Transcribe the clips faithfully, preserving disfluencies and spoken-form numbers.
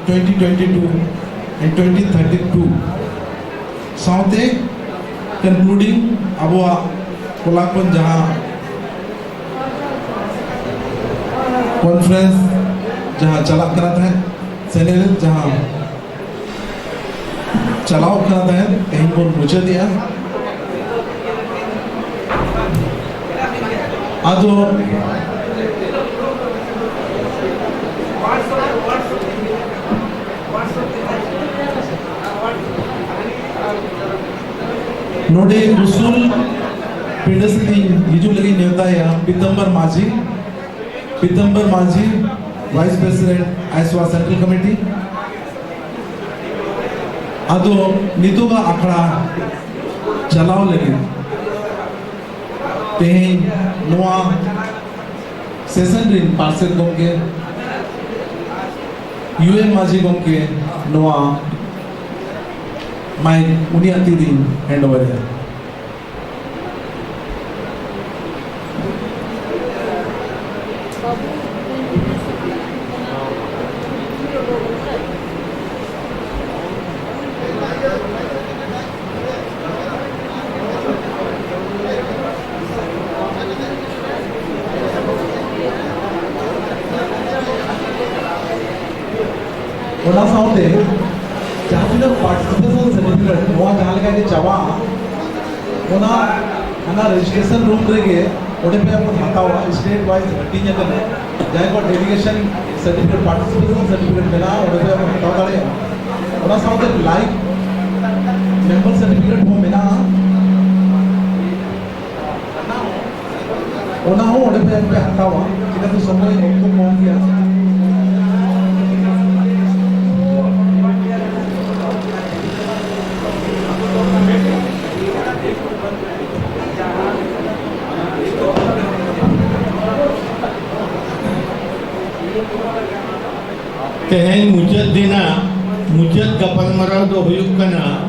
twenty twenty-two and twenty thirty-two ᱥᱟᱶᱛᱮ concluding ᱟᱵᱚᱣᱟᱜ ᱠᱚᱞᱟ ᱠᱷᱚᱱ ᱡᱟᱦᱟᱸ conference ᱡᱟᱦᱟᱸ ᱪᱟᱞᱟᱜ ᱠᱟᱱᱟ ᱛᱟᱦᱮᱸᱫ, ᱥᱮᱱᱮᱞ ᱡᱟᱦᱟᱸ ᱪᱟᱞᱟᱣ ᱠᱟᱱᱟ ᱛᱟᱦᱮᱸᱫ, ᱛᱮᱦᱮᱧ ᱵᱚᱱ ᱢᱩᱪᱟᱹᱫᱮᱜᱼᱟ᱾ ᱟᱫᱚ ᱱᱚᱰᱮ ᱩᱥᱩᱞ ᱯᱤᱸᱰᱟᱹ ᱥᱮᱫ ᱤᱧ ᱦᱤᱡᱩᱜ ᱞᱟᱹᱜᱤᱫ ᱱᱮᱣᱛᱟᱭᱟ ᱯᱤᱛᱟᱢᱵᱚᱨ ᱢᱟᱹᱡᱷᱤ, ᱯᱤᱛᱟᱢᱵᱚᱨ ᱢᱟᱹᱡᱷᱤ, Vice President, ᱟᱭᱥᱣᱟ Central Committee᱾ ᱟᱫᱚ ᱱᱤᱛᱚᱜᱟᱜ ᱟᱠᱷᱲᱟ ᱪᱟᱞᱟᱣ ᱞᱟᱹᱜᱤᱫ ᱛᱮᱦᱮᱧ ᱱᱚᱣᱟ session ᱨᱤᱱ ᱯᱟᱨᱥᱮᱛ ᱜᱚᱢᱠᱮ ᱭᱩ ᱮᱢ ᱢᱟᱹᱡᱷᱤ ᱜᱚᱢᱠᱮ ᱱᱚᱣᱟ mic ᱩᱱᱤᱭᱟᱜ ᱛᱤ ᱨᱤᱧ hand over ᱮᱫᱟ᱾ ᱚᱱᱟ ᱥᱟᱶᱛᱮ ᱡᱟᱦᱟᱸ ᱛᱤᱱᱟᱹᱜ participation certificate ᱱᱚᱣᱟ ᱡᱟᱦᱟᱸ ᱞᱮᱠᱟ ᱜᱮ ᱪᱟᱵᱟᱜᱼᱟ, ᱚᱱᱟ ᱦᱟᱱᱟ registration room ᱨᱮᱜᱮ ᱚᱸᱰᱮ ᱯᱮ ᱟᱵᱚ ᱦᱟᱛᱟᱣᱟ, state wise ᱦᱟᱹᱴᱤᱧ ᱟᱠᱟᱱᱟ᱾ ᱡᱟᱦᱟᱸᱭ ᱠᱚ dedication certificate, participation certificate ᱢᱮᱱᱟᱜᱼᱟ, ᱚᱸᱰᱮ ᱯᱮ ᱟᱵᱚ ᱦᱟᱛᱟᱣ ᱫᱟᱲᱮᱭᱟᱜᱼᱟ᱾ ᱚᱱᱟ ᱥᱟᱶᱛᱮ life member certificate ᱦᱚᱸ ᱢᱮᱱᱟᱜᱼᱟ᱾ ᱚᱱᱟ ᱦᱚᱸ ᱚᱸᱰᱮ ᱠᱷᱚᱱ ᱯᱮ ᱦᱟᱛᱟᱣᱟ, ᱪᱤᱠᱟᱹᱛᱮ ᱥᱚᱢᱚᱭ ᱚᱠᱛᱚ ᱠᱚᱢ ᱜᱮᱭᱟ᱾ ᱛᱮᱦᱮᱧ ᱢᱩᱪᱟᱹᱫ ᱫᱤᱱᱟᱜ ᱢᱩᱪᱟᱹᱫ ᱜᱟᱯᱟᱞᱢᱟᱨᱟᱣ ᱫᱚ ᱦᱩᱭᱩᱜ ᱠᱟᱱᱟ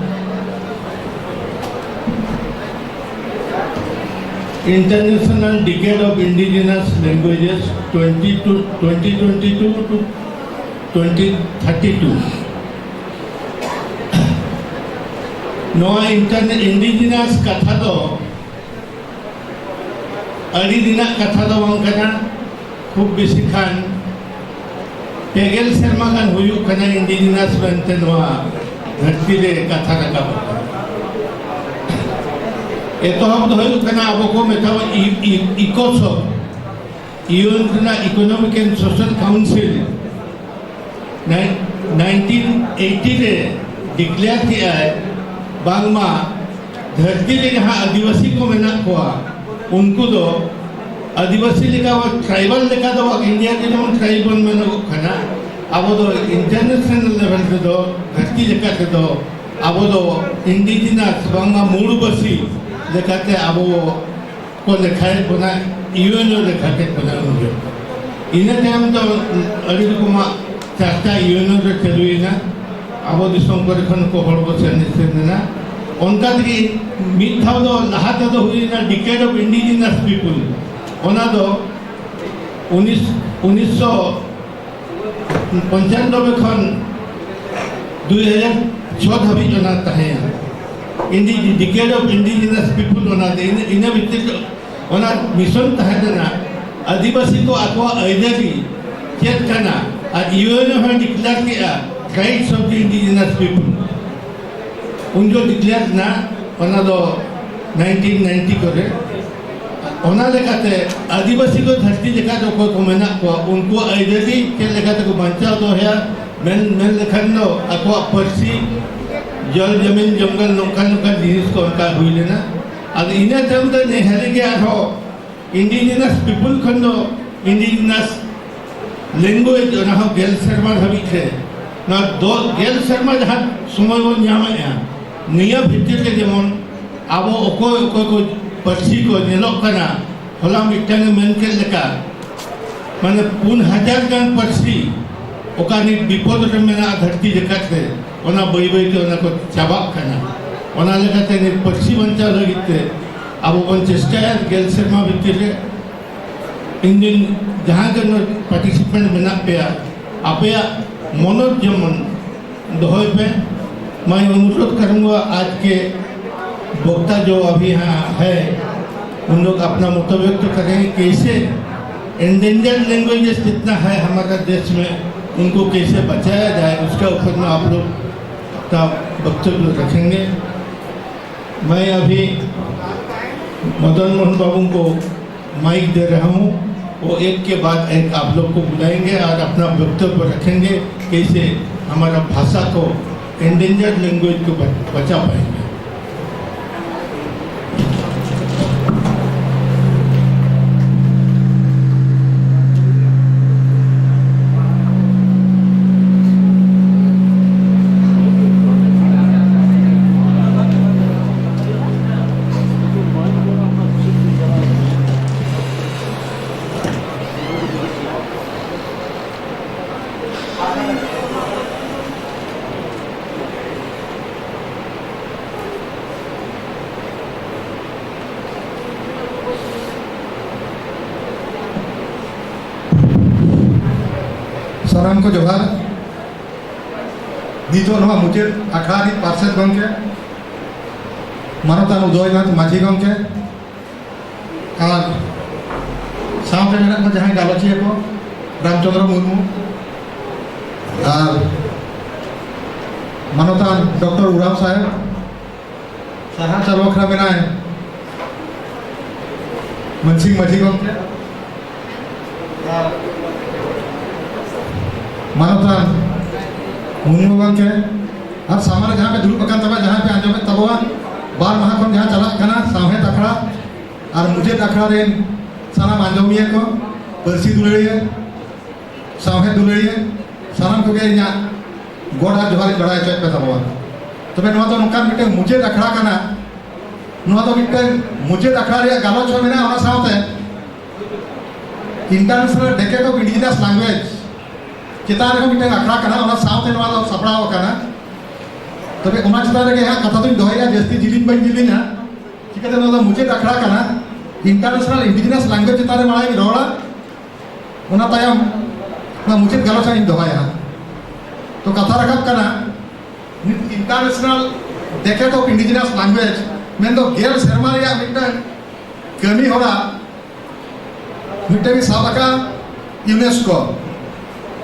International Decade of Indigenous Languages twenty to twenty twenty-two to twenty thirty two. ᱱᱚᱣᱟ ᱤᱱᱴᱟᱨᱱᱮ ᱤᱱᱰᱤᱡᱤᱱᱟᱥ ᱠᱟᱛᱷᱟ ᱫᱚ ᱟᱹᱰᱤ ᱫᱤᱱᱟᱜ ᱠᱟᱛᱷᱟ ᱫᱚ ᱵᱟᱝ ᱠᱟᱱᱟ᱾ ᱠᱷᱩᱵ ᱵᱮᱥᱤ ᱠᱷᱟᱱ ᱯᱮ ᱜᱮᱞ ᱥᱮᱨᱢᱟ ᱜᱟᱱ ᱦᱩᱭᱩᱜ ᱠᱟᱱᱟ ᱤᱱᱰᱤᱡᱤᱱᱟᱥ ᱢᱮᱱᱛᱮ ᱱᱚᱣᱟ ᱫᱷᱟᱹᱨᱛᱤ ᱨᱮ ᱠᱟᱛᱷᱟ ᱨᱟᱠᱟᱵ ᱟᱠᱟᱱᱟ᱾ ᱮᱛᱚᱦᱚᱵ ᱫᱚ ᱦᱩᱭᱩᱜ ᱠᱟᱱᱟ, ᱟᱵᱚ ᱠᱚ ᱢᱮᱛᱟᱣᱟ ᱤ- ᱤ- ᱤᱠᱳᱥᱚᱠ, ᱤᱭᱩ ᱮᱱ ᱨᱮᱱᱟᱜ economic and social council nineteen eighty ᱨᱮ ᱰᱤᱠᱞᱮᱭᱟᱨ ᱠᱮᱜᱼᱟᱭ, ᱵᱟᱝᱢᱟ ᱫᱷᱟᱹᱨᱛᱤ ᱨᱮ ᱡᱟᱦᱟᱸ ᱟᱹᱫᱤᱵᱟᱹᱥᱤ ᱠᱚ ᱢᱮᱱᱟᱜ ᱠᱚᱣᱟ, ᱩᱱᱠᱩ ᱫᱚ ᱟᱹᱫᱤᱵᱟᱹᱥᱤ ᱞᱮᱠᱟ, ᱴᱨᱟᱭᱵᱟᱞ ᱞᱮᱠᱟ ᱫᱚ ᱵᱟᱝ, ᱤᱱᱰᱤᱭᱟ ᱨᱮ ᱡᱮᱢᱚᱱ ᱴᱨᱟᱭᱵᱟᱞ ᱢᱮᱱᱚᱜᱚᱜ ᱠᱟᱱᱟ, ᱟᱵᱚ ᱫᱚ ᱤᱱᱴᱟᱨᱱᱮᱥᱱᱟᱞ ᱞᱮᱵᱮᱞ ᱨᱮᱫᱚ, ᱫᱷᱟᱹᱨᱛᱤ ᱡᱟᱠᱟᱛ ᱨᱮᱫᱚ ᱟᱵᱚ ᱫᱚ ᱤᱱᱰᱤᱡᱤᱱᱟᱥ, ᱵᱟᱝᱢᱟ ᱢᱩᱲᱵᱟᱹᱥᱤ ᱞᱮᱠᱟᱛᱮ ᱟᱵᱚ ᱠᱚ ᱞᱮᱠᱷᱟᱭᱮᱫ ᱵᱚᱱᱟ, ᱤᱭᱩ ᱮᱱ ᱳ ᱞᱮᱠᱷᱟ ᱠᱮᱫ ᱵᱚᱱᱟ ᱩᱱ ᱡᱚᱦᱚᱜ᱾ ᱤᱱᱟᱹ ᱛᱟᱭᱚᱢ ᱫᱚ ᱟᱹᱰᱤ ᱨᱚᱠᱚᱢᱟᱜ ᱪᱟᱨᱪᱟ ᱤᱭᱩ ᱮᱱ ᱳ ᱨᱮ ᱪᱟᱹᱞᱩᱭᱮᱱᱟ᱾ ᱟᱵᱚ ᱫᱤᱥᱚᱢ ᱠᱚᱨᱮ ᱠᱷᱚᱱ ᱠᱚ ᱦᱚᱲ ᱠᱚ ᱥᱮᱱ ᱥᱮᱱ ᱮᱱᱟ᱾ ᱚᱱᱠᱟ ᱛᱮᱜᱮ ᱢᱤᱫ ᱫᱷᱟᱣ ᱫᱚ ᱞᱟᱦᱟ ᱛᱮᱫᱚ ᱦᱩᱭᱮᱱᱟ Decade of Indigenous People᱾ ᱚᱱᱟ ᱫᱚ ᱩᱱᱤᱥ ᱩᱱᱤᱥᱥᱚ ᱯᱚᱧᱪᱟᱱᱱᱚᱵᱵᱳᱭ ᱠᱷᱚᱱ ᱫᱩᱭ ᱦᱟᱡᱟᱨ ᱪᱷᱚ ᱫᱷᱟᱹᱵᱤᱡ ᱚᱱᱟ ᱛᱟᱦᱮᱸᱭᱟ᱾ ᱤᱱᱰᱤ- Decade of Indigenous People, ᱚᱱᱟ ᱫᱚ ᱤᱱᱟᱹ, ᱤᱱᱟᱹ ᱵᱷᱤᱛᱤᱨ ᱨᱮ ᱚᱱᱟ ᱢᱤᱥᱚᱱ ᱛᱟᱦᱮᱸ ᱞᱮᱱᱟ, ᱟᱹᱫᱤᱵᱟᱹᱥᱤ ᱠᱚ ᱟᱠᱚᱣᱟᱜ ᱟᱹᱭᱫᱟᱹᱨᱤ ᱪᱮᱫ ᱠᱟᱱᱟ, ᱟᱨ ᱤᱭᱩ ᱮᱱ ᱳ ᱦᱚᱸᱭ ᱰᱤᱠᱞᱮᱭᱟᱨ ᱠᱮᱜᱼᱟ, Rights of the Indigenous People᱾ ᱩᱱ ᱡᱚᱦᱚᱜ ᱰᱤᱠᱞᱮᱭᱟᱨ ᱮᱱᱟ, ᱚᱱᱟ ᱫᱚ ᱱᱟᱭᱤᱱᱴᱤᱱ ᱱᱟᱭᱤᱱᱴᱤ ᱠᱚᱨᱮ᱾ ᱚᱱᱟ ᱞᱮᱠᱟᱛᱮ ᱟᱹᱫᱤᱵᱟᱹᱥᱤ ᱠᱚ ᱫᱷᱟᱹᱨᱛᱤ ᱡᱟᱠᱟᱛ ᱚᱠᱚᱭ ᱠᱚ ᱢᱮᱱᱟᱜ ᱠᱚᱣᱟ, ᱩᱱᱠᱩᱣᱟᱜ ᱟᱹᱭᱫᱟᱹᱨᱤ ᱪᱮᱫ ᱞᱮᱠᱟ ᱛᱮᱠᱚ ᱵᱟᱧᱪᱟᱣ ᱫᱚᱦᱚᱭᱟ, ᱢᱮᱱ, ᱢᱮᱱ ᱞᱮᱠᱷᱟᱱ ᱫᱚ ᱟᱠᱚᱣᱟᱜ ᱯᱟᱹᱨᱥᱤ, ᱡᱚᱞ, ᱡᱚᱢᱤᱱ, ᱡᱚᱝᱜᱚᱞ, ᱱᱚᱝᱠᱟᱱ ᱱᱚᱝᱠᱟᱱ ᱡᱤᱱᱤᱥ ᱠᱚ ᱚᱱᱠᱟ ᱦᱩᱭ ᱞᱮᱱᱟ᱾ ᱟᱫᱚ ᱤᱱᱟᱹ ᱛᱟᱭᱚᱢ ᱫᱚ ᱱᱮᱦᱟᱹᱞᱤ ᱜᱮ ᱟᱨᱦᱚᱸ ᱤᱱᱰᱤᱡᱤᱱᱟᱥ ᱯᱤᱯᱩᱞ ᱠᱷᱚᱱ ᱫᱚ ᱤᱱᱰᱤᱡᱤᱱᱟᱥ ᱞᱮᱝᱜᱩᱭᱮᱡᱽ, ᱚᱱᱟ ᱦᱚᱸ ᱜᱮᱞ ᱥᱮᱨᱢᱟ ᱫᱷᱟᱹᱵᱤᱡ ᱛᱮ, ᱱᱚᱣᱟ ᱫᱚ ᱜᱮᱞ ᱥᱮᱨᱢᱟ ᱡᱟᱦᱟᱸ ᱥᱚᱢᱚᱭ ᱵᱚᱱ ᱧᱟᱢᱮᱫᱼᱟ, ᱱᱤᱭᱟᱹ ᱵᱷᱤᱛᱤᱨ ᱨᱮ ᱡᱮᱢᱚᱱ ᱟᱵᱚ ᱚᱠᱚᱭ ᱚᱠᱚᱭ ᱠᱚ ᱯᱟᱹᱨᱥᱤ ᱠᱚ ᱧᱮᱞᱚᱜ ᱠᱟᱱᱟ, ᱦᱚᱞᱟ ᱢᱤᱫᱴᱟᱝ ᱮ ᱢᱮᱱ ᱠᱮᱫ ᱞᱮᱠᱟ, ᱢᱟᱱᱮ ᱯᱩᱱ ᱦᱟᱡᱟᱨ ᱜᱟᱱ ᱯᱟᱹᱨᱥᱤ ᱚᱠᱟ ᱱᱤᱛ ᱵᱤᱯᱚᱫ ᱨᱮ ᱢᱮᱱᱟᱜᱼᱟ ᱫᱷᱟᱹᱨᱛᱤ ᱡᱟᱠᱟᱛ ᱨᱮ, ᱚᱱᱟ ᱵᱟᱹᱭ ᱵᱟᱹᱭ ᱛᱮ ᱚᱱᱟ ᱠᱚ ᱪᱟᱵᱟᱜ ᱠᱟᱱᱟ᱾ ᱚᱱᱟ ᱞᱮᱠᱟᱛᱮ ᱱᱤᱛ ᱯᱟᱹᱨᱥᱤ ᱵᱟᱧᱪᱟᱣ ᱞᱟᱹᱜᱤᱫ ᱛᱮ ᱟᱵᱚ ᱵᱚᱱ ᱪᱮᱥᱴᱟᱭᱟ ᱜᱮᱞ ᱥᱮᱨᱢᱟ ᱵᱷᱤᱛᱤᱨ ᱨᱮ᱾ ᱤᱧ ᱫᱩᱧ, ᱡᱟᱦᱟᱸ ᱜᱮ ᱱᱚᱰᱮ ᱯᱟᱨᱴᱤᱥᱤᱯᱮᱱᱴ ᱢᱮᱱᱟᱜ ᱯᱮᱭᱟ, ᱟᱯᱮᱭᱟᱜ मनोज जमन दोहई पे। मैं अनुरोध करूंगा, आज के वक्ता जो अभी यहाँ है, उन लोग अपना मत व्यक्त करेंगे, कैसे एंडेंजर्ड लैंग्वेजेस जितना है हमारा देश में, उनको कैसे बचाया जाए, उसके ऊपर में आप लोग का वक्तव्य रखेंगे। मैं अभी मदन मोहन बाबू को माइक दे रहा हूँ, वो एक के बाद एक आप लोग को बुलाएंगे और अपना वक्तव्य रखेंगे, कैसे हमारा भाषा को, एंडेंजर्ड लैंग्वेज को बच-, बचा पाएंगे। ᱥᱟᱱᱟᱢ ᱠᱚ ᱡᱚᱦᱟᱨ᱾ ᱱᱤᱛᱚᱜ ᱱᱚᱣᱟ ᱢᱩᱪᱟᱹᱫ ᱟᱠᱷᱲᱟ ᱨᱤᱱ ᱯᱟᱨᱥᱮᱛ ᱜᱚᱢᱠᱮ, ᱢᱟᱱᱚᱛᱟᱱ ᱩᱫᱚᱭᱱᱟᱛᱷ ᱢᱟᱹᱡᱷᱤ ᱜᱚᱢᱠᱮ, ᱟᱨ ᱥᱟᱶᱛᱮ ᱢᱮᱱᱟᱜ ᱠᱚ ᱡᱟᱦᱟᱸᱭ ᱜᱟᱞᱚᱪᱤᱭᱟᱹ ᱠᱚ, ᱨᱟᱢᱪᱚᱸᱫᱽᱨᱚ ᱢᱩᱨᱢᱩ ᱟᱨ ᱢᱟᱱᱚᱛᱟᱱ ᱰᱚᱠᱴᱚᱨ ᱩᱨᱟᱣ ᱥᱟᱦᱮᱵᱽ, ᱥᱟᱨᱦᱟᱣ ᱪᱟᱞ ᱵᱟᱠᱷᱨᱟ ᱢᱮᱱᱟᱭ ᱢᱟᱹᱱᱥᱤᱝ ᱢᱟᱹᱡᱷᱤ ᱜᱚᱢᱠᱮ, ᱟᱨ ᱢᱟᱱᱚᱛᱟᱱ ᱢᱩᱨᱢᱩ ᱜᱚᱢᱠᱮ, ᱟᱨ ᱥᱟᱢᱟᱝ ᱨᱮ ᱡᱟᱦᱟᱸ ᱯᱮ ᱫᱩᱲᱩᱵ ᱟᱠᱟᱱ ᱛᱟᱵᱚᱱᱟ, ᱡᱟᱦᱟᱸ ᱯᱮ ᱟᱸᱡᱚᱢᱮᱫ ᱛᱟᱵᱚᱣᱟ, ᱵᱟᱨ ᱢᱟᱦᱟ ᱠᱷᱚᱱ ᱡᱟᱦᱟᱸ ᱪᱟᱞᱟᱜ ᱠᱟᱱᱟ ᱥᱟᱶᱦᱮᱫ ᱟᱠᱷᱲᱟ ᱟᱨ ᱢᱩᱪᱟᱹᱫ ᱟᱠᱷᱲᱟ ᱨᱮᱱ ᱥᱟᱱᱟᱢ ᱟᱸᱡᱚᱢᱤᱭᱟᱹ ᱠᱚ, ᱯᱟᱹᱨᱥᱤ ᱫᱩᱞᱟᱹᱲᱤᱭᱟᱹ, ᱥᱟᱶᱦᱮᱫ ᱫᱩᱞᱟᱹᱲᱤᱭᱟᱹ, ᱥᱟᱱᱟᱢ ᱠᱚᱜᱮ ᱤᱧᱟᱹᱜ ᱜᱚᱰ ᱟᱨ ᱡᱚᱦᱟᱨ ᱤᱧ ᱵᱟᱲᱟᱭ ᱦᱚᱪᱚᱭᱮᱫ ᱯᱮ ᱛᱟᱵᱚᱱᱟ᱾ ᱛᱚᱵᱮ ᱱᱚᱣᱟ ᱫᱚ ᱱᱚᱝᱠᱟᱱ ᱢᱤᱫᱴᱟᱝ ᱢᱩᱪᱟᱹᱫ ᱟᱠᱷᱲᱟ ᱠᱟᱱᱟ᱾ ᱱᱚᱣᱟ ᱫᱚ ᱢᱤᱫᱴᱟᱝ ᱢᱩᱪᱟᱹᱫ ᱟᱠᱷᱲᱟ ᱨᱮᱭᱟᱜ ᱜᱟᱞᱚᱪ ᱦᱚᱸ ᱢᱮᱱᱟᱜᱼᱟ, ᱚᱱᱟ ᱥᱟᱶᱛᱮ International Decade of Indigenous Language ᱪᱮᱛᱟᱱ ᱨᱮᱦᱚᱸ ᱢᱤᱫᱴᱟᱝ ᱟᱠᱷᱲᱟ ᱠᱟᱱᱟ, ᱚᱱᱟ ᱥᱟᱶᱛᱮ ᱱᱚᱣᱟ ᱫᱚ ᱥᱟᱯᱲᱟᱣ ᱟᱠᱟᱱᱟ᱾ ᱛᱚᱵᱮ ᱚᱱᱟ ᱪᱮᱛᱟᱱ ᱨᱮᱜᱮ ᱦᱟᱸᱜ ᱠᱟᱛᱷᱟ ᱫᱚᱧ ᱫᱚᱦᱚᱭᱟ, ᱡᱟᱹᱥᱛᱤ ᱡᱤᱞᱤᱧ ᱵᱟᱹᱧ ᱡᱤᱞᱤᱧᱟ᱾ ᱪᱤᱠᱟᱹᱛᱮ ᱱᱚᱣᱟ ᱫᱚ ᱢᱩᱪᱟᱹᱫ ᱟᱠᱷᱲᱟ ᱠᱟᱱᱟ, International Indigenous Language ᱪᱮᱛᱟᱱ ᱨᱮ ᱢᱟᱲᱟᱝ ᱤᱧ ᱨᱚᱲᱟ, ᱚᱱᱟ ᱛᱟᱭᱚᱢ ᱚᱱᱟ ᱢᱩᱪᱟᱹᱫ ᱜᱟᱞᱚᱪ ᱦᱟᱸᱜ ᱤᱧ ᱫᱚᱦᱚᱭᱟ ᱦᱟᱸᱜ᱾ ᱛᱚ ᱠᱟᱛᱷᱟ ᱨᱟᱠᱟᱵ ᱠᱟᱱᱟ, ᱢᱤᱫ International Decade of Indigenous Language, ᱢᱮᱱᱫᱚ ᱜᱮᱞ ᱥᱮᱨᱢᱟ ᱨᱮᱭᱟᱜ ᱢᱤᱫᱴᱟᱝ ᱠᱟᱹᱢᱤ ᱦᱚᱨᱟ, ᱢᱤᱫᱴᱟᱝ ᱥᱟᱵ ᱟᱠᱟᱫ UNESCO,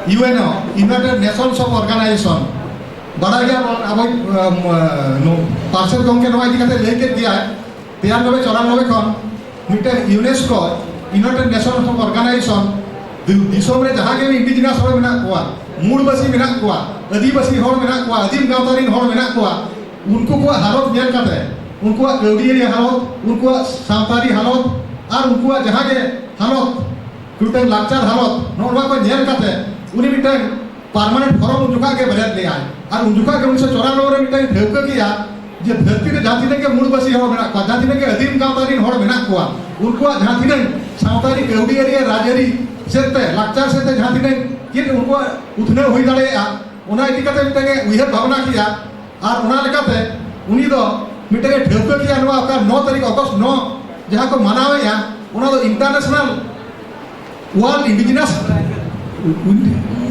ᱤᱭᱩᱮᱱᱳ, United Nations of Organization᱾ ᱵᱟᱲᱟᱭ ᱜᱮᱭᱟ ᱵᱚᱱ ᱟᱵᱚ, ᱟᱢ, ᱱᱩ-, ᱯᱟᱨᱥᱮᱛ ᱜᱚᱢᱠᱮ ᱱᱚᱣᱟ ᱤᱫᱤ ᱠᱟᱛᱮ ᱞᱟᱹᱭ ᱠᱮᱫ ᱜᱮᱭᱟᱭ᱾ ᱛᱤᱨᱟᱱᱚᱵᱵᱳᱭ ᱪᱚᱨᱟᱱᱚᱵᱵᱳᱭ ᱠᱷᱚᱱ ᱢᱤᱫᱴᱟᱝ UNESCO, United Nations of Organization, ᱫᱤ-, ᱫᱤᱥᱚᱢ ᱨᱮ ᱡᱟᱦᱟᱸ ᱜᱮ indigenous ᱦᱚᱲ ᱢᱮᱱᱟᱜ ᱠᱚᱣᱟ, ᱢᱩᱲᱵᱟᱹᱥᱤ ᱢᱮᱱᱟᱜ ᱠᱚᱣᱟ, ᱟᱹᱫᱤᱵᱟᱹᱥᱤ ᱦᱚᱲ ᱢᱮᱱᱟᱜ ᱠᱚᱣᱟ, ᱟᱹᱫᱤᱢ ᱜᱟᱶᱛᱟ ᱨᱤᱱ ᱦᱚᱲ ᱢᱮᱱᱟᱜ ᱠᱚᱣᱟ, ᱩᱱᱠᱩ ᱠᱚᱣᱟᱜ ᱦᱟᱞᱚᱛ ᱧᱮᱞ ᱠᱟᱛᱮ, ᱩᱱᱠᱩᱣᱟᱜ ᱠᱟᱹᱣᱰᱤᱭᱟᱹᱨᱤ ᱦᱟᱞᱚᱛ, ᱩᱱᱠᱩᱣᱟᱜ ᱥᱟᱶᱛᱟᱨᱤ ᱦᱟᱞᱚᱛ ᱟᱨ ᱩᱱᱠᱩᱣᱟᱜ ᱡᱟᱦᱟᱸ ᱜᱮ ᱦᱟᱞᱚᱛ, ᱢᱤᱫᱴᱟᱝ ᱞᱟᱠᱪᱟᱨ ᱦᱟᱞᱚᱛ, ᱱᱚᱜᱼᱚ ᱱᱚᱣᱟ ᱠᱚ ᱧᱮᱞ ᱠᱟᱛᱮ ᱩᱱᱤ ᱢᱤᱫᱴᱟᱝ permanent forum ᱩᱱ ᱡᱚᱠᱷᱟ ᱜᱮ ᱵᱮᱨᱮᱫ ᱞᱮᱫᱟᱭ᱾ ᱟᱨ ᱩᱱ ᱡᱚᱠᱷᱟ ᱜᱮ ᱩᱱᱤᱥᱥᱚ ᱪᱩᱨᱟᱱᱚᱵᱵᱳᱭ ᱨᱮ ᱢᱤᱫᱴᱟᱝ ᱴᱷᱟᱹᱣᱠᱟᱹ ᱠᱮᱜᱼᱟ ᱡᱮ ᱫᱷᱟᱹᱨᱛᱤ ᱨᱮ ᱡᱟᱦᱟᱸ ᱛᱤᱱᱟᱹᱜ ᱜᱮ ᱢᱩᱲᱵᱟᱹᱥᱤ ᱦᱚᱲ ᱢᱮᱱᱟᱜ ᱠᱚᱣᱟ, ᱡᱟᱦᱟᱸ ᱛᱤᱱᱟᱹᱜ ᱜᱮ ᱟᱹᱫᱤᱢ ᱜᱟᱶᱛᱟ ᱨᱤᱱ ᱦᱚᱲ ᱢᱮᱱᱟᱜ ᱠᱚᱣᱟ, ᱩᱱᱠᱩᱣᱟᱜ ᱡᱟᱦᱟᱸ ᱛᱤᱱᱟᱹᱜ ᱥᱟᱶᱛᱟᱨᱤ, ᱠᱟᱹᱣᱰᱤᱭᱟᱹᱨᱤ, ᱨᱟᱡᱽᱟᱹᱨᱤ ᱥᱮᱫ ᱛᱮ, ᱞᱟᱠᱪᱟᱨ ᱥᱮᱫ ᱛᱮ ᱡᱟᱦᱟᱸ ᱛᱤᱱᱟᱹᱜ ᱪᱮᱫ ᱩᱱᱠᱩᱣᱟᱜ ᱩᱛᱱᱟᱹᱣ ᱦᱩᱭ ᱫᱟᱲᱮᱭᱟᱜᱼᱟ, ᱚᱱᱟ ᱤᱫᱤ ᱠᱟᱛᱮ ᱢᱤᱫᱴᱟᱝ ᱮ ᱩᱭᱦᱟᱹᱨ ᱵᱷᱟᱵᱽᱱᱟ ᱠᱮᱜᱼᱟ᱾ ᱟᱨ ᱚᱱᱟ ᱞᱮᱠᱟᱛᱮ ᱩᱱᱤ ᱫᱚ ᱢᱤᱫᱴᱟᱝ ᱮ ᱴᱷᱟᱹᱣᱠᱟᱹ ᱠᱮᱜᱼᱟ, ᱱᱚᱣᱟ ᱚᱠᱟ ᱱᱚ ᱛᱟᱹᱨᱤᱠᱷ ᱚᱜᱚᱥᱴ ᱱᱚ ᱡᱟᱦᱟᱸ ᱠᱚ ᱢᱟᱱᱟᱣᱮᱜᱼᱟ, ᱚᱱᱟ ᱫᱚ International World Indigenous,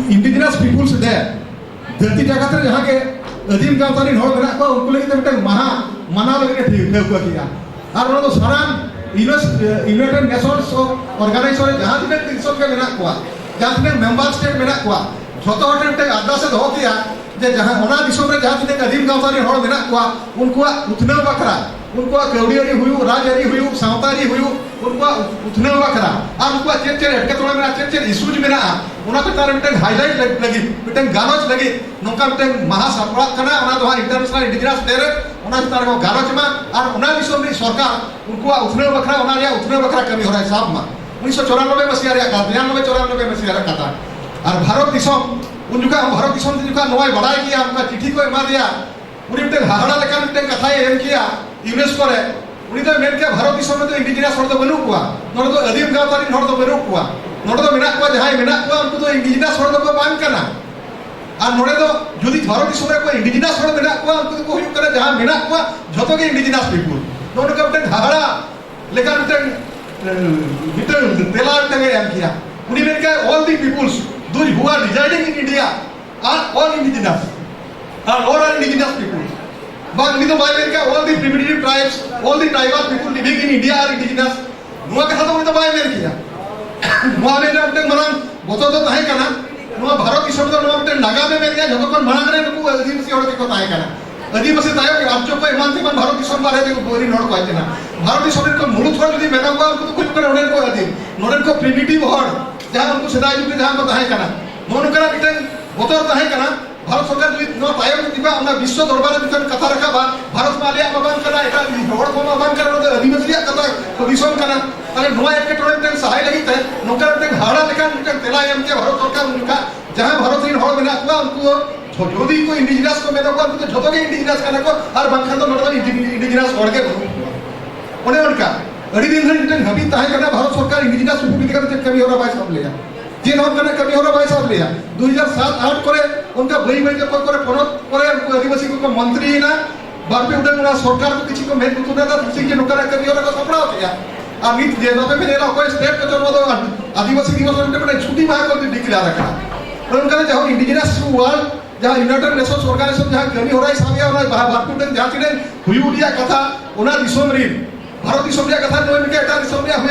Indigenous Peoples Day, ᱫᱷᱟᱹᱨᱛᱤ ᱡᱟᱠᱟᱛ ᱨᱮ ᱡᱟᱦᱟᱸ ᱜᱮ ᱟᱹᱫᱤᱢ ᱜᱟᱶᱛᱟ ᱨᱤᱱ ᱦᱚᱲ ᱢᱮᱱᱟᱜ ᱠᱚᱣᱟ, ᱩᱱᱠᱩ ᱞᱟᱹᱜᱤᱫ ᱛᱮ ᱢᱤᱫᱴᱟᱝ ᱢᱟᱦᱟ ᱢᱟᱱᱟᱣ ᱞᱟᱹᱜᱤᱫ ᱮ ᱴᱷᱤ-, ᱴᱷᱟᱹᱣᱠᱟᱹ ᱠᱮᱜᱼᱟ᱾ ᱟᱨ ᱚᱱᱟ ᱫᱚ ᱥᱟᱱᱟᱢ ᱤᱭᱩᱱᱮᱥ-, United Nations Organization ᱨᱮ ᱡᱟᱦᱟᱸ ᱛᱤᱱᱟᱹᱜ ᱫᱤᱥᱚᱢ ᱜᱮ ᱢᱮᱱᱟᱜ ᱠᱚᱣᱟ, ᱡᱟᱦᱟᱸ ᱛᱤᱱᱟᱹᱜ member state ᱢᱮᱱᱟᱜ ᱠᱚᱣᱟ, ᱡᱷᱚᱛᱚ ᱦᱚᱲ ᱴᱷᱮᱱ ᱢᱤᱫᱴᱟᱝ ᱟᱨᱫᱟᱥ ᱮ ᱫᱚᱦᱚ ᱠᱮᱜᱼᱟ ᱡᱮ ᱡᱟᱦᱟᱸ ᱚᱱᱟ ᱫᱤᱥᱚᱢ ᱨᱮ ᱡᱟᱦᱟᱸ ᱛᱤᱱᱟᱹᱜ ᱟᱹᱫᱤᱢ ᱜᱟᱶᱛᱟ ᱨᱤᱱ ᱦᱚᱲ ᱢᱮᱱᱟᱜ ᱠᱚᱣᱟ, ᱩᱱᱠᱩᱣᱟᱜ ᱩᱛᱱᱟᱹᱣ ᱵᱟᱠᱷᱨᱟ, ᱩᱱᱠᱩᱣᱟᱜ ᱠᱟᱹᱣᱰᱤᱭᱟᱹᱨᱤ ᱦᱩᱭᱩᱜ, ᱨᱟᱡᱽᱟᱹᱨᱤ ᱦᱩᱭᱩᱜ, ᱥᱟᱶᱛᱟᱨᱤ ᱦᱩᱭᱩᱜ, ᱩᱱᱠᱩᱣᱟᱜ ᱩᱛᱱᱟᱹᱣ ᱵᱟᱠᱷᱨᱟ ᱟᱨ ᱩᱱᱠᱩᱣᱟᱜ ᱪᱮᱫ ᱪᱮᱫ ᱮᱴᱠᱮᱴᱚᱬᱮ ᱢᱮᱱᱟᱜᱼᱟ, ᱪᱮᱫ ᱪᱮᱫ issues ᱢᱮᱱᱟᱜᱼᱟ, ᱚᱱᱟ ᱪᱮᱛᱟᱱ ᱨᱮ ᱢᱤᱫᱴᱟᱝ highlight ᱞᱟᱹᱜᱤᱫ, ᱢᱤᱫᱴᱟᱝ ᱜᱟᱞᱚᱪ ᱞᱟᱹᱜᱤᱫ ᱱᱚᱝᱠᱟ ᱢᱤᱫᱴᱟᱝ ᱢᱟᱦᱟ ᱥᱟᱯᱲᱟᱜ ᱠᱟᱱᱟ᱾ ᱚᱱᱟ ᱫᱚ ᱦᱟᱸᱜ International Indigenous Day ᱨᱮ ᱚᱱᱟ ᱪᱮᱛᱟᱱ ᱨᱮᱠᱚ ᱜᱟᱞᱚᱪ ᱢᱟ ᱟᱨ ᱚᱱᱟ ᱫᱤᱥᱚᱢ ᱨᱤᱱ ᱥᱚᱨᱠᱟᱨ ᱩᱱᱠᱩᱣᱟᱜ ᱩᱛᱱᱟᱹᱣ ᱵᱟᱠᱷᱨᱟ, ᱚᱱᱟ ᱨᱮᱭᱟᱜ ᱩᱛᱱᱟᱹᱣ ᱵᱟᱠᱷᱨᱟ ᱠᱟᱹᱢᱤ ᱦᱚᱨᱟᱭ ᱥᱟᱵ ᱢᱟ᱾ ᱩᱱᱤᱥᱥᱚ ᱪᱩᱨᱟᱱᱚᱵᱵᱳᱭ ᱢᱟᱹᱥᱤᱭᱟ ᱨᱮᱭᱟᱜ ᱠᱟᱛᱷᱟ, ᱛᱤᱨᱟᱱᱚᱵᱵᱳᱭ ᱪᱩᱨᱟᱱᱚᱵᱵᱳᱭ ᱢᱟᱹᱥᱤᱭᱟ ᱨᱮᱭᱟᱜ ᱠᱟᱛᱷᱟ᱾ ᱟᱨ ᱵᱷᱟᱨᱚᱛ ᱫᱤᱥᱚᱢ, ᱩᱱ ᱡᱚᱠᱷᱟ ᱵᱷᱟᱨᱚᱛ ᱫᱤᱥᱚᱢ ᱩᱱ ᱡᱚᱠᱷᱟ ᱱᱚᱣᱟᱭ ᱵᱟᱲᱟᱭ ᱠᱮᱜᱼᱟ, ᱚᱱᱠᱟ ᱪᱤᱴᱷᱤ ᱠᱚ ᱮᱢᱟ ᱫᱮᱭᱟ, ᱩᱱᱤ ᱢᱤᱫᱴᱟᱝ ᱦᱟᱦᱟᱲᱟ ᱞᱮᱠᱟᱱ ᱢᱤᱫᱴᱟᱝ ᱠᱟᱛᱷᱟᱭ ᱮᱢ ᱠᱮᱜᱼᱟ ᱤᱭᱩᱱᱮᱥᱠᱳ ᱨᱮ᱾ ᱩᱱᱤ ᱫᱚᱭ ᱢᱮᱱ ᱠᱮᱜᱼᱟ, ᱵᱷᱟᱨᱚᱛ ᱫᱤᱥᱚᱢ ᱨᱮᱫᱚ indigenous ᱦᱚᱲ ᱫᱚ ᱵᱟᱹᱱᱩᱜ ᱠᱚᱣᱟ, ᱱᱚᱰᱮ ᱫᱚ ᱟᱹᱫᱤᱢ ᱜᱟᱶᱛᱟ ᱨᱤᱱ ᱦᱚᱲ ᱫᱚ ᱵᱟᱹᱱᱩᱜ ᱠᱚᱣᱟ, ᱱᱚᱰᱮ ᱫᱚ ᱢᱮᱱᱟᱜ ᱠᱚᱣᱟ, ᱡᱟᱦᱟᱸᱭ ᱢᱮᱱᱟᱜ ᱠᱚᱣᱟ ᱩᱱᱠᱩ ᱫᱚ indigenous ᱦᱚᱲ ᱫᱚᱠᱚ ᱵᱟᱝ ᱠᱟᱱᱟ᱾ ᱟᱨ ᱱᱚᱰᱮ ᱫᱚ ᱡᱩᱫᱤ ᱵᱷᱟᱨᱚᱛ ᱫᱤᱥᱚᱢ ᱨᱮ ᱚᱠᱚᱭ indigenous ᱦᱚᱲ ᱢᱮᱱᱟᱜ ᱠᱚᱣᱟ, ᱩᱱᱠᱩ ᱫᱚᱠᱚ ᱦᱩᱭᱩᱜ ᱠᱟᱱᱟ, ᱡᱟᱦᱟᱸ ᱢᱮᱱᱟᱜ ᱠᱚᱣᱟ ᱡᱷᱚᱛᱚ ᱜᱮ indigenous people᱾ ᱱᱚᱜᱼᱚ ᱱᱚᱝᱠᱟ ᱢᱤᱫᱴᱟᱝ ᱦᱟᱦᱟᱲᱟ ᱞᱮᱠᱟ ᱢᱤᱫᱴᱟᱝ, ᱮ, ᱢᱤᱫᱴᱟᱝ ᱛᱮᱞᱟ ᱢᱤᱫᱴᱟᱝ ᱮ ᱮᱢ ᱠᱮᱜᱼᱟ᱾ ᱩᱱᱤ ᱢᱮᱱ ᱠᱮᱜᱼᱟ, all the peoples, those who are residing in India, are all indigenous, are all are indigenous people. ᱵᱟᱝ, ᱩᱱᱤ ᱫᱚ ᱵᱟᱭ ᱢᱮᱱ ᱠᱮᱭᱟ all the primitive tribes, all the tribal people living in India are indigenous. ᱱᱚᱣᱟ ᱠᱟᱛᱷᱟ ᱫᱚ ᱩᱱᱤ ᱫᱚ ᱵᱟᱭ ᱢᱮᱱ ᱠᱮᱭᱟ᱾ ᱱᱚᱣᱟ ᱢᱮᱱ ᱨᱮ ᱢᱤᱫᱴᱟᱝ ᱢᱟᱨᱟᱝ ᱵᱚᱛᱚᱨ ᱫᱚ ᱛᱟᱦᱮᱸ ᱠᱟᱱᱟ᱾ ᱱᱚᱣᱟ ᱵᱷᱟᱨᱚᱛ ᱫᱤᱥᱚᱢ ᱫᱚ ᱱᱚᱣᱟ ᱢᱤᱫᱴᱟᱝ ᱱᱟᱜᱟᱢ ᱮ ᱢᱮᱱ ᱜᱮᱭᱟ, ᱡᱚᱛᱚ ᱠᱷᱚᱱ ᱢᱟᱲᱟᱝ ᱨᱮ ᱱᱩᱠᱩ ᱟᱹᱫᱤᱵᱟᱹᱥᱤ ᱦᱚᱲ ᱜᱮᱠᱚ ᱛᱟᱦᱮᱸ ᱠᱟᱱᱟ᱾ ᱟᱹᱫᱤᱵᱟᱹᱥᱤ ᱛᱟᱭᱚᱢ ᱜᱮ ᱟᱨᱡᱚ ᱠᱚ ᱮᱢᱟᱱ ᱛᱮᱢᱟᱱ ᱵᱷᱟᱨᱚᱛ ᱫᱤᱥᱚᱢ ᱵᱟᱨᱦᱮ ᱨᱮᱱ ᱦᱚᱲ ᱠᱚ ᱦᱮᱡ ᱮᱱᱟ᱾ ᱵᱷᱟᱨᱚᱛ ᱫᱤᱥᱚᱢ ᱨᱮᱱ ᱠᱚ ᱢᱩᱲᱩᱫ ᱦᱚᱲ ᱡᱩᱫᱤ ᱢᱮᱱᱟᱜ ᱠᱚᱣᱟ, ᱩᱱᱠᱩ ᱫᱚᱠᱚ ᱦᱩᱭᱩᱜ ᱠᱟᱱᱟ ᱱᱚᱰᱮᱱ ᱠᱚ ᱟᱹᱫᱤᱢ, ᱱᱚᱰᱮᱱ ᱠᱚ ᱯᱨᱤᱢᱤᱴᱤᱵᱷ ᱦᱚᱲ, ᱡᱟᱦᱟᱸ ᱩᱱᱠᱩ ᱥᱮᱫᱟᱭ ᱡᱩᱜᱽ ᱨᱮ ᱡᱟᱦᱟᱸ ᱠᱚ ᱛᱟᱦᱮᱸ ᱠᱟᱱᱟ᱾ ᱱᱚᱜᱼᱚ ᱱᱚᱝᱠᱟᱱᱟᱜ ᱢᱤᱫᱴᱟᱝ ᱵᱚᱛᱚᱨ ᱛᱟᱦᱮᱸ ᱠᱟᱱᱟ᱾ ᱵᱷᱟᱨᱚᱛ ᱥᱚᱨᱠᱟᱨ ᱡᱩᱫᱤ ᱱᱚᱣᱟ ᱛᱟᱭᱚᱢ ᱛᱮ ᱵᱟ ᱚᱱᱟ ᱵᱤᱥᱥᱚ ᱫᱚᱨᱵᱟᱨ ᱨᱮ ᱢᱤᱫᱴᱟᱝ ᱠᱟᱛᱷᱟ ᱨᱟᱠᱟᱵᱟ, ᱵᱷᱟᱨᱚᱛ ᱢᱟ ᱟᱞᱮᱭᱟᱜ ᱢᱟ ᱵᱟᱝ ᱠᱟᱱᱟ, ᱮᱴᱟᱜ ᱦᱚᱲ ᱠᱚ ᱢᱟ ᱵᱟᱝ ᱠᱟᱱᱟ, ᱱᱚᱣᱟ ᱫᱚ ᱟᱹᱫᱤᱵᱟᱹᱥᱤᱭᱟᱜ ᱠᱟᱛᱷᱟ ᱠᱚ ᱫᱤᱥᱚᱢ ᱠᱟᱱᱟ᱾ ᱛᱟᱦᱞᱮ ᱱᱚᱣᱟ ᱮᱴᱠᱮᱴᱚᱬᱮ ᱢᱤᱫᱴᱟᱝ ᱥᱟᱦᱟᱭ ᱞᱟᱹᱜᱤᱫ ᱛᱮ ᱱᱚᱝᱠᱟ ᱢᱤᱫᱴᱟᱝ ᱦᱟᱦᱟᱲᱟ ᱞᱮᱠᱟᱱ ᱢᱤᱫᱴᱟᱝ ᱛᱮᱞᱟᱭ ᱮᱢ ᱠᱮᱭᱟ ᱵᱷᱟᱨᱚᱛ ᱥᱚᱨᱠᱟᱨ᱾ ᱩᱱ ᱡᱚᱠᱷᱟ ᱡᱟᱦᱟᱸ ᱵᱷᱟᱨᱚᱛ ᱨᱮᱱ ᱦᱚᱲ ᱢᱮᱱᱟᱜ ᱠᱚᱣᱟ, ᱩᱱᱠᱩ ᱫᱚ ᱡᱷᱚ-, ᱡᱩᱫᱤ ᱠᱚ ᱤᱱᱰᱤᱡᱤᱱᱟᱥ ᱠᱚ ᱢᱮᱱᱟ ᱠᱚᱣᱟ, ᱩᱱᱠᱩ ᱫᱚ ᱡᱷᱚᱛᱚ ᱜᱮ ᱤᱱᱰᱤᱡᱤᱱᱟᱥ ᱠᱟᱱᱟ ᱠᱚ, ᱟᱨ ᱵᱟᱝᱠᱷᱟᱱ ᱫᱚ ᱱᱚᱰᱮ ᱫᱚ ᱤᱱᱰᱤ-, ᱤᱱᱰᱤᱡᱤᱱᱟᱥ ᱦᱚᱲ ᱜᱮ ᱵᱟᱹᱱᱩᱜ ᱠᱚᱣᱟ᱾ ᱚᱱᱮ ᱚᱱᱠᱟ ᱟᱹᱰᱤ ᱫᱤᱱ ᱫᱷᱚᱨᱮ ᱢᱤᱫᱴᱟᱝ ᱦᱟᱹᱯᱤᱫ ᱛᱟᱦᱮᱸ ᱠᱟᱱᱟ, ᱵᱷᱟᱨᱚᱛ ᱥᱚᱨᱠᱟᱨ ᱤᱱᱰᱤᱡᱤᱱᱟᱥ ᱩᱯᱚᱠᱨᱤᱛᱤ ᱠᱟᱛᱮ ᱪᱮᱫ ᱠᱟᱹᱢᱤ ᱦᱚᱨᱟ ᱵᱟᱭ ᱥᱟᱵ ᱞᱮᱫᱟ᱾ ᱪᱮᱫ ᱦᱚᱸ ᱚᱱᱠᱟᱱᱟᱜ ᱠᱟᱹᱢᱤ ᱦᱚᱨᱟ ᱵᱟᱭ ᱥᱟᱵ ᱞᱮᱫᱟ᱾ ᱫᱩ ᱦᱟᱡᱟᱨ ᱥᱟᱛ ᱟᱴ ᱠᱚᱨᱮ ᱚᱱᱠᱟ ᱵᱟᱹᱭ ᱵᱟᱹᱭ ᱛᱮ ᱚᱠᱚᱭ ᱠᱚᱨᱮ ᱯᱚᱱᱚᱛ ᱠᱚᱨᱮ ᱩᱱᱠᱩ ᱟᱹᱫᱤᱵᱟᱹᱥᱤ ᱠᱚᱠᱚ ᱢᱚᱱᱛᱨᱤᱭᱮᱱᱟ᱾ ᱵᱟᱨ ᱯᱮ ᱩᱰᱟᱹᱝ ᱚᱱᱟ ᱥᱚᱨᱠᱟᱨ ᱠᱚ ᱠᱤᱪᱷᱩ ᱠᱚ ᱢᱮᱫ ᱞᱩᱛᱩᱨ ᱞᱮᱫᱟ, ᱴᱷᱤᱠ ᱜᱮ ᱱᱚᱝᱠᱟᱱᱟᱜ ᱠᱟᱹᱢᱤ ᱦᱚᱨᱟ ᱠᱚ ᱥᱟᱯᱲᱟᱣ ᱠᱮᱫᱼᱟ᱾ ᱟᱨ ᱱᱤᱛ ᱡᱮ ᱵᱟᱯᱮ ᱢᱮᱱᱮᱫᱟ, ᱚᱠᱚᱭ ᱥᱴᱮᱴ ᱠᱚᱪᱚ ᱱᱚᱣᱟ ᱫᱚ ᱟᱹᱫᱤᱵᱟᱹᱥᱤ ᱫᱤᱵᱚᱥ ᱢᱮᱱᱛᱮ ᱢᱤᱫᱴᱮᱱ ᱪᱷᱩᱴᱤ ᱢᱟᱦᱟ ᱠᱚ ᱰᱤᱠᱞᱮᱭᱟᱨ ᱟᱠᱟᱫᱼᱟ᱾ ᱚᱱᱮ ᱚᱱᱠᱟᱱᱟᱜ ᱡᱟᱦᱟᱸ ᱤᱱᱰᱤᱡᱤᱱᱟᱥ ᱣᱟᱨᱞᱰ, ᱡᱟᱦᱟᱸ ᱤᱭᱩᱱᱟᱭᱴᱮᱰ ᱱᱮᱥᱚᱱᱥ ᱚᱨᱜᱟᱱᱟᱭᱡᱮᱥᱚᱱ ᱡᱟᱦᱟᱸ ᱠᱟᱹᱢᱤ ᱦᱚᱨᱟᱭ ᱥᱟᱵ ᱮᱫᱼᱟ, ᱚᱱᱟ ᱵᱟᱦᱟ ᱵᱟᱨ ᱯᱮ ᱩᱰᱟᱹᱝ ᱡᱟᱦᱟᱸ ᱛᱤᱱᱟᱹᱜ ᱦᱩᱭᱩᱜ ᱨᱮᱭᱟᱜ ᱠᱟᱛᱷᱟ, ᱚᱱᱟ ᱫᱤᱥᱚᱢ ᱨᱮ ᱵᱷᱟᱨᱚᱛ ᱫᱤᱥᱚᱢ ᱨᱮᱭᱟᱜ ᱠᱟᱛᱷᱟ ᱱᱚᱜᱼᱚᱭ ᱢᱤᱫᱴᱮᱱ ᱮᱴᱟᱜ ᱫᱤᱥᱚᱢ ᱨᱮᱭᱟᱜ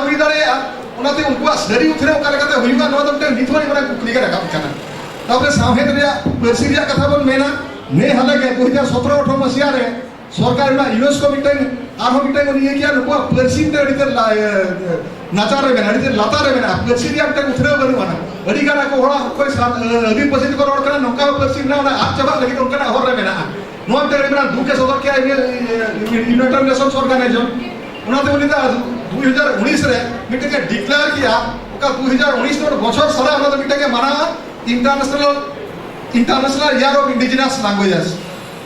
ᱦᱩᱭ ᱫᱟᱲᱮᱭᱟᱜᱼᱟ᱾ ᱚᱱᱟᱛᱮ ᱩᱱᱠᱩᱣᱟᱜ ᱥᱟᱹᱨᱤ ᱩᱛᱷᱱᱟᱹᱣ ᱚᱠᱟ ᱞᱮᱠᱟᱛᱮ ᱦᱩᱭᱩᱜᱼᱟ, ᱱᱚᱣᱟ ᱫᱚ ᱢᱤᱫᱴᱮᱱ ᱱᱤᱛ ᱦᱚᱸ ᱢᱟᱨᱟᱝ ᱠᱩᱠᱞᱤ ᱜᱮ ᱨᱟᱠᱟᱵ ᱠᱟᱱᱟ᱾ ᱛᱟᱨᱯᱚᱨᱮ ᱥᱟᱶᱦᱮᱫ ᱨᱮᱭᱟᱜ, ᱯᱟᱹᱨᱥᱤ ᱨᱮᱭᱟᱜ ᱠᱟᱛᱷᱟ ᱵᱚᱱ ᱢᱮᱱᱟ, ᱱᱮ ᱦᱟᱞᱮ ᱜᱮ ᱫᱩ ᱦᱟᱡᱟᱨ ᱥᱚᱛᱨᱚ ᱟᱴᱷᱨᱚ ᱢᱟᱹᱥᱤᱭᱟ ᱨᱮ ᱥᱚᱨᱠᱟᱨ ᱨᱮᱱᱟᱜ ᱤᱭᱩᱱᱮᱥᱠᱳ ᱢᱤᱫᱴᱮᱱ ᱟᱨᱦᱚᱸ ᱢᱤᱫᱴᱮᱱ ᱩᱱᱤ ᱤᱭᱟᱹ ᱠᱮᱭᱟ, ᱱᱩᱠᱩᱣᱟᱜ ᱯᱟᱹᱨᱥᱤ ᱢᱤᱫᱴᱮᱱ ᱟᱹᱰᱤ ᱛᱮᱫ ᱞᱟ-, ᱮ, ᱱᱟᱪᱟᱨ ᱨᱮ ᱢᱮᱱᱟᱜᱼᱟ, ᱟᱹᱰᱤ ᱛᱮᱫ ᱞᱟᱛᱟᱨ ᱨᱮ ᱢᱮᱱᱟᱜᱼᱟ᱾ ᱯᱟᱹᱨᱥᱤ ᱨᱮᱭᱟᱜ ᱢᱤᱫᱴᱮᱱ ᱩᱛᱷᱱᱟᱹᱣ ᱵᱟᱹᱱᱩᱜ ᱟᱱᱟ᱾ ᱟᱹᱰᱤ ᱜᱟᱱ ᱟᱠᱚ ᱦᱚᱲᱟᱜ ᱚᱠᱚᱭ ᱥᱟᱱ-, ᱮ, ᱟᱹᱫᱤᱢ ᱯᱟᱹᱨᱥᱤ ᱛᱮᱠᱚ ᱨᱚᱲ ᱠᱟᱱᱟ, ᱱᱚᱝᱠᱟ ᱦᱚᱸ ᱯᱟᱹᱨᱥᱤ ᱢᱮᱱᱟᱜᱼᱟ, ᱚᱱᱟ ᱟᱫ ᱪᱟᱵᱟᱜ ᱞᱟᱹᱜᱤᱫ ᱚᱱᱠᱟᱱᱟᱜ ᱦᱚᱨ ᱨᱮ ᱢᱮᱱᱟᱜᱼᱟ᱾ ᱱᱚᱣᱟ ᱢᱤᱫᱴᱮᱱ ᱟᱹᱰᱤ ᱢᱟᱨᱟᱝ ᱫᱩᱠ ᱮ ᱥᱚᱫᱚᱨ ᱠᱮᱜᱼᱟ ᱤᱭᱟᱹ, ᱤᱭᱟᱹ, ᱤᱭᱩᱱᱟᱭᱴᱮᱰ ᱱᱮᱥᱚᱱᱥ ᱚᱨᱜᱟᱱᱟᱭᱡᱮᱥᱚᱱ᱾ ᱚᱱᱟᱛᱮ ᱩᱱᱤ ᱫᱚ ᱫᱩ ᱦᱟᱡᱟᱨ ᱩᱱᱤᱥ ᱨᱮ ᱢᱤᱫᱴᱮᱱ ᱮ ᱰᱤᱠᱞᱮᱭᱟᱨ ᱠᱮᱜᱼᱟ, ᱚᱠᱟ ᱫᱩ ᱦᱟᱡᱟᱨ ᱩᱱᱤᱥ ᱫᱚ ᱵᱚᱪᱷᱚᱨ ᱥᱟᱨᱟ ᱚᱱᱟ ᱫᱚ ᱢᱤᱫᱴᱮᱱ ᱮ ᱢᱟᱱᱟᱣᱟ, international, international year of indigenous languages.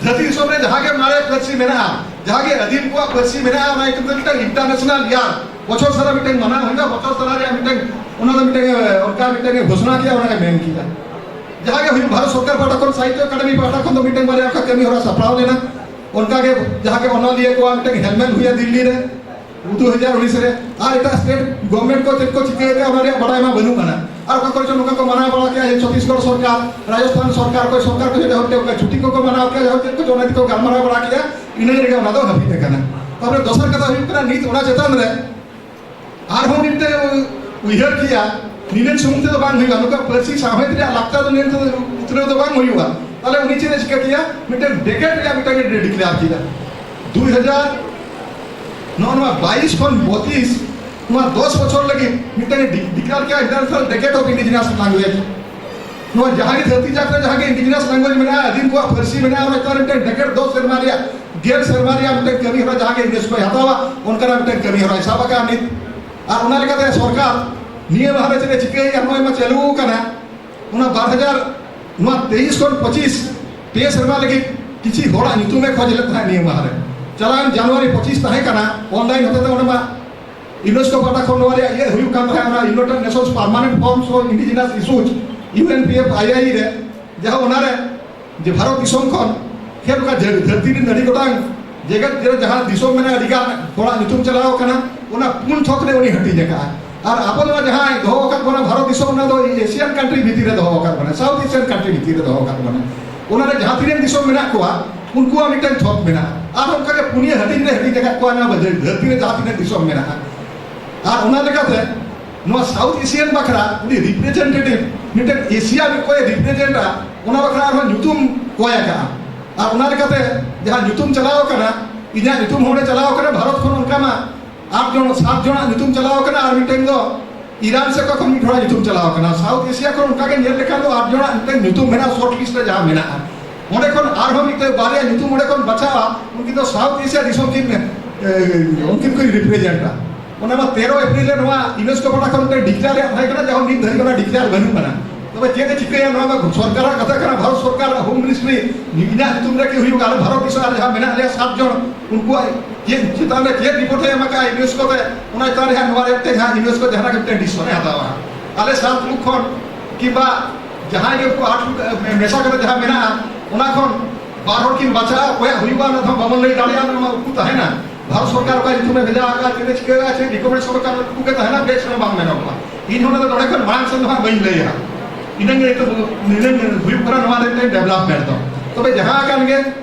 ᱫᱷᱟᱹᱨᱛᱤ ᱫᱤᱥᱚᱢ ᱨᱮ ᱡᱟᱦᱟᱸ ᱜᱮ ᱢᱟᱨᱮ ᱯᱟᱹᱨᱥᱤ ᱢᱮᱱᱟᱜᱼᱟ, ᱡᱟᱦᱟᱸ ᱜᱮ ᱟᱹᱫᱤᱢ ᱠᱚᱣᱟᱜ ᱯᱟᱹᱨᱥᱤ ᱢᱮᱱᱟᱜᱼᱟ, ᱚᱱᱟ ᱧᱩᱛᱩᱢ ᱛᱮ ᱢᱤᱫᱴᱟᱝ ᱤᱱᱴᱟᱨᱱᱮᱥᱚᱱᱟᱞ ᱤᱭᱟᱨ ᱵᱚᱪᱷᱚᱨ ᱥᱟᱨᱟ ᱢᱤᱫᱴᱟᱝ ᱢᱟᱱᱟᱣ ᱦᱩᱭᱩᱜᱼᱟ, ᱵᱚᱪᱷᱚᱨ ᱥᱟᱨᱟ ᱨᱮᱭᱟᱜ ᱢᱤᱫᱴᱟᱝ, ᱚᱱᱟ ᱫᱚ ᱢᱤᱫᱴᱟᱝ, ᱮ, ᱚᱱᱠᱟ ᱢᱤᱫᱴᱟᱝ ᱮ ᱜᱷᱳᱥᱚᱱᱟ ᱠᱮᱫᱟ, ᱚᱱᱟ ᱜᱮ ᱢᱮᱱ ᱠᱮᱫᱟ᱾ ᱡᱟᱦᱟᱸ ᱜᱮ ᱦᱩᱭᱩᱜ, ᱵᱷᱟᱨᱚᱛ ᱥᱚᱨᱠᱟᱨ ᱯᱟᱦᱴᱟ ᱠᱷᱚᱱ, ᱥᱟᱦᱤᱛᱛᱚ ᱮᱠᱟᱰᱮᱢᱤ ᱯᱟᱦᱴᱟ ᱠᱷᱚᱱ ᱫᱚ ᱢᱤᱫᱴᱟᱝ ᱵᱟᱨᱭᱟ ᱚᱱᱠᱟ ᱠᱟᱹᱢᱤ ᱦᱚᱨᱟ ᱥᱟᱯᱲᱟᱣ ᱞᱮᱱᱟ᱾ ᱚᱱᱠᱟ ᱜᱮ ᱡᱟᱦᱟᱸ ᱜᱮ ᱚᱱᱚᱞᱤᱭᱟᱹ ᱠᱚᱣᱟᱜ ᱢᱤᱫᱴᱟᱝ ᱦᱮᱞᱢᱮᱞ ᱦᱩᱭᱟ ᱫᱤᱞᱞᱤ ᱨᱮ ᱫᱩ ᱦᱟᱡᱟᱨ ᱩᱱᱤᱥ ᱨᱮ, ᱟᱨ ᱮᱴᱟᱜ ᱥᱴᱮᱴ ᱜᱚᱵᱷᱢᱮᱱᱴ ᱠᱚ ᱪᱮᱫ ᱠᱚ ᱪᱤᱠᱟᱹ ᱟᱠᱟᱫᱟ, ᱚᱱᱟ ᱨᱮᱭᱟᱜ ᱵᱟᱰᱟᱭ ᱢᱟ ᱵᱟᱹᱱᱩᱜ ᱟᱱᱟ᱾ ᱟᱨ ᱚᱠᱟ ᱠᱚᱨᱮ ᱪᱚ ᱱᱚᱝᱠᱟ ᱠᱚ ᱢᱟᱱᱟᱣ ᱵᱟᱲᱟ ᱠᱮᱜᱼᱟ, ᱪᱷᱚᱛᱤᱥᱜᱚᱲ ᱥᱚᱨᱠᱟᱨ, ᱨᱟᱡᱚᱥᱛᱷᱟᱱ ᱥᱚᱨᱠᱟᱨ, ᱚᱠᱚᱭ ᱥᱚᱨᱠᱟᱨ ᱠᱚ ᱦᱮᱡ ᱦᱚᱛᱮ ᱚᱠᱟ ᱪᱷᱩᱴᱤ ᱠᱚᱠᱚ ᱢᱟᱱᱟᱣ ᱠᱮᱜᱼᱟ, ᱡᱟᱦᱟᱸ ᱪᱮᱫ ᱠᱚ ᱪᱚ ᱚᱱᱟ ᱠᱚ ᱜᱟᱞᱢᱟᱨᱟᱣ ᱵᱟᱲᱟ ᱠᱮᱜᱼᱟ, ᱤᱱᱟᱹ ᱨᱮᱜᱮ ᱚᱱᱟ ᱫᱚ ᱦᱟᱹᱯᱤᱫ ᱟᱠᱟᱱᱟ᱾ ᱛᱟᱨᱯᱚᱨᱮ ᱫᱚᱥᱟᱨ ᱠᱟᱛᱷᱟ ᱦᱩᱭᱩᱜ ᱠᱟᱱᱟ, ᱱᱤᱛ ᱚᱱᱟ ᱪᱮᱛᱟᱱ ᱨᱮ ᱟᱨᱦᱚᱸ ᱢᱤᱫᱴᱮᱱ ᱩᱭᱦᱟᱹᱨ ᱠᱮᱭᱟ, ᱱᱤᱱᱟᱹᱱ ᱥᱩᱢᱩᱝ ᱛᱮᱫᱚ ᱵᱟᱝ ᱦᱩᱭᱩᱜᱼᱟ, ᱱᱩᱠᱩᱣᱟᱜ ᱯᱟᱹᱨᱥᱤ ᱥᱟᱶᱦᱮᱫ ᱨᱮᱭᱟᱜ ᱞᱟᱠᱪᱟᱨ ᱫᱚ ᱱᱤᱱᱟᱹᱱ ᱛᱮᱫᱚ ᱩᱛᱱᱟᱹᱣ ᱫᱚ ᱵᱟᱝ ᱦᱩᱭᱩᱜᱼᱟ᱾ ᱛᱟᱦᱞᱮ ᱩᱱᱤ ᱪᱮᱫ ᱮ ᱪᱤᱠᱟᱹ ᱠᱮᱭᱟ? ᱢᱤᱫᱴᱮᱱ ᱰᱮᱠᱮᱴ ᱨᱮᱭᱟᱜ ᱢᱤᱫᱴᱮᱱ ᱰᱤᱠᱞᱮᱭᱟᱨ ᱠᱮᱫᱟ᱾ ᱫᱩᱭ ᱦᱟᱡᱟᱨ, ᱱᱚᱜᱼᱚ ᱱᱚᱣᱟ ᱵᱟᱭᱤᱥ ᱠᱷᱚᱱ ᱵᱚᱛᱤᱥ, ᱱᱚᱣᱟ ᱫᱚᱥ ᱵᱚᱪᱷᱚᱨ ᱞᱟᱹᱜᱤᱫ ᱢᱤᱫᱴᱮᱱ ᱰᱤ-, ᱰᱤᱠᱞᱮᱭᱟᱨ ᱠᱮᱫᱟ International Decade of Indigenous Language᱾ ᱱᱚᱣᱟ ᱡᱟᱦᱟᱸ ᱜᱮ ᱫᱷᱟᱹᱨᱛᱤ ᱡᱟᱠᱟᱛ ᱨᱮ ᱡᱟᱦᱟᱸ ᱜᱮ indigenous language ᱢᱮᱱᱟᱜᱼᱟ, ᱟᱹᱫᱤᱢ ᱠᱚᱣᱟᱜ ᱯᱟᱹᱨᱥᱤ ᱢᱮᱱᱟᱜᱼᱟ, ᱚᱱᱟ ᱪᱮᱛᱟᱱ ᱨᱮ ᱢᱤᱫᱴᱮᱱ ᱰᱮᱠᱮᱴ ᱫᱚᱥ ᱥᱮᱨᱢᱟ ᱨᱮᱭᱟᱜ, ᱜᱮᱞ ᱥᱮᱨᱢᱟ ᱨᱮᱭᱟᱜ ᱢᱤᱫᱴᱮᱱ ᱠᱟᱹᱢᱤ ᱦᱚᱨᱟ ᱡᱟᱦᱟᱸ ᱜᱮ UNESCO ᱭ ᱦᱟᱛᱟᱣᱟ, ᱚᱱᱠᱟᱱᱟᱜ ᱢᱤᱫᱴᱮᱱ ᱠᱟᱹᱢᱤ ᱦᱚᱨᱟᱭ ᱥᱟᱵ ᱟᱠᱟᱫᱼᱟ ᱱᱤᱛ᱾ ᱟᱨ ᱚᱱᱟ ᱞᱮᱠᱟᱛᱮ ᱥᱚᱨᱠᱟᱨ ᱱᱤᱭᱟᱹ ᱢᱟᱦᱟ ᱨᱮ ᱪᱮᱫ ᱮ ᱪᱤᱠᱟᱹᱭᱮᱫᱼᱟ, ᱱᱚᱜᱼᱚᱭ ᱢᱟ ᱪᱟᱹᱞᱩ ᱟᱠᱟᱱᱟ, ᱚᱱᱟ ᱵᱟᱨ ᱦᱟᱡᱟᱨ, ᱱᱚᱣᱟ ᱛᱮᱭᱤᱥ ᱠᱷᱚᱱ ᱯᱚᱸᱪᱤᱥ, ᱯᱮ ᱥᱮᱨᱢᱟ ᱞᱟᱹᱜᱤᱫ ᱠᱤᱪᱷᱤ ᱦᱚᱲᱟᱜ ᱧᱩᱛᱩᱢ ᱮ ᱠᱷᱚᱡ ᱞᱮᱫ ᱛᱟᱦᱮᱸᱫ ᱱᱤᱭᱟᱹ ᱢᱟᱦᱟ ᱨᱮ᱾ ᱪᱟᱞᱟᱣᱮᱱ ᱡᱟᱱᱩᱣᱟᱨᱤ ᱯᱚᱸᱪᱤᱥ ᱛᱟᱦᱮᱸ ᱠᱟᱱᱟ, online ᱦᱚᱛᱮᱛᱮ ᱚᱸᱰᱮ ᱢᱟ UNESCO ᱯᱟᱦᱴᱟ ᱠᱷᱚᱱ ᱱᱚᱣᱟ ᱨᱮᱭᱟᱜ ᱤᱭᱟᱹ ᱦᱩᱭᱩᱜ ᱠᱟᱱ ᱛᱟᱦᱮᱸᱫ, ᱚᱱᱟ United Nations Permanent Forum for Indigenous Issues, U N P F I I ᱨᱮ, ᱡᱟᱦᱟᱸ ᱚᱱᱟᱨᱮ ᱡᱮ ᱵᱷᱟᱨᱚᱛ ᱫᱤᱥᱚᱢ ᱠᱷᱚᱱ ᱪᱮᱫ ᱞᱮᱠᱟ ᱡᱟᱹ-, ᱫᱷᱟᱹᱨᱛᱤ ᱨᱮᱱ ᱟᱹᱰᱤ ᱜᱚᱴᱟᱝ ᱡᱮᱜᱮᱛ ᱨᱮ ᱡᱟᱦᱟᱸ ᱫᱤᱥᱚᱢ ᱢᱮᱱᱟᱜᱼᱟ, ᱟᱹᱰᱤ ᱜᱟᱱ ᱦᱚᱲᱟᱜ ᱧᱩᱛᱩᱢ ᱪᱟᱞᱟᱣ ᱟᱠᱟᱱᱟ, ᱚᱱᱟ ᱯᱩᱱ ᱛᱷᱚᱠ ᱨᱮ ᱩᱱᱤ ᱦᱟᱹᱴᱤᱧ ᱟᱠᱟᱫᱼᱟ᱾ ᱟᱨ ᱟᱵᱚ ᱱᱚᱣᱟ ᱡᱟᱦᱟᱸᱭ ᱫᱚᱦᱚ ᱟᱠᱟᱫ ᱵᱚᱱᱟ ᱵᱷᱟᱨᱚᱛ ᱫᱤᱥᱚᱢ, ᱚᱱᱟ ᱫᱚ Asian country ᱵᱷᱤᱛᱤᱨ ᱨᱮ ᱫᱚᱦᱚ ᱟᱠᱟᱫ ᱵᱚᱱᱟ, South Asian country ᱵᱷᱤᱛᱤᱨ ᱨᱮ ᱫᱚᱦᱚ ᱟᱠᱟᱫ ᱵᱚᱱᱟ᱾ ᱚᱱᱟ ᱨᱮ ᱡᱟᱦᱟᱸ ᱛᱤᱱᱟᱹᱜ ᱫᱤᱥᱚᱢ ᱢᱮᱱᱟᱜ ᱠᱚᱣᱟ, ᱩᱱᱠᱩᱣᱟᱜ ᱢᱤᱫᱴᱮᱱ ᱛᱷᱚᱠ ᱢᱮᱱᱟᱜᱼᱟ᱾ ᱟᱨ ᱚᱱᱠᱟ ᱜᱮ ᱯᱩᱱᱭᱟᱹ ᱦᱟᱹᱴᱤᱧ ᱨᱮ ᱦᱟᱹᱴᱤᱧ ᱟᱠᱟᱫ ᱠᱚᱣᱟ ᱱᱚᱣᱟ ᱫᱷᱟᱹᱨᱛᱤ ᱨᱮ ᱡᱟᱦᱟᱸ ᱛᱤᱱᱟᱹᱜ ᱫᱤᱥᱚᱢ ᱢᱮᱱᱟᱜᱼᱟ᱾ ᱟᱨ ᱚᱱᱟ ᱞᱮᱠᱟᱛᱮ ᱱᱚᱣᱟ South Asian ᱵᱟᱠᱷᱨᱟ ᱩᱱᱤ representative, ᱢᱤᱫᱴᱮᱱ ᱮᱥᱤᱭᱟ ᱨᱮ ᱚᱠᱚᱭᱮ represent ᱟ, ᱚᱱᱟ ᱵᱟᱠᱷᱨᱟ ᱟᱨᱦᱚᱸ ᱧᱩᱛᱩᱢ ᱠᱚᱭ ᱟᱠᱟᱫᱼᱟ᱾ ᱟᱨ ᱚᱱᱟ ᱞᱮᱠᱟᱛᱮ ᱡᱟᱦᱟᱸ ᱧᱩᱛᱩᱢ ᱪᱟᱞᱟᱣ ᱟᱠᱟᱱᱟ, ᱤᱧᱟᱹᱜ ᱧᱩᱛᱩᱢ ᱦᱚᱸ ᱚᱸᱰᱮ ᱪᱟᱞᱟᱣ ᱟᱠᱟᱱᱟ᱾ ᱵᱷᱟᱨᱚᱛ ᱠᱷᱚᱱ ᱚᱱᱠᱟ ᱢᱟ ᱟᱴ ᱡᱚᱱ, ᱥᱟᱛ ᱡᱚᱱᱟᱜ ᱧᱩᱛᱩᱢ ᱪᱟᱞᱟᱣ ᱟᱠᱟᱱᱟ, ᱟᱨ ᱢᱤᱫᱴᱮᱱ ᱫᱚ ᱤᱨᱟᱱ ᱥᱮᱫ ᱠᱷᱚᱱ ᱢᱤᱫ ᱦᱚᱲᱟᱜ ᱧᱩᱛᱩᱢ ᱪᱟᱞᱟᱣ ᱟᱠᱟᱱᱟ᱾ South Asia ᱠᱷᱚᱱ ᱚᱱᱠᱟ ᱜᱮ ᱧᱮᱞ ᱞᱮᱠᱷᱟᱱ ᱫᱚ ᱟᱴ ᱡᱚᱱᱟᱜ ᱢᱤᱫᱴᱮᱱ ᱧᱩᱛᱩᱢ ᱢᱮᱱᱟᱜᱼᱟ, short list ᱨᱮ ᱡᱟᱦᱟᱸ ᱢᱮᱱᱟᱜᱼᱟ᱾ ᱚᱸᱰᱮ ᱠᱷᱚᱱ ᱟᱨᱦᱚᱸ ᱢᱤᱫᱴᱮᱱ ᱵᱟᱨᱭᱟ ᱧᱩᱛᱩᱢ ᱚᱸᱰᱮ ᱠᱷᱚᱱ ᱵᱟᱪᱷᱟᱣᱟ, ᱩᱱᱠᱤᱱ ᱫᱚ South Asia ᱫᱤᱥᱚᱢ ᱠᱤᱱ, ᱮ, ᱩᱱᱠᱤᱱ ᱠᱤᱱ represent ᱟ᱾ ᱚᱱᱟ ᱢᱟ ᱛᱮᱨᱚ ᱮᱯᱨᱤᱞ ᱨᱮ ᱱᱚᱣᱟ UNESCO ᱯᱟᱦᱴᱟ ᱠᱷᱚᱱ ᱢᱤᱫᱴᱮᱱ declare ᱨᱮᱭᱟᱜ ᱛᱟᱦᱮᱸ ᱠᱟᱱᱟ, ᱡᱟᱦᱟᱸ ᱱᱤᱛ ᱫᱷᱟᱹᱵᱤᱡ ᱚᱱᱟ declare ᱵᱟᱹᱱᱩᱜ ᱟᱱᱟ᱾ ᱛᱚᱵᱮ ᱪᱮᱫ ᱮ ᱪᱤᱠᱟᱹᱭᱟ? ᱱᱚᱣᱟ ᱢᱟ ᱥᱚᱨᱠᱟᱨᱟᱜ ᱠᱟᱛᱷᱟ ᱠᱟᱱᱟ, ᱵᱷᱟᱨᱚᱛ ᱥᱚᱨᱠᱟᱨ Home Ministry, ᱤᱧᱟᱹᱜ ᱧᱩᱛᱩᱢ ᱨᱮ ᱠᱤ ᱦᱩᱭᱩᱜᱼᱟ? ᱟᱞᱮ ᱵᱷᱟᱨᱚᱛ ᱫᱤᱥᱚᱢ ᱨᱮ ᱡᱟᱦᱟᱸ ᱢᱮᱱᱟᱜ ᱞᱮᱭᱟ ᱥᱟᱛ ᱡᱚᱱ, ᱩᱱᱠᱩᱣᱟᱜ ᱪᱮᱫ ᱪᱮᱛᱟᱱ ᱨᱮ ᱪᱮᱫ report ᱮ ᱮᱢ ᱟᱠᱟᱫᱼᱟ UNESCO ᱛᱮ, ᱚᱱᱟ ᱪᱮᱛᱟᱱ ᱨᱮ ᱦᱟᱸᱜ ᱱᱚᱣᱟ ᱨᱮᱭᱟᱜ ᱛᱮ ᱡᱟᱦᱟᱸ UNESCO ᱡᱟᱦᱟᱱᱟᱜ ᱜᱮ ᱢᱤᱫᱴᱮᱱ decision ᱮ ᱦᱟᱛᱟᱣᱟ᱾ ᱟᱞᱮ ᱥᱟᱛ ᱞᱩᱠ ᱠᱷᱚᱱ ᱠᱤᱝᱵᱟ ᱡᱟᱦᱟᱸᱭ ᱜᱮ ᱩᱱᱠᱩ ᱟᱴ ᱞᱩᱠ ᱢᱮᱥᱟ ᱠᱟᱛᱮ ᱡᱟᱦᱟᱸ ᱢᱮᱱᱟᱜᱼᱟ, ᱚᱱᱟ ᱠᱷᱚᱱ ᱵᱟᱨ ᱦᱚᱲ ᱠᱤᱱ ᱵᱟᱪᱷᱟᱜᱼᱟ, ᱚᱠᱚᱭᱟᱜ ᱦᱩᱭᱩᱜᱼᱟ ᱚᱱᱟ ᱫᱚ ᱵᱟᱵᱚᱱ ᱞᱟᱹᱭ ᱫᱟᱲᱮᱭᱟᱜᱼᱟ, ᱚᱱᱟ ᱢᱟ ᱩᱠᱩ ᱛᱟᱦᱮᱱᱟ᱾ ᱵᱷᱟᱨᱚᱛ ᱥᱚᱨᱠᱟᱨ ᱚᱠᱟ ᱧᱩᱛᱩᱢᱮ ᱵᱷᱮᱡᱟ ᱟᱠᱟᱫᱼᱟ, ᱪᱮᱫ ᱮ ᱪᱤᱠᱟᱹᱭᱟ, ᱪᱮᱫ recommendation ᱚᱠᱟ ᱩᱠᱩ ᱜᱮ ᱛᱟᱦᱮᱱᱟ, ᱵᱮᱥ ᱦᱚᱸ ᱵᱟᱝ ᱢᱮᱱᱚᱜᱚᱜᱼᱟ᱾ ᱤᱧ ᱦᱚᱸ ᱚᱱᱟ ᱫᱚ ᱱᱚᱰᱮ ᱠᱷᱚᱱ ᱢᱟᱲᱟᱝ ᱥᱮᱫ ᱫᱚ ᱦᱟᱸᱜ ᱵᱟᱹᱧ ᱞᱟᱹᱭᱟ᱾ ᱤᱱᱟᱹᱜ ᱜᱮ ᱱᱤᱛᱚᱜ ᱱᱤᱱᱟᱹᱜ ᱦᱩᱭᱩᱜ ᱠᱟᱱᱟ ᱱᱚᱣᱟ ᱨᱮᱱᱟᱜ ᱰᱮᱵᱷᱞᱚᱯᱢᱮᱱᱴ ᱫᱚ᱾ ᱛᱚᱵᱮ ᱡᱟᱦᱟᱸ ᱠᱟᱱ ᱜᱮ,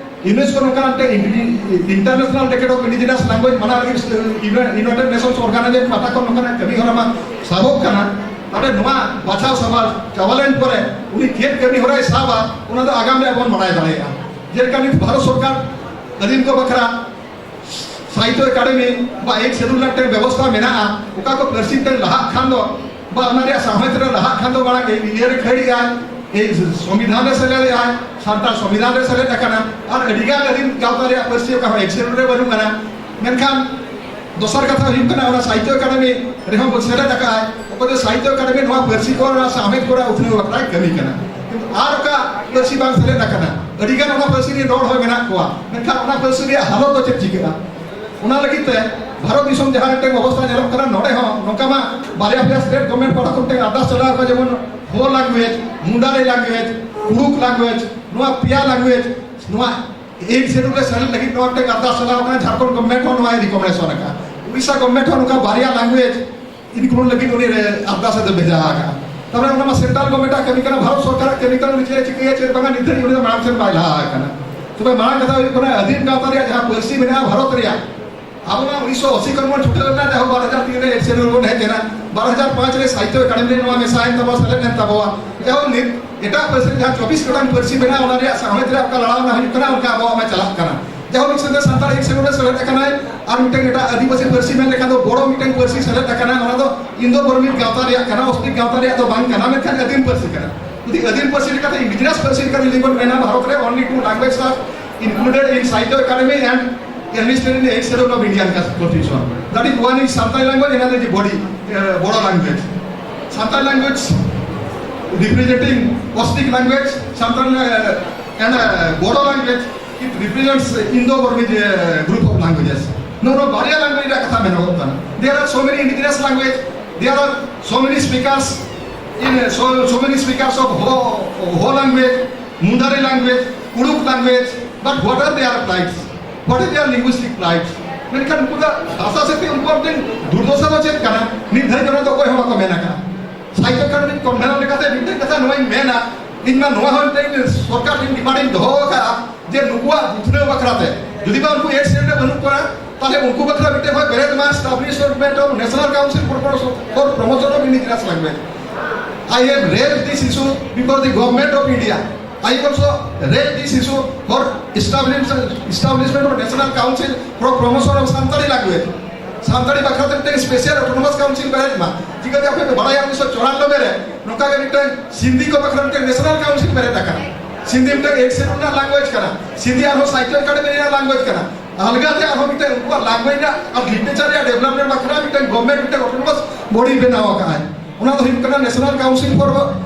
ᱤᱭᱩᱱᱮᱥᱠᱳ ᱱᱚᱝᱠᱟᱱ ᱢᱤᱫᱴᱮᱱ ᱤᱱᱴᱤ-, international decade of indigenous language ᱢᱟᱱᱟᱣ ᱞᱟᱹᱜᱤᱫ ᱤᱭᱩᱱᱟᱭ-, ᱤᱭᱩᱱᱟᱭᱴᱮᱰ ᱱᱮᱥᱚᱱᱥ ᱚᱨᱜᱟᱱᱟᱭᱡᱮᱥᱚᱱ ᱯᱟᱦᱴᱟ ᱠᱷᱚᱱ ᱱᱚᱝᱠᱟᱱᱟᱜ ᱠᱟᱹᱢᱤ ᱦᱚᱨᱟ ᱢᱟ ᱥᱟᱵᱚᱜ ᱠᱟᱱᱟ᱾ ᱛᱚᱵᱮ ᱱᱚᱣᱟ ᱵᱟᱪᱷᱟᱣ ᱥᱟᱵᱟ ᱪᱟᱵᱟ ᱞᱮᱱ ᱯᱚᱨᱮ ᱩᱱᱤ ᱪᱮᱫ ᱠᱟᱹᱢᱤ ᱦᱚᱨᱟᱭ ᱥᱟᱵᱟ, ᱚᱱᱟ ᱫᱚ ᱟᱜᱟᱢ ᱨᱮ ᱟᱵᱚ ᱵᱚᱱ ᱵᱟᱲᱟᱭ ᱫᱟᱲᱮᱭᱟᱜᱼᱟ᱾ ᱡᱮᱞᱮᱠᱟ ᱱᱤᱛ ᱵᱷᱟᱨᱚᱛ ᱥᱚᱨᱠᱟᱨ ᱟᱹᱫᱤᱢ ᱠᱚ ᱵᱟᱠᱷᱨᱟ ᱥᱟᱦᱤᱛᱛᱚ ᱮᱠᱟᱰᱮᱢᱤ ᱵᱟ ᱮᱭᱤᱴ ᱥᱮᱰᱩᱞ ᱨᱮᱱᱟᱜ ᱢᱤᱫᱴᱮᱱ ᱵᱮᱵᱚᱥᱛᱷᱟ ᱢᱮᱱᱟᱜᱼᱟ, ᱚᱠᱟ ᱠᱚ ᱯᱟᱹᱨᱥᱤ ᱛᱮ ᱞᱟᱦᱟᱜ ᱠᱷᱟᱱ ᱫᱚ, ᱵᱟ ᱚᱱᱟ ᱨᱮᱭᱟᱜ ᱥᱟᱶᱦᱮᱫ ᱨᱮ ᱞᱟᱦᱟᱜ ᱠᱷᱟᱱ ᱫᱚ ᱢᱟᱲᱟᱝ ᱤᱭᱟᱹ ᱨᱮ ᱠᱷᱟᱹᱲ ᱮᱫᱟᱭ, ᱮᱭ ᱥᱚᱝᱵᱤᱫᱷᱟᱱ ᱨᱮ ᱥᱮᱞᱮᱫ ᱮᱫᱟᱭ, ᱥᱟᱱᱛᱟᱲ ᱥᱚᱝᱵᱤᱫᱷᱟᱱ ᱨᱮ ᱥᱮᱞᱮᱫ ᱟᱠᱟᱱᱟ, ᱟᱨ ᱟᱹᱰᱤ ᱜᱟᱱ ᱟᱹᱫᱤᱢ ᱜᱟᱶᱛᱟ ᱨᱮᱭᱟᱜ ᱯᱟᱹᱨᱥᱤ ᱚᱠᱟ ᱦᱚᱸ ᱮᱭᱤᱴ ᱥᱮᱰᱩᱞ ᱨᱮ ᱵᱟᱹᱱᱩᱜ ᱟᱱᱟ᱾ ᱢᱮᱱᱠᱷᱟᱱ ᱫᱚᱥᱟᱨ ᱠᱟᱛᱷᱟ ᱦᱩᱭᱩᱜ ᱠᱟᱱᱟ, ᱚᱱᱟ ᱥᱟᱦᱤᱛᱛᱚ ᱮᱠᱟᱰᱮᱢᱤ ᱨᱮᱦᱚᱸ ᱵᱚᱱ ᱥᱮᱞᱮᱫ ᱟᱠᱟᱫᱼᱟ, ᱚᱠᱚᱭ ᱫᱚ ᱥᱟᱦᱤᱛᱛᱚ ᱮᱠᱟᱰᱮᱢᱤ ᱱᱚᱣᱟ ᱯᱟᱹᱨᱥᱤ ᱠᱚ ᱚᱱᱟ ᱥᱟᱶᱦᱮᱫ ᱠᱚᱨᱮ ᱩᱛᱱᱟᱹᱣ ᱵᱟᱠᱷᱨᱟᱭ ᱠᱟᱹᱢᱤ ᱠᱟᱱᱟ, ᱠᱤᱱᱛᱩ ᱟᱨ ᱚᱠᱟ ᱯᱟᱹᱨᱥᱤ ᱵᱟᱝ ᱥᱮᱞᱮᱫ ᱟᱠᱟᱱᱟ? ᱟᱹᱰᱤ ᱜᱟᱱ ᱚᱱᱟ ᱯᱟᱹᱨᱥᱤ ᱨᱮᱱ ᱨᱚᱲ ᱦᱚᱲ ᱢᱮᱱᱟᱜ ᱠᱚᱣᱟ, ᱢᱮᱱᱠᱷᱟᱱ ᱚᱱᱟ ᱯᱟᱹᱨᱥᱤ ᱨᱮᱭᱟᱜ ᱦᱟᱞᱚᱛ ᱫᱚ ᱪᱮᱫ ᱪᱤᱠᱟᱹᱜᱼᱟ? ᱚᱱᱟ ᱞᱟᱹᱜᱤᱫ ᱛᱮ ᱵᱷᱟᱨᱚᱛ ᱫᱤᱥᱚᱢ ᱡᱟᱦᱟᱸ ᱢᱤᱫᱴᱮᱱ ᱚᱵᱚᱥᱛᱷᱟ ᱧᱮᱞᱚᱜ ᱠᱟᱱᱟ, ᱱᱚᱰᱮ ᱦᱚᱸ ᱱᱚᱝᱠᱟ ᱢᱟ ᱵᱟᱨᱭᱟ ᱯᱮᱭᱟ ᱥᱴᱮᱴ ᱜᱚᱵᱷᱢᱮᱱᱴ ᱯᱟᱦᱴᱟ ᱠᱷᱚᱱ ᱢᱤᱫᱴᱮᱱ ᱟᱨᱫᱟᱥ ᱪᱟᱞᱟᱣ ᱟᱠᱟᱱᱟ, ᱡᱮᱢᱚᱱ ᱦᱳ ᱞᱮᱝᱜᱩᱭᱮᱡᱽ, ᱢᱩᱱᱰᱟᱨᱤ ᱞᱮᱝᱜᱩᱭᱮᱡᱽ, ᱠᱩᱲᱩᱠ ᱞᱮᱝᱜᱩᱭᱮᱡᱽ, ᱱᱚᱣᱟ ᱯᱮᱭᱟ ᱞᱮᱝᱜᱩᱭᱮᱡᱽ ᱱᱚᱣᱟ ᱮᱭᱤᱴ ᱥᱮᱰᱩᱞ ᱨᱮ ᱥᱮᱞᱮᱫ ᱞᱟᱹᱜᱤᱫ ᱱᱚᱣᱟ ᱢᱤᱫᱴᱮᱱ ᱟᱨᱫᱟᱥ ᱪᱟᱞᱟᱣ ᱟᱠᱟᱱᱟ ᱡᱷᱟᱲᱠᱷᱚᱸᱰ ᱜᱚᱵᱷᱢᱮᱱᱴ ᱦᱚᱸ ᱱᱚᱣᱟᱭ ᱨᱤᱠᱚᱢᱮᱱᱰᱮᱥᱚᱱ ᱟᱠᱟᱫᱼᱟ᱾ ᱩᱲᱤᱥᱥᱟ ᱜᱚᱵᱷᱢᱮᱱᱴ ᱦᱚᱸ ᱱᱚᱝᱠᱟ ᱵᱟᱨᱭᱟ ᱞᱮᱝᱜᱩᱭᱮᱡᱽ ᱤᱱᱠᱞᱩᱰ ᱞᱟᱹᱜᱤᱫ ᱩᱱᱤ ᱨᱮ ᱟᱨᱫᱟᱥ ᱮ ᱵᱷᱮᱡᱟ ᱟᱠᱟᱫᱼᱟ᱾ ᱛᱟᱨᱢᱟᱱᱮ ᱚᱱᱟ ᱢᱟ ᱥᱮᱱᱴᱨᱟᱞ ᱜᱚᱵᱷᱢᱮᱱᱴ ᱟᱜ ᱠᱟᱹᱢᱤ ᱠᱟᱱᱟ, ᱵᱷᱟᱨᱚᱛ ᱥᱚᱨᱠᱟᱨᱟᱜ ᱠᱟᱹᱢᱤ ᱠᱟᱱᱟ, ᱩᱱᱤ ᱪᱮᱫ ᱮ ᱪᱤᱠᱟᱹᱭᱟ ᱪᱮᱫ ᱵᱟᱝᱟ, ᱱᱤᱛ ᱫᱷᱟᱹᱵᱤᱡ ᱩᱱᱤ ᱫᱚ ᱢᱟᱲᱟᱝ ᱥᱮᱫ ᱵᱟᱭ ᱞᱟᱦᱟ ᱟᱠᱟᱱᱟ᱾ ᱛᱚᱵᱮ ᱢᱟᱲᱟᱝ ᱠᱟᱛᱷᱟ ᱦᱩᱭᱩᱜ ᱠᱟᱱᱟ, ᱟᱹᱫᱤᱢ ᱜᱟᱶᱛᱟ ᱨᱮᱭᱟᱜ ᱡᱟᱦᱟᱸ ᱯᱟᱹᱨᱥᱤ ᱢᱮᱱᱟᱜᱼᱟ ᱵᱷᱟᱨᱚᱛ ᱨᱮᱭᱟᱜ, ᱟᱵᱚ ᱢᱟ ᱩᱱᱤᱥᱥᱚ ᱟᱥᱤ ᱠᱷᱚᱱ ᱵᱚᱱ ᱪᱷᱩᱴᱟᱹᱣ ᱞᱮᱱᱟ, ᱡᱟᱦᱟᱸ ᱵᱟᱨ ᱦᱟᱡᱟᱨ ᱛᱤᱱ ᱨᱮ ᱮᱭᱤᱴ ᱥᱮᱰᱩᱞ ᱵᱚᱱ ᱦᱮᱡ ᱮᱱᱟ, ᱵᱟᱨ ᱦᱟᱡᱟᱨ ᱯᱟᱸᱪ ᱨᱮ ᱥᱟᱦᱤᱛᱛᱚ ᱮᱠᱟᱰᱮᱢᱤ ᱨᱮ ᱱᱚᱣᱟ ᱢᱮᱥᱟᱭᱮᱱ ᱛᱟᱵᱚᱱᱟ, ᱥᱮᱞᱮᱫ ᱮᱱ ᱛᱟᱵᱚᱱᱟ᱾ ᱡᱟᱦᱟᱸ ᱱᱤᱛ ᱮᱴᱟᱜ ᱯᱟᱹᱨᱥᱤ ᱡᱟᱦᱟᱸ ᱪᱚᱵᱵᱤᱥ ᱜᱚᱴᱟᱝ ᱯᱟᱹᱨᱥᱤ ᱢᱮᱱᱟᱜᱼᱟ, ᱚᱱᱟ ᱨᱮᱭᱟᱜ ᱥᱟᱶᱦᱮᱫ ᱨᱮ ᱚᱠᱟ ᱞᱟᱲᱟᱣᱱᱟ ᱦᱩᱭᱩᱜ ᱠᱟᱱᱟ, ᱚᱱᱠᱟ ᱟᱵᱚᱣᱟᱜ ᱢᱟ ᱪᱟᱞᱟᱜ ᱠᱟᱱᱟ᱾ ᱡᱟᱦᱟᱸ ᱢᱤᱫ ᱥᱮᱫ ᱥᱟᱱᱛᱟᱲ ᱮᱭᱤᱴ ᱥᱮᱰᱩᱞ ᱨᱮ ᱥᱮᱞᱮᱫ ᱟᱠᱟᱱᱟᱭ, ᱟᱨ ᱢᱤᱫᱴᱮᱱ ᱮᱴᱟᱜ ᱟᱹᱫᱤᱵᱟᱹᱥᱤ ᱯᱟᱹᱨᱥᱤ ᱢᱮᱱ ᱞᱮᱠᱷᱟᱱ ᱫᱚ ᱵᱚᱲᱚ ᱢᱤᱫᱴᱮᱱ ᱯᱟᱹᱨᱥᱤ ᱥᱮᱞᱮᱫ ᱟᱠᱟᱱᱟ, ᱚᱱᱟ ᱫᱚ ᱤᱱᱫᱳ ᱵᱚᱨᱢᱤᱡᱽ ᱜᱟᱶᱛᱟ ᱨᱮᱭᱟᱜ ᱠᱟᱱᱟ, ᱚᱥᱴᱨᱤᱠ ᱜᱟᱶᱛᱟ ᱨᱮᱭᱟᱜ ᱫᱚ ᱵᱟᱝ ᱠᱟᱱᱟ, ᱢᱮᱱᱠᱷᱟᱱ ᱟᱹᱫᱤᱢ ᱯᱟᱹᱨᱥᱤ ᱠᱟᱱᱟ᱾ ᱡᱩᱫᱤ ᱟᱹᱫᱤᱢ ᱯᱟᱹᱨᱥᱤ ᱞᱮᱠᱟᱛᱮ ᱤᱱᱰᱤᱡᱤᱱᱟᱥ ᱯᱟᱹᱨᱥᱤ ᱞᱮᱠᱟᱛᱮ ᱡᱩᱫᱤ ᱵᱚᱱ ᱢᱮᱱᱟ, ᱵᱷᱟᱨᱚᱛ ᱨᱮ only two languages are included in Sahitya Academy and enlisted in the eighth schedule of Indian Constitution. That is, one is Santali language, another is Bodi, uh, Bodo language. Santali language representing Austic language, Santali, uh, and uh, Bodo language, it represents Indo-Burmese uh, group of languages. No, no, ᱵᱟᱨᱭᱟ language ᱨᱮᱭᱟᱜ ᱠᱟᱛᱷᱟ ᱢᱮᱱᱚᱜᱚᱜ ᱠᱟᱱᱟ. There are so many indigenous language, there are so many speakers in uh, so, so many speakers of Ho, Ho language, Mundari language, Kuruk language, but what are their plights? What is their linguistic plights? ᱢᱮᱱᱠᱷᱟᱱ ᱩᱱᱠᱩ ᱫᱚ ᱵᱷᱟᱥᱟ ᱥᱮᱫ ᱛᱮ ᱩᱱᱠᱩᱣᱟᱜ ᱢᱤᱫᱴᱮᱱ ᱫᱩᱨᱫᱚᱥᱟ ᱫᱚ ᱪᱮᱫ ᱠᱟᱱᱟ? ᱱᱤᱛ ᱫᱷᱟᱹᱨᱤᱡ ᱚᱱᱟ ᱫᱚ ᱚᱠᱚᱭ ᱦᱚᱸ ᱵᱟᱠᱚ ᱢᱮᱱ ᱟᱠᱟᱫᱼᱟ᱾ ᱥᱟᱦᱤᱛᱛᱚ ᱮᱠᱟᱰᱮᱢᱤ ᱠᱚᱱᱵᱷᱮᱱᱟᱨ ᱞᱮᱠᱟᱛᱮ ᱢᱤᱫᱴᱮᱱ ᱠᱟᱛᱷᱟ ᱱᱚᱣᱟᱧ ᱢᱮᱱᱟ, ᱤᱧ ᱢᱟ ᱱᱚᱣᱟ ᱦᱚᱸ ᱢᱤᱫᱴᱮᱱ ᱥᱚᱨᱠᱟᱨ ᱴᱷᱮᱱ ᱰᱤᱢᱟᱱᱰ ᱤᱧ ᱫᱚᱦᱚ ᱟᱠᱟᱫᱼᱟ ᱡᱮ ᱱᱩᱠᱩᱣᱟᱜ ᱩᱛᱱᱟᱹᱣ ᱵᱟᱠᱷᱨᱟ ᱛᱮ ᱡᱩᱫᱤ ᱵᱟ ᱩᱱᱠᱩ ᱮᱭᱤᱴ ᱥᱤᱰᱩᱞ ᱨᱮ ᱵᱟᱹᱱᱩᱜ ᱠᱚᱣᱟ, ᱛᱟᱦᱞᱮ ᱩᱱᱠᱩ ᱵᱟᱠᱷᱨᱟ ᱢᱤᱫᱴᱮᱱ ᱦᱚᱸ ᱵᱮᱨᱮᱫ ᱢᱟ, establishment of National Council for Promotion, for Promotion of Indigenous Language. I have raised this issue before the Government of India. I also raised this issue for establishment, establishment of National Council for Promotion of Santali Language. Santali ᱵᱟᱠᱷᱨᱟ ᱛᱮ ᱢᱤᱫᱴᱮᱱ special autonomous council ᱵᱮᱨᱮᱫ ᱢᱟ᱾ ᱪᱤᱠᱟᱹᱛᱮ ᱟᱯᱮ ᱯᱮ ᱵᱟᱲᱟᱭᱟ, ᱩᱱᱤᱥᱥᱚ ᱪᱩᱨᱟᱱᱱᱚᱵᱵᱳᱭ ᱨᱮ ᱱᱚᱝᱠᱟ ᱜᱮ ᱢᱤᱫᱴᱮᱱ ᱥᱤᱱᱫᱤ ᱠᱚ ᱵᱟᱠᱷᱨᱟ ᱢᱤᱫᱴᱮᱱ National Council ᱵᱮᱨᱮᱫ ᱟᱠᱟᱱᱟ᱾ ᱥᱤᱱᱫᱤ ᱢᱤᱫᱴᱮᱱ ᱮᱭᱤᱴ ᱥᱤᱰᱩᱞ ᱨᱮᱱᱟᱜ language ᱠᱟᱱᱟ᱾ ᱥᱤᱱᱫᱤ ᱟᱨᱦᱚᱸ ᱥᱟᱦᱤᱛᱛᱚ ᱮᱠᱟᱰᱮᱢᱤ ᱨᱮᱱᱟᱜ language ᱠᱟᱱᱟ᱾ ᱟᱞᱜᱟ ᱛᱮ ᱟᱨᱦᱚᱸ ᱢᱤᱫᱴᱮᱱ ᱩᱱᱠᱩᱣᱟᱜ language ᱨᱮᱱᱟᱜ ᱟᱨ literature ᱨᱮᱭᱟᱜ development ᱵᱟᱠᱷᱨᱟ ᱢᱤᱫᱴᱮᱱ government ᱢᱤᱫᱴᱮᱱ autonomous body ᱵᱮᱱᱟᱣ ᱟᱠᱟᱫᱼᱟᱭ᱾ ᱚᱱᱟ ᱫᱚ ᱦᱩᱭᱩᱜ ᱠᱟᱱᱟ National Council for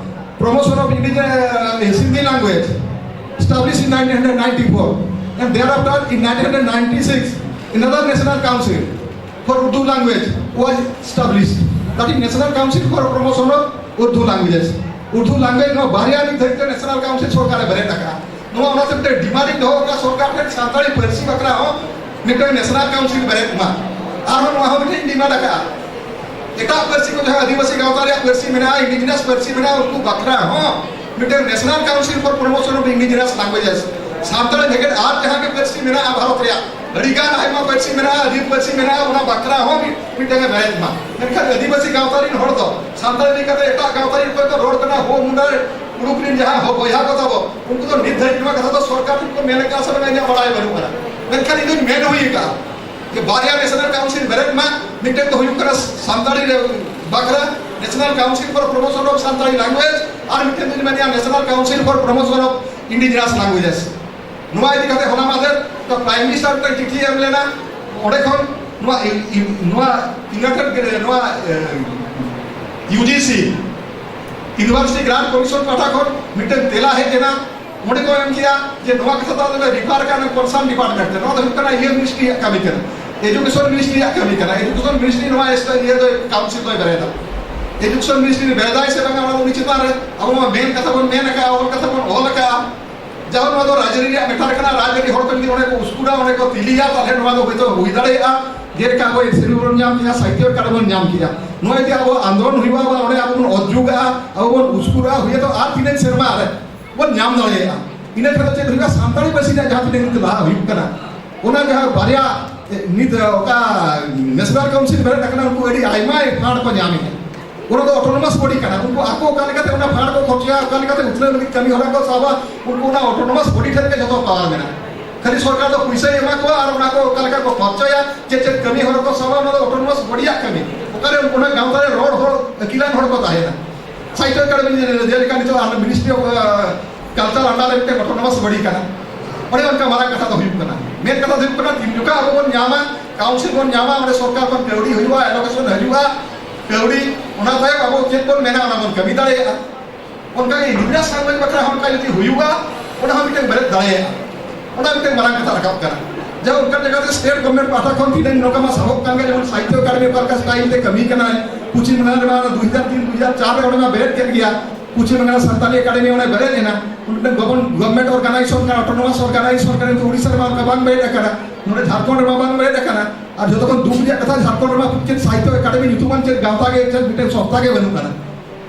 Promotion of Indigenous, uh, Sindhi Language, established in nineteen ninety-four, and thereafter in nineteen ninety-six another National Council for Urdu Language was established, that is National Council for Promotion of Urdu Languages. Urdu language ᱱᱚᱣᱟ ᱵᱟᱨᱭᱟ ᱱᱤᱛ ᱫᱷᱟᱹᱨᱤᱡ ᱛᱮ National Council ᱥᱚᱨᱠᱟᱨᱮ ᱵᱮᱨᱮᱫ ᱟᱠᱟᱫᱼᱟ᱾ ᱱᱚᱣᱟ ᱚᱱᱟᱛᱮ ᱢᱤᱫᱴᱮᱱ ᱰᱤᱢᱟᱱᱰ ᱤᱧ ᱫᱚᱦᱚ ᱟᱠᱟᱫᱼᱟ ᱥᱚᱨᱠᱟᱨ ᱴᱷᱮᱱ, ᱥᱟᱱᱛᱟᱲᱤ ᱯᱟᱹᱨᱥᱤ ᱵᱟᱠᱷᱨᱟ ᱦᱚᱸ ᱢᱤᱫᱴᱮᱱ National Council ᱵᱮᱨᱮᱫ ᱢᱟ᱾ ᱟᱨᱦᱚᱸ ᱱᱚᱣᱟ ᱦᱚᱸ ᱢᱤᱫᱴᱮᱱ ᱰᱤᱢᱟᱱᱰ ᱟᱠᱟᱫᱼᱟ, ᱮᱴᱟᱜ ᱯᱟᱹᱨᱥᱤ ᱠᱚ ᱡᱟᱦᱟᱸ ᱟᱹᱫᱤᱵᱟᱹᱥᱤ ᱜᱟᱶᱛᱟ ᱨᱮᱭᱟᱜ ᱯᱟᱹᱨᱥᱤ ᱢᱮᱱᱟᱜᱼᱟ, indigenous ᱯᱟᱹᱨᱥᱤ ᱢᱮᱱᱟᱜᱼᱟ, ᱩᱱᱠᱩ ᱵᱟᱠᱷᱨᱟ ᱦᱚᱸ ᱢᱤᱫᱴᱮᱱ National Council for Promotion of Indigenous Languages, Santali ᱵᱷᱮᱜᱮᱫ ᱟᱨ ᱡᱟᱦᱟᱸ ᱜᱮ ᱯᱟᱹᱨᱥᱤ ᱢᱮᱱᱟᱜᱼᱟ ᱵᱷᱟᱨᱚᱛ ᱨᱮᱭᱟᱜ, ᱟᱹᱰᱤ ᱜᱟᱱ ᱟᱭᱢᱟ ᱯᱟᱹᱨᱥᱤ ᱢᱮᱱᱟᱜᱼᱟ, ᱟᱹᱫᱤᱢ ᱯᱟᱹᱨᱥᱤ ᱢᱮᱱᱟᱜᱼᱟ, ᱚᱱᱟ ᱵᱟᱠᱷᱨᱟ ᱦᱚᱸ ᱢᱤᱫ, ᱢᱤᱫᱴᱮᱱ ᱮ ᱵᱮᱨᱮᱫ ᱢᱟ᱾ ᱢᱮᱱᱠᱷᱟᱱ ᱟᱹᱫᱤᱵᱟᱹᱥᱤ ᱜᱟᱶᱛᱟ ᱨᱮᱱ ᱦᱚᱲ ᱫᱚ ᱥᱟᱱᱛᱟᱲᱤ ᱤᱫᱤ ᱠᱟᱛᱮ ᱮᱴᱟᱜ ᱜᱟᱶᱛᱟ ᱨᱮᱱ ᱚᱠᱚᱭ ᱠᱚ ᱨᱚᱲ ᱠᱟᱱᱟ, ᱦᱳ ᱢᱩᱱᱰᱟ ᱨᱮ ᱠᱩᱲᱩᱠ ᱨᱮᱱ ᱡᱟᱦᱟᱸ ᱦᱚ-, ᱵᱚᱭᱦᱟ ᱠᱚ ᱛᱟᱵᱚ, ᱩᱱᱠᱩ ᱫᱚ ᱱᱤᱛ ᱫᱷᱟᱹᱨᱤᱡ ᱱᱚᱣᱟ ᱠᱟᱛᱷᱟ ᱫᱚ ᱥᱚᱨᱠᱟᱨ ᱴᱷᱮᱱ ᱠᱚ ᱢᱮᱱ ᱟᱠᱟᱫᱼᱟ ᱥᱮ ᱵᱟᱝ, ᱤᱧᱟᱹᱜ ᱵᱟᱲᱟᱭ ᱵᱟᱹᱱᱩᱜ ᱟᱱᱟ᱾ ᱢᱮᱱᱠᱷᱟᱱ ᱤᱧ ᱫᱚᱧ ᱢᱮᱱ ᱦᱩᱭ ᱟᱠᱟᱫᱼᱟ ᱡᱮ ᱵᱟᱨᱭᱟ National Council ᱵᱮᱨᱮᱫ ᱢᱟ, ᱢᱤᱫᱴᱮᱱ ᱫᱚ ᱦᱩᱭᱩᱜ ᱠᱟᱱᱟ ᱥᱟᱱᱛᱟᱲᱤ ᱨᱮ ᱵᱟᱠᱷᱨᱟ National Council for Promotion of Santali Language, ᱟᱨ ᱢᱤᱫᱴᱮᱱ ᱫᱚᱧ ᱢᱮᱱᱮᱫᱼᱟ National Council for Promotion of Indigenous Languages᱾ ᱱᱚᱣᱟ ᱤᱫᱤ ᱠᱟᱛᱮ ᱦᱚᱞᱟ ᱢᱟᱦᱫᱮᱨ ᱫᱚ Prime Minister ᱢᱤᱫᱴᱮᱱ ᱪᱤᱴᱷᱤ ᱮᱢ ᱞᱮᱱᱟ, ᱚᱸᱰᱮ ᱠᱷᱚᱱ ᱱᱚᱣᱟ ᱤ-, ᱤ-, ᱱᱚᱣᱟ United, ᱱᱚᱣᱟ, ᱮ, ᱤᱭᱩ ᱡᱤ ᱥᱤ, University Grant Commission ᱯᱟᱦᱴᱟ ᱠᱷᱚᱱ ᱢᱤᱫᱴᱮᱱ ᱛᱮᱞᱟ ᱦᱮᱡ ᱮᱱᱟ᱾ ᱚᱸᱰᱮ ᱠᱚ ᱮᱢ ᱠᱮᱫᱟ ᱡᱮ ᱱᱚᱣᱟ ᱠᱟᱛᱷᱟ ᱫᱚ ᱟᱞᱮ ᱞᱮ refer ᱠᱟᱜᱼᱟ concern department ᱨᱮ᱾ ᱱᱚᱣᱟ ᱫᱚ ᱦᱩᱭᱩᱜ ᱠᱟᱱᱟ ᱤᱭᱟᱹ ministry ᱨᱮᱭᱟᱜ ᱠᱟᱹᱢᱤ ᱠᱟᱱᱟ, Education Ministry ᱨᱮᱭᱟᱜ ᱠᱟᱹᱢᱤ ᱠᱟᱱᱟ᱾ Education Ministry ᱱᱚᱣᱟ ᱮᱥ-, ᱤᱭᱟᱹ ᱫᱚ council ᱫᱚᱭ ᱵᱮᱨᱮᱫᱟ᱾ Education Ministry ᱵᱮᱨᱮᱫᱟᱭ ᱥᱮ ᱵᱟᱝᱟ, ᱚᱱᱟ ᱫᱚ ᱩᱱᱤ ᱪᱮᱛᱟᱱ ᱨᱮ᱾ ᱟᱵᱚ ᱢᱟ ᱢᱮᱱ ᱠᱟᱛᱷᱟ ᱵᱚᱱ ᱢᱮᱱ ᱟᱠᱟᱫᱼᱟ, ᱚᱞ ᱠᱟᱛᱷᱟ ᱵᱚᱱ ᱚᱞ ᱟᱠᱟᱫᱼᱟ᱾ ᱡᱟᱦᱟᱸ ᱱᱚᱣᱟ ᱫᱚ ᱨᱟᱡᱽᱟᱹᱨᱤ ᱨᱮᱭᱟᱜ ᱢᱮᱴᱟᱨ ᱠᱟᱱᱟ, ᱨᱟᱡᱽᱟᱹᱨᱤ ᱦᱚᱲ ᱠᱚ ᱡᱩᱫᱤ ᱚᱸᱰᱮ ᱠᱚ ᱩᱥᱠᱩᱨᱟ, ᱚᱸᱰᱮ ᱠᱚ ᱛᱤᱞᱤᱭᱟ, ᱛᱟᱦᱞᱮ ᱱᱚᱣᱟ ᱫᱚ ᱦᱚᱭᱛᱳ ᱦᱩᱭ ᱫᱟᱲᱮᱭᱟᱜᱼᱟ᱾ ᱡᱮᱞᱮᱠᱟ ᱟᱵᱚ ᱮᱥᱮᱢᱵᱞᱤ ᱵᱚᱱ ᱧᱟᱢ ᱠᱮᱜᱼᱟ, ᱥᱟᱦᱤᱛᱛᱚ ᱮᱠᱟᱰᱮᱢᱤ ᱵᱚᱱ ᱧᱟᱢ ᱠᱮᱜᱼᱟ, ᱱᱚᱣᱟ ᱡᱩᱫᱤ ᱟᱵᱚ ᱟᱱᱫᱳᱞᱚᱱ ᱦᱩᱭᱩᱜᱼᱟ ᱵᱟ ᱚᱸᱰᱮ ᱟᱵᱚ ᱵᱚᱱ ᱚᱡᱩᱜᱟ, ᱟᱵᱚ ᱵᱚᱱ ᱩᱥᱠᱩᱨᱟ, ᱦᱩᱭᱛᱳ ᱟᱨ ᱛᱤᱱᱟᱹᱜ ᱥᱮᱨᱢᱟ ᱨᱮ ᱵᱚᱱ ᱧᱟᱢ ᱫᱟᱲᱮᱭᱟᱜᱼᱟ᱾ ᱤᱱᱟᱹ ᱠᱷᱟᱱ ᱫᱚ ᱪᱮᱫ ᱦᱩᱭᱩᱜᱼᱟ? ᱥᱟᱱᱛᱟᱲᱤ ᱯᱟᱹᱨᱥᱤ ᱨᱮᱭᱟᱜ ᱡᱟᱦᱟᱸ ᱛᱤᱱᱟᱹᱜ ᱱᱤᱛ ᱞᱟᱦᱟ ᱦᱩᱭᱩᱜ ᱠᱟᱱᱟ, ᱚᱱᱟ ᱡᱟᱦᱟᱸ ᱵᱟᱨᱭᱟ, ᱮ, ᱱᱤᱛ ᱚᱠᱟ ᱱᱮᱥᱱᱟᱞ ᱠᱟᱣᱩᱱᱥᱤᱞ ᱵᱮᱨᱮᱫ ᱟᱠᱟᱱᱟ, ᱩᱱᱠᱩ ᱟᱹᱰᱤ ᱟᱭᱢᱟ ᱯᱷᱟᱱᱰ ᱠᱚ ᱧᱟᱢᱮᱫᱼᱟ᱾ ᱚᱱᱟ ᱫᱚ ᱚᱴᱳᱱᱚᱢᱟᱥ ᱵᱚᱰᱤ ᱠᱟᱱᱟ, ᱩᱱᱠᱩ ᱟᱠᱚ ᱚᱠᱟ ᱞᱮᱠᱟᱛᱮ ᱚᱱᱟ ᱯᱷᱟᱱᱰ ᱠᱚ ᱠᱷᱚᱨᱪᱟᱭᱟ, ᱚᱠᱟ ᱞᱮᱠᱟᱛᱮ ᱩᱛᱱᱟᱹᱣ ᱞᱟᱹᱜᱤᱫ ᱠᱟᱹᱢᱤ ᱦᱚᱨᱟ ᱠᱚ ᱥᱟᱵᱟ, ᱩᱱᱠᱩ ᱚᱱᱟ ᱚᱴᱳᱱᱚᱢᱟᱥ ᱵᱚᱰᱤ ᱴᱷᱮᱱ ᱜᱮ ᱡᱚᱛᱚ ᱯᱟᱣᱟᱨ ᱢᱮᱱᱟᱜᱼᱟ᱾ ᱠᱷᱟᱹᱞᱤ ᱥᱚᱨᱠᱟᱨ ᱫᱚ ᱯᱩᱭᱥᱟᱹᱭ ᱮᱢᱟ ᱠᱚᱣᱟ ᱟᱨ ᱚᱱᱟ ᱠᱚ ᱚᱠᱟ ᱞᱮᱠᱟ ᱠᱚ ᱠᱷᱚᱨᱪᱟᱭᱟ, ᱪᱮᱫ ᱪᱮᱫ ᱠᱟᱹᱢᱤ ᱦᱚᱨᱟ ᱠᱚ ᱥᱟᱵᱟ, ᱚᱱᱟ ᱫᱚ ᱚᱴᱳᱱᱚᱢᱟᱥ ᱵᱚᱰᱤᱭᱟᱜ ᱠᱟᱹᱢᱤ᱾ ᱚᱠᱟᱨᱮ ᱚᱱᱟ ᱜᱟᱶᱛᱟ ᱨᱮ ᱨᱚᱲ ᱦᱚᱲ, ᱟᱹᱠᱤᱞᱟᱱ ᱦᱚᱲ ᱠᱚ ᱛᱟᱦᱮᱱᱟ? ᱥᱟᱦᱤᱛᱛᱚ ᱮᱠᱟᱰᱮᱢᱤ ᱡᱮᱞᱮᱠᱟ ᱱᱤᱛᱚᱜ ᱟᱨ ᱢᱤᱱᱤᱥᱴᱨᱤ ᱚᱯᱷ ᱠᱟᱞᱪᱟᱨ ᱟᱱᱰᱟᱨ ᱨᱮ ᱢᱤᱫᱴᱮᱱ ᱚᱴᱳᱱᱚᱢᱟᱥ ᱵᱚᱰᱤ ᱠᱟᱱᱟ᱾ ᱚᱸᱰᱮ ᱚᱱᱠᱟ ᱢᱟᱨᱟᱝ ᱠᱟᱛᱷᱟ ᱫᱚ ᱦᱩᱭᱩᱜ ᱠᱟᱱᱟ᱾ ᱢᱮᱱ ᱠᱟᱛᱷᱟ ᱫᱚ ᱦᱩᱭᱩᱜ ᱠᱟᱱᱟ, ᱛᱤᱱ ᱡᱚᱠᱷᱟ ᱟᱵᱚ ᱵᱚᱱ ᱧᱟᱢᱟ, ᱠᱟᱣᱩᱱᱥᱤᱞ ᱵᱚᱱ ᱧᱟᱢᱟ, ᱚᱸᱰᱮ ᱥᱚᱨᱠᱟᱨ ᱠᱷᱚᱱ ᱠᱟᱹᱣᱰᱤ ᱦᱩᱭᱩᱜᱼᱟ, ᱮᱞᱳᱠᱮᱥᱚᱱ ᱦᱤᱡᱩᱜᱼᱟ, ᱠᱟᱹᱣᱰᱤ, ᱚᱱᱟ ᱛᱟᱭᱚᱢ ᱟᱵᱚ ᱪᱮᱫ ᱵᱚᱱ ᱢᱮᱱᱟ ᱚᱱᱟ ᱵᱚᱱ ᱠᱟᱹᱢᱤ ᱫᱟᱲᱮᱭᱟᱜᱼᱟ᱾ ᱚᱱᱠᱟᱜᱮ ᱤᱱᱰᱤᱡᱤᱱᱟᱥ ᱞᱮᱝᱜᱩᱭᱮᱡᱽ ᱵᱟᱠᱷᱨᱟ ᱦᱚᱸ ᱚᱱᱠᱟ ᱡᱩᱫᱤ ᱦᱩᱭᱩᱜᱼᱟ, ᱚᱱᱟ ᱦᱚᱸ ᱢᱤᱫᱴᱮᱱ ᱵᱮᱨᱮᱫ ᱫᱟᱲᱮᱭᱟᱜᱼᱟ᱾ ᱚᱱᱟ ᱢᱤᱫᱴᱮᱱ ᱢᱟᱨᱟᱝ ᱠᱟᱛᱷᱟ ᱨᱟᱠᱟᱵ ᱠᱟᱱᱟ᱾ ᱡᱟᱦᱟᱸ ᱚᱱᱠᱟ ᱞᱮᱠᱟᱛᱮ ᱥᱴᱮᱴ ᱜᱚᱵᱷᱢᱮᱱᱴ ᱯᱟᱦᱴᱟ ᱠᱷᱚᱱ ᱛᱤᱱᱟᱹᱜ ᱱᱚᱝᱠᱟ ᱢᱟ ᱥᱟᱵᱚᱜ ᱠᱟᱱ ᱜᱮ, ᱡᱮᱢᱚᱱ ᱥᱟᱦᱤᱛᱛᱚ ᱮᱠᱟᱰᱮᱢᱤ ᱚᱠᱟ ᱞᱮᱠᱟ ᱥᱴᱟᱭᱤᱞ ᱛᱮ ᱠᱟᱹᱢᱤ ᱠᱟᱱᱟᱭ, ᱯᱚᱪᱷᱤᱢ ᱵᱟᱝᱞᱟ ᱨᱮᱢᱟ ᱫᱩ ᱦᱟᱡᱟᱨ ᱛᱤᱱ ᱫᱩ ᱦᱟᱡᱟᱨ ᱪᱟᱨ ᱨᱮ ᱚᱸᱰᱮ ᱢᱟ ᱵᱮᱨᱮᱫ ᱠᱮᱫ ᱜᱮᱭᱟ, ᱯᱚᱪᱷᱤᱢ ᱵᱟᱝᱞᱟ ᱥᱟᱱᱛᱟᱞᱤ ᱮᱠᱟᱰᱮᱢᱤ ᱚᱸᱰᱮ ᱵᱮᱨᱮᱫ ᱮᱱᱟ, ᱢᱤᱫᱴᱮᱱ ᱜᱚᱵᱷᱚᱨᱱ-, ᱜᱚᱵᱷᱢᱮᱱᱴ ᱚᱨᱜᱟᱱᱟᱭᱡᱮᱥᱚᱱ ᱠᱟᱱᱟ, ᱚᱴᱳᱱᱚᱢᱟᱥ ᱚᱨᱜᱟᱱᱟᱭᱡᱮᱥᱚᱱ ᱠᱟᱱᱟ, ᱠᱤᱱᱛᱩ ᱩᱲᱤᱥᱥᱟ ᱨᱮᱢᱟ ᱚᱱᱠᱟ ᱵᱟᱝ ᱵᱮᱨᱮᱫ ᱟᱠᱟᱱᱟ, ᱱᱚᱰᱮ ᱡᱷᱟᱲᱠᱷᱚᱸᱰ ᱨᱮᱢᱟ ᱵᱟᱝ ᱵᱮᱨᱮᱫ ᱟᱠᱟᱱᱟ᱾ ᱟᱨ ᱡᱚᱛᱚ ᱠᱷᱚᱱ ᱫᱩᱠ ᱨᱮᱭᱟᱜ ᱠᱟᱛᱷᱟ, ᱡᱷᱟᱲᱠᱷᱚᱸᱰ ᱨᱮᱢᱟ ᱪᱮᱫ ᱥᱟᱦᱤᱛᱛᱚ ᱮᱠᱟᱰᱮᱢᱤ ᱧᱩᱛᱩᱢᱟᱱ ᱪᱮᱫ ᱜᱟᱶᱛᱟ ᱜᱮ, ᱪᱮᱫ ᱢᱤᱫᱴᱮᱱ ᱥᱚᱝᱥᱛᱷᱟ ᱜᱮ ᱵᱟᱹᱱᱩᱜ ᱟᱱᱟ᱾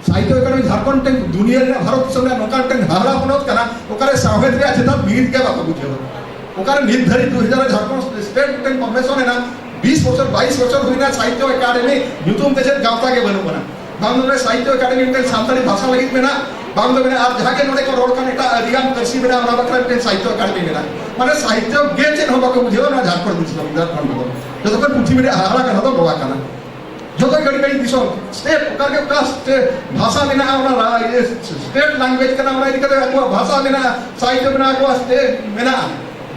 ᱥᱟᱦᱤᱛᱛᱚ ᱮᱠᱟᱰᱮᱢᱤ ᱡᱷᱟᱲᱠᱷᱚᱸᱰ ᱴᱷᱮᱱ ᱫᱩᱱᱤᱭᱟᱹ ᱨᱮᱱᱟᱜ, ᱵᱷᱟᱨᱚᱛ ᱫᱤᱥᱚᱢ ᱨᱮᱱᱟᱜ ᱱᱚᱝᱠᱟ ᱢᱤᱫᱴᱮᱱ ᱦᱟᱦᱟᱲᱟ ᱯᱚᱱᱚᱛ ᱠᱟᱱᱟ, ᱚᱠᱟᱨᱮ ᱥᱟᱶᱦᱮᱫ ᱨᱮᱭᱟᱜ ᱪᱮᱛᱟᱱ ᱵᱤᱨᱤᱫ ᱜᱮ ᱵᱟᱠᱚ ᱵᱩᱡᱷᱟᱹᱣᱟ᱾ ᱚᱠᱟᱨᱮ ᱱᱤᱛ ᱫᱷᱟᱹᱨᱤᱡ ᱫᱩ ᱦᱟᱡᱟᱨ ᱨᱮ ᱡᱷᱟᱲᱠᱷᱚᱸᱰ ᱥᱴᱮᱴ ᱢᱤᱫᱴᱮᱱ ᱯᱷᱚᱨᱢᱮᱥᱚᱱ ᱮᱱᱟ, ᱵᱤᱥ ᱵᱚᱪᱷᱚᱨ, ᱵᱟᱭᱤᱥ ᱵᱚᱪᱷᱚᱨ ᱦᱩᱭᱱᱟ, ᱥᱟᱦᱤᱛᱛᱚ ᱮᱠᱟᱰᱮᱢᱤ ᱧᱩᱛᱩᱢ ᱛᱮ ᱪᱮᱫ ᱜᱟᱶᱛᱟ ᱜᱮ ᱵᱟᱹᱱᱩᱜ ᱟᱱᱟ᱾ ᱵᱟᱝ ᱫᱚ ᱥᱟᱦᱤᱛᱛᱚ ᱮᱠᱟᱰᱮᱢᱤ ᱢᱤᱫᱴᱮᱱ ᱥᱟᱱᱛᱟᱲᱤ ᱵᱷᱟᱥᱟ ᱞᱟᱹᱜᱤᱫ ᱢᱮᱱᱟᱜᱼᱟ, ᱵᱟᱝ ᱫᱚ ᱢᱮᱱᱟᱜᱼᱟ ᱟᱨ ᱡᱟᱦᱟᱸ ᱜᱮ ᱱᱚᱰᱮ ᱠᱚ ᱨᱚᱲ ᱠᱟᱱ ᱮᱴᱟᱜ ᱟᱹᱰᱤᱜᱟᱱ ᱯᱟᱹᱨᱥᱤ ᱢᱮᱱᱟᱜᱼᱟ, ᱚᱱᱟ ᱵᱟᱠᱷᱨᱟ ᱢᱤᱫᱴᱮᱱ ᱥᱟᱦᱤᱛᱛᱚ ᱮᱠᱟᱰᱮᱢᱤ ᱢᱮᱱᱟᱜᱼᱟ᱾ ᱢᱟᱱᱮ ᱥᱟᱦᱤᱛᱛᱚ ᱜᱮ ᱪᱮᱫ ᱦᱚᱸ ᱵᱟᱠᱚ ᱵᱩᱡᱷᱟᱹᱣᱟ ᱱᱚᱣᱟ ᱡᱷᱟᱲᱠᱷᱚᱸᱰ ᱫᱤᱥᱚᱢ, ᱡᱷᱟᱲᱠᱷᱚᱸᱰ ᱫᱚ᱾ ᱡᱚᱛᱚ ᱠᱷᱚᱱ ᱯᱨᱤᱛᱷᱤᱵᱤ ᱨᱮ ᱦᱟᱦᱟᱲᱟ ᱠᱟᱛᱷᱟ ᱫᱚ ᱱᱚᱣᱟ ᱠᱟᱱᱟ᱾ ᱡᱚᱛᱚ ᱜᱟᱹᱰᱤ ᱜᱟᱹᱰᱤ ᱫᱤᱥᱚᱢ, ᱥᱴᱮᱴ ᱚᱠᱟ ᱨᱮᱜᱮ ᱚᱠᱟ ᱥᱴᱮᱴ ᱵᱷᱟᱥᱟ ᱢᱮᱱᱟᱜᱼᱟ, ᱚᱱᱟ ᱨᱟ-, ᱤᱭᱟᱹ, ᱥᱴᱮᱴ ᱞᱮᱝᱜᱩᱭᱮᱡᱽ ᱠᱟᱱᱟ, ᱚᱱᱟ ᱤᱫᱤ ᱠᱟᱛᱮ ᱟᱠᱚᱣᱟᱜ ᱵᱷᱟᱥᱟ ᱢᱮᱱᱟᱜᱼᱟ, ᱥᱟᱦᱤᱛᱛᱚ ᱢᱮᱱᱟᱜᱼᱟ, ᱟᱠᱚᱣᱟᱜ ᱥᱴᱮᱴ ᱢᱮᱱᱟᱜᱼᱟ᱾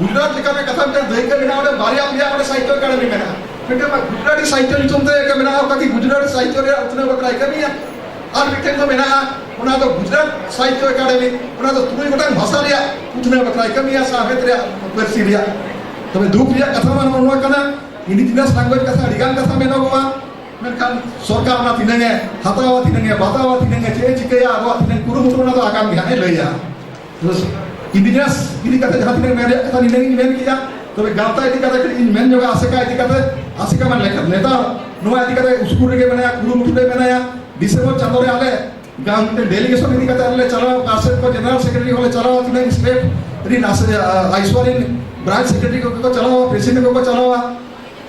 ᱜᱩᱡᱽᱨᱟᱴ ᱞᱮᱠᱟᱱᱟᱜ ᱠᱟᱛᱷᱟ ᱢᱤᱫᱴᱟᱝ ᱫᱟᱹᱭᱠᱟᱹ ᱢᱮᱱᱟᱜᱼᱟ, ᱚᱸᱰᱮ ᱵᱟᱨᱭᱟ ᱯᱮᱭᱟ ᱚᱸᱰᱮ ᱥᱟᱦᱤᱛᱛᱚ ᱮᱠᱟᱰᱮᱢᱤ ᱢᱮᱱᱟᱜᱼᱟ᱾ ᱢᱤᱫᱴᱟᱝ ᱢᱟ ᱜᱩᱡᱽᱨᱟᱴᱤ ᱥᱟᱦᱤᱛᱛᱚ ᱧᱩᱛᱩᱢ ᱛᱮ ᱢᱮᱱᱟᱜᱼᱟ, ᱚᱠᱟ ᱠᱤ ᱜᱩᱡᱽᱨᱟᱴᱤ ᱥᱟᱦᱤᱛᱛᱚ ᱨᱮᱭᱟᱜ ᱩᱛᱱᱟᱹᱣ ᱵᱟᱠᱷᱨᱟᱭ ᱠᱟᱹᱢᱤᱭᱟ? ᱟᱨ ᱢᱤᱫᱴᱮᱱ ᱫᱚ ᱢᱮᱱᱟᱜᱼᱟ, ᱚᱱᱟ ᱫᱚ ᱜᱩᱡᱽᱨᱟᱴ ᱥᱟᱦᱤᱛᱛᱚ ᱮᱠᱟᱰᱮᱢᱤ, ᱚᱱᱟ ᱫᱚ ᱛᱩᱨᱩᱭ ᱜᱚᱴᱟᱝ ᱵᱷᱟᱥᱟ ᱨᱮᱭᱟᱜ ᱩᱛᱱᱟᱹᱣ ᱵᱟᱠᱷᱨᱟᱭ ᱠᱟᱹᱢᱤᱭᱟ, ᱥᱟᱶᱦᱮᱫ ᱨᱮᱭᱟᱜ, ᱯᱟᱹᱨᱥᱤ ᱨᱮᱭᱟᱜ᱾ ᱛᱚᱵᱮ ᱫᱩᱠ ᱨᱮᱭᱟᱜ ᱠᱟᱛᱷᱟ ᱢᱟ ᱱᱚᱜᱼᱚ ᱱᱚᱣᱟ ᱠᱟᱱᱟ, ᱤᱱᱰᱤᱡᱤᱱᱟᱥ ᱞᱮᱝᱜᱩᱭᱮᱡᱽ ᱠᱟᱛᱷᱟ ᱟᱹᱰᱤ ᱜᱟᱱ ᱠᱟᱛᱷᱟ ᱢᱮᱱᱚᱜᱚᱜᱼᱟ, ᱢᱮᱱᱠᱷᱟᱱ ᱥᱚᱨᱠᱟᱨ ᱚᱱᱟ ᱛᱤᱱᱟᱹᱝ ᱮ ᱦᱟᱛᱟᱣᱟ, ᱛᱤᱱᱟᱹᱝ ᱮ ᱵᱟᱛᱟᱣᱟ, ᱛᱤᱱᱟᱹᱝ ᱮ ᱪᱮᱫ ᱮ ᱪᱤᱠᱟᱹᱭᱟ, ᱟᱵᱚᱣᱟᱜ ᱛᱤᱱᱟᱹᱝ ᱠᱩᱨᱩᱢᱩᱴᱩ, ᱚᱱᱟ ᱫᱚ ᱟᱜᱟᱢ ᱜᱮ ᱦᱟᱸᱜ ᱮ ᱞᱟᱹᱭᱟ᱾ ᱤᱱᱰᱤᱡᱤᱱᱟᱥ ᱤᱫᱤ ᱠᱟᱛᱮ ᱡᱟᱦᱟᱸ ᱛᱤᱱᱟᱹᱜ ᱢᱮᱱ ᱨᱮᱭᱟᱜ ᱠᱟᱛᱷᱟ ᱱᱤᱱᱟᱹᱜ ᱤᱧ ᱢᱮᱱ ᱠᱮᱫᱟ᱾ ᱛᱚᱵᱮ ᱜᱟᱶᱛᱟ ᱤᱫᱤ ᱠᱟᱛᱮ ᱠᱟᱹᱴᱤᱡ ᱤᱧ ᱢᱮᱱ ᱧᱚᱜᱟ, ᱟᱥᱮᱠᱟ ᱤᱫᱤ ᱠᱟᱛᱮ, ᱟᱥᱮᱠᱟ ᱢᱟ ᱱᱮᱛᱟᱨ ᱱᱚᱣᱟ ᱤᱫᱤ ᱠᱟᱛᱮ ᱩᱥᱠᱩᱨ ᱨᱮᱜᱮ ᱢᱮᱱᱟᱭᱟ, ᱠᱩᱨᱩᱢᱩᱴᱩ ᱨᱮ ᱢᱮᱱᱟᱭᱟ᱾ ᱰᱤᱥᱮᱢᱵᱚᱨ ᱪᱟᱸᱫᱳ ᱨᱮ ᱟᱞᱮ ᱜᱟᱶ ᱢᱤᱫᱴᱮᱱ ᱰᱮᱞᱤᱜᱮᱥᱚᱱ ᱤᱫᱤ ᱠᱟᱛᱮ ᱟᱞᱮ ᱞᱮ ᱪᱟᱞᱟᱣᱟ, ᱯᱟᱨᱥᱮᱫ ᱠᱚ ᱡᱮᱱᱟᱨᱟᱞ ᱥᱮᱠᱨᱮᱴᱟᱨᱤ ᱦᱚᱸᱞᱮ ᱪᱟᱞᱟᱣᱟ, ᱛᱤᱱᱟᱹᱜ ᱥᱴᱮᱴ ᱨᱤᱱ ᱟᱭᱥᱳᱣᱟ ᱨᱤᱱ ᱵᱨᱟᱧᱪ ᱥᱮᱠᱨᱮᱴᱟᱨᱤ ᱠᱚᱠᱚ ᱪᱟᱞᱟᱣᱟ, ᱯᱨᱮᱥᱤᱰᱮᱱᱴ ᱠᱚᱠᱚ ᱪᱟᱞᱟᱣᱟ᱾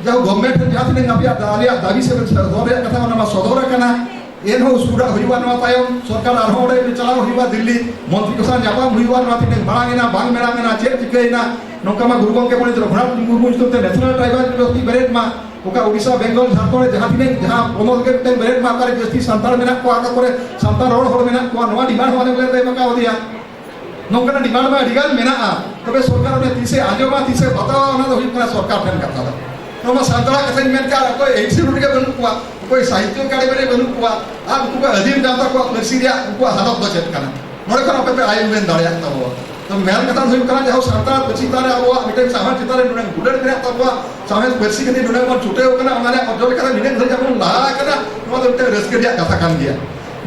ᱡᱟᱦᱟᱸ ᱜᱚᱵᱷᱢᱮᱱᱴ ᱨᱮ ᱡᱟᱦᱟᱸ ᱛᱤᱱᱟᱹᱜ ᱟᱯᱮᱭᱟᱜ ᱫᱟ-, ᱟᱞᱮᱭᱟᱜ ᱫᱟᱹᱵᱤ ᱥᱮ ᱥᱚᱫᱚᱨ ᱨᱮᱭᱟᱜ ᱠᱟᱛᱷᱟ ᱚᱱᱟ ᱢᱟ ᱥᱚᱫᱚᱨ ᱟᱠᱟᱱᱟ, ᱮᱱᱦᱚᱸ ᱩᱥᱠᱩᱨᱟᱜ ᱦᱩᱭᱩᱜᱼᱟ᱾ ᱱᱚᱣᱟ ᱛᱟᱭᱚᱢ ᱥᱚᱨᱠᱟᱨ ᱟᱨᱦᱚᱸ ᱚᱸᱰᱮ ᱪᱟᱞᱟᱣ ᱦᱩᱭᱩᱜᱼᱟ, ᱫᱤᱞᱞᱤ ᱢᱚᱱᱛᱨᱤ ᱠᱚ ᱥᱟᱶ ᱧᱟᱯᱟᱢ ᱦᱩᱭᱩᱜᱼᱟ᱾ ᱱᱚᱣᱟ ᱛᱤᱱᱟᱹᱜ ᱢᱟᱲᱟᱝ ᱮᱱᱟ, ᱵᱟᱝ ᱢᱟᱲᱟᱝ ᱮᱱᱟ, ᱪᱮᱫ ᱪᱤᱠᱟᱹᱭᱮᱱᱟ, ᱱᱚᱝᱠᱟ ᱢᱟ ᱜᱩᱨᱩ ᱜᱚᱢᱠᱮ ᱯᱚᱱᱰᱤᱛ ᱨᱚᱜᱷᱩᱱᱟᱛᱷ ᱢᱩᱨᱢᱩ ᱧᱩᱛᱩᱢ ᱛᱮ ᱱᱮᱥᱱᱟᱞ ᱴᱨᱟᱭᱵᱟᱞ ᱤᱭᱩᱱᱤᱵᱷᱟᱨᱥᱤᱴᱤ ᱵᱮᱨᱮᱫ ᱢᱟ, ᱚᱠᱟ ᱳᱰᱤᱥᱟ, ᱵᱮᱝᱜᱚᱞ, ᱡᱷᱟᱲᱠᱷᱚᱸᱰ ᱨᱮ ᱡᱟᱦᱟᱸ ᱛᱤᱱᱟᱹᱜ ᱡᱟᱦᱟᱸ ᱯᱚᱱᱚᱛ ᱜᱮ ᱢᱤᱫᱴᱮᱱ ᱵᱮᱨᱮᱫ ᱢᱟ, ᱚᱠᱟᱨᱮ ᱡᱟᱹᱥᱛᱤ ᱥᱟᱱᱛᱟᱲ ᱢᱮᱱᱟᱜ ᱠᱚᱣᱟ, ᱚᱠᱟ ᱠᱚᱨᱮ ᱥᱟᱱᱛᱟᱲ ᱨᱚᱲ ᱦᱚᱲ ᱢᱮᱱᱟᱜ ᱠᱚᱣᱟ, ᱱᱚᱣᱟ ᱰᱤᱢᱟᱱᱰ ᱦᱚᱸ ᱟᱞᱮ ᱞᱮ ᱮᱢ ᱟᱠᱟᱣ ᱫᱮᱭᱟ᱾ ᱱᱚᱝᱠᱟᱱᱟᱜ ᱰᱤᱢᱟᱱᱰ ᱢᱟ ᱟᱹᱰᱤ ᱜᱟᱱ ᱢᱮᱱᱟᱜᱼᱟ, ᱛᱚᱵᱮ ᱥᱚᱨᱠᱟᱨ ᱚᱱᱟ ᱛᱤᱥᱮ ᱟᱸᱡᱚᱢᱟ, ᱛᱤᱥᱮ ᱵᱟᱛᱟᱣᱟ, ᱚᱱᱟ ᱫᱚ ᱦᱩᱭᱩᱜ ᱠᱟᱱᱟ ᱥᱚᱨᱠᱟᱨ ᱴᱷᱮᱱ ᱠᱟᱛᱷᱟ ᱫᱚ᱾ ᱱᱚᱣᱟ ᱢᱟ ᱥᱟᱱᱛᱟᱲᱟᱜ ᱠᱟᱛᱷᱟᱧ ᱢᱮᱱ ᱠᱮᱫᱟ, ᱚᱠᱚᱭ ᱮᱱ ᱥᱤ ᱨᱳᱰ ᱨᱮᱜᱮ ᱵᱟᱹᱱᱩᱜ ᱠᱚᱣᱟ, ᱚᱠᱚᱭ ᱥᱟᱦᱤᱛᱛᱚ ᱮᱠᱟᱰᱮᱢᱤ ᱨᱮ ᱵᱟᱹᱱᱩᱜ ᱠᱚᱣᱟ, ᱟᱨ ᱩᱱᱠᱩ ᱠᱚ ᱟᱹᱫᱤᱢ ᱜᱟᱶᱛᱟ ᱠᱚᱣᱟᱜ ᱯᱟᱹᱨᱥᱤ ᱨᱮᱭᱟᱜ ᱩᱱᱠᱩᱣᱟᱜ ᱦᱟᱞᱚᱛ ᱫᱚ ᱪᱮᱫ ᱠᱟᱱᱟ? ᱱᱚᱰᱮ ᱠᱷᱚᱱ ᱟᱯᱮ ᱯᱮ ᱟᱭ ᱩᱢᱮᱱ ᱫᱟᱲᱮᱭᱟᱜ ᱛᱟᱵᱚᱣᱟ᱾ ᱛᱚ ᱢᱮᱱ ᱠᱟᱛᱷᱟ ᱫᱚ ᱦᱩᱭᱩᱜ ᱠᱟᱱᱟ, ᱡᱟᱦᱟᱸ ᱥᱟᱱᱛᱟᱲ ᱯᱟᱹᱨᱥᱤ ᱪᱮᱛᱟᱱ ᱨᱮ ᱟᱵᱚᱣᱟᱜ ᱢᱤᱫᱴᱮᱱ ᱥᱟᱶᱦᱮᱫ ᱪᱮᱛᱟᱱ ᱨᱮ ᱱᱩᱱᱟᱹᱜ ᱜᱩᱰᱟᱹᱨ ᱢᱮᱱᱟᱜ ᱛᱟᱵᱚᱣᱟ, ᱥᱟᱶᱦᱮᱫ ᱯᱟᱹᱨᱥᱤ ᱠᱷᱟᱹᱛᱤᱨ ᱱᱩᱱᱟᱹᱜ ᱵᱚᱱ ᱪᱷᱩᱴᱟᱹᱣ ᱠᱟᱱᱟ, ᱚᱱᱟ ᱨᱮᱭᱟᱜ ᱚᱨᱡᱚ ᱞᱮᱠᱟᱛᱮ ᱱᱤᱱᱟᱹᱜ ᱫᱷᱟᱹᱨᱤᱡ ᱟᱵᱚ ᱵᱚᱱ ᱞᱟᱦᱟ ᱟᱠᱟᱱᱟ, ᱱᱚᱣᱟ ᱫᱚ ᱢᱤᱫᱴᱮᱱ ᱨᱟᱹᱥᱠᱟᱹ ᱨᱮᱭᱟᱜ ᱠᱟᱛᱷᱟ ᱠᱟᱱ ᱜᱮᱭᱟ᱾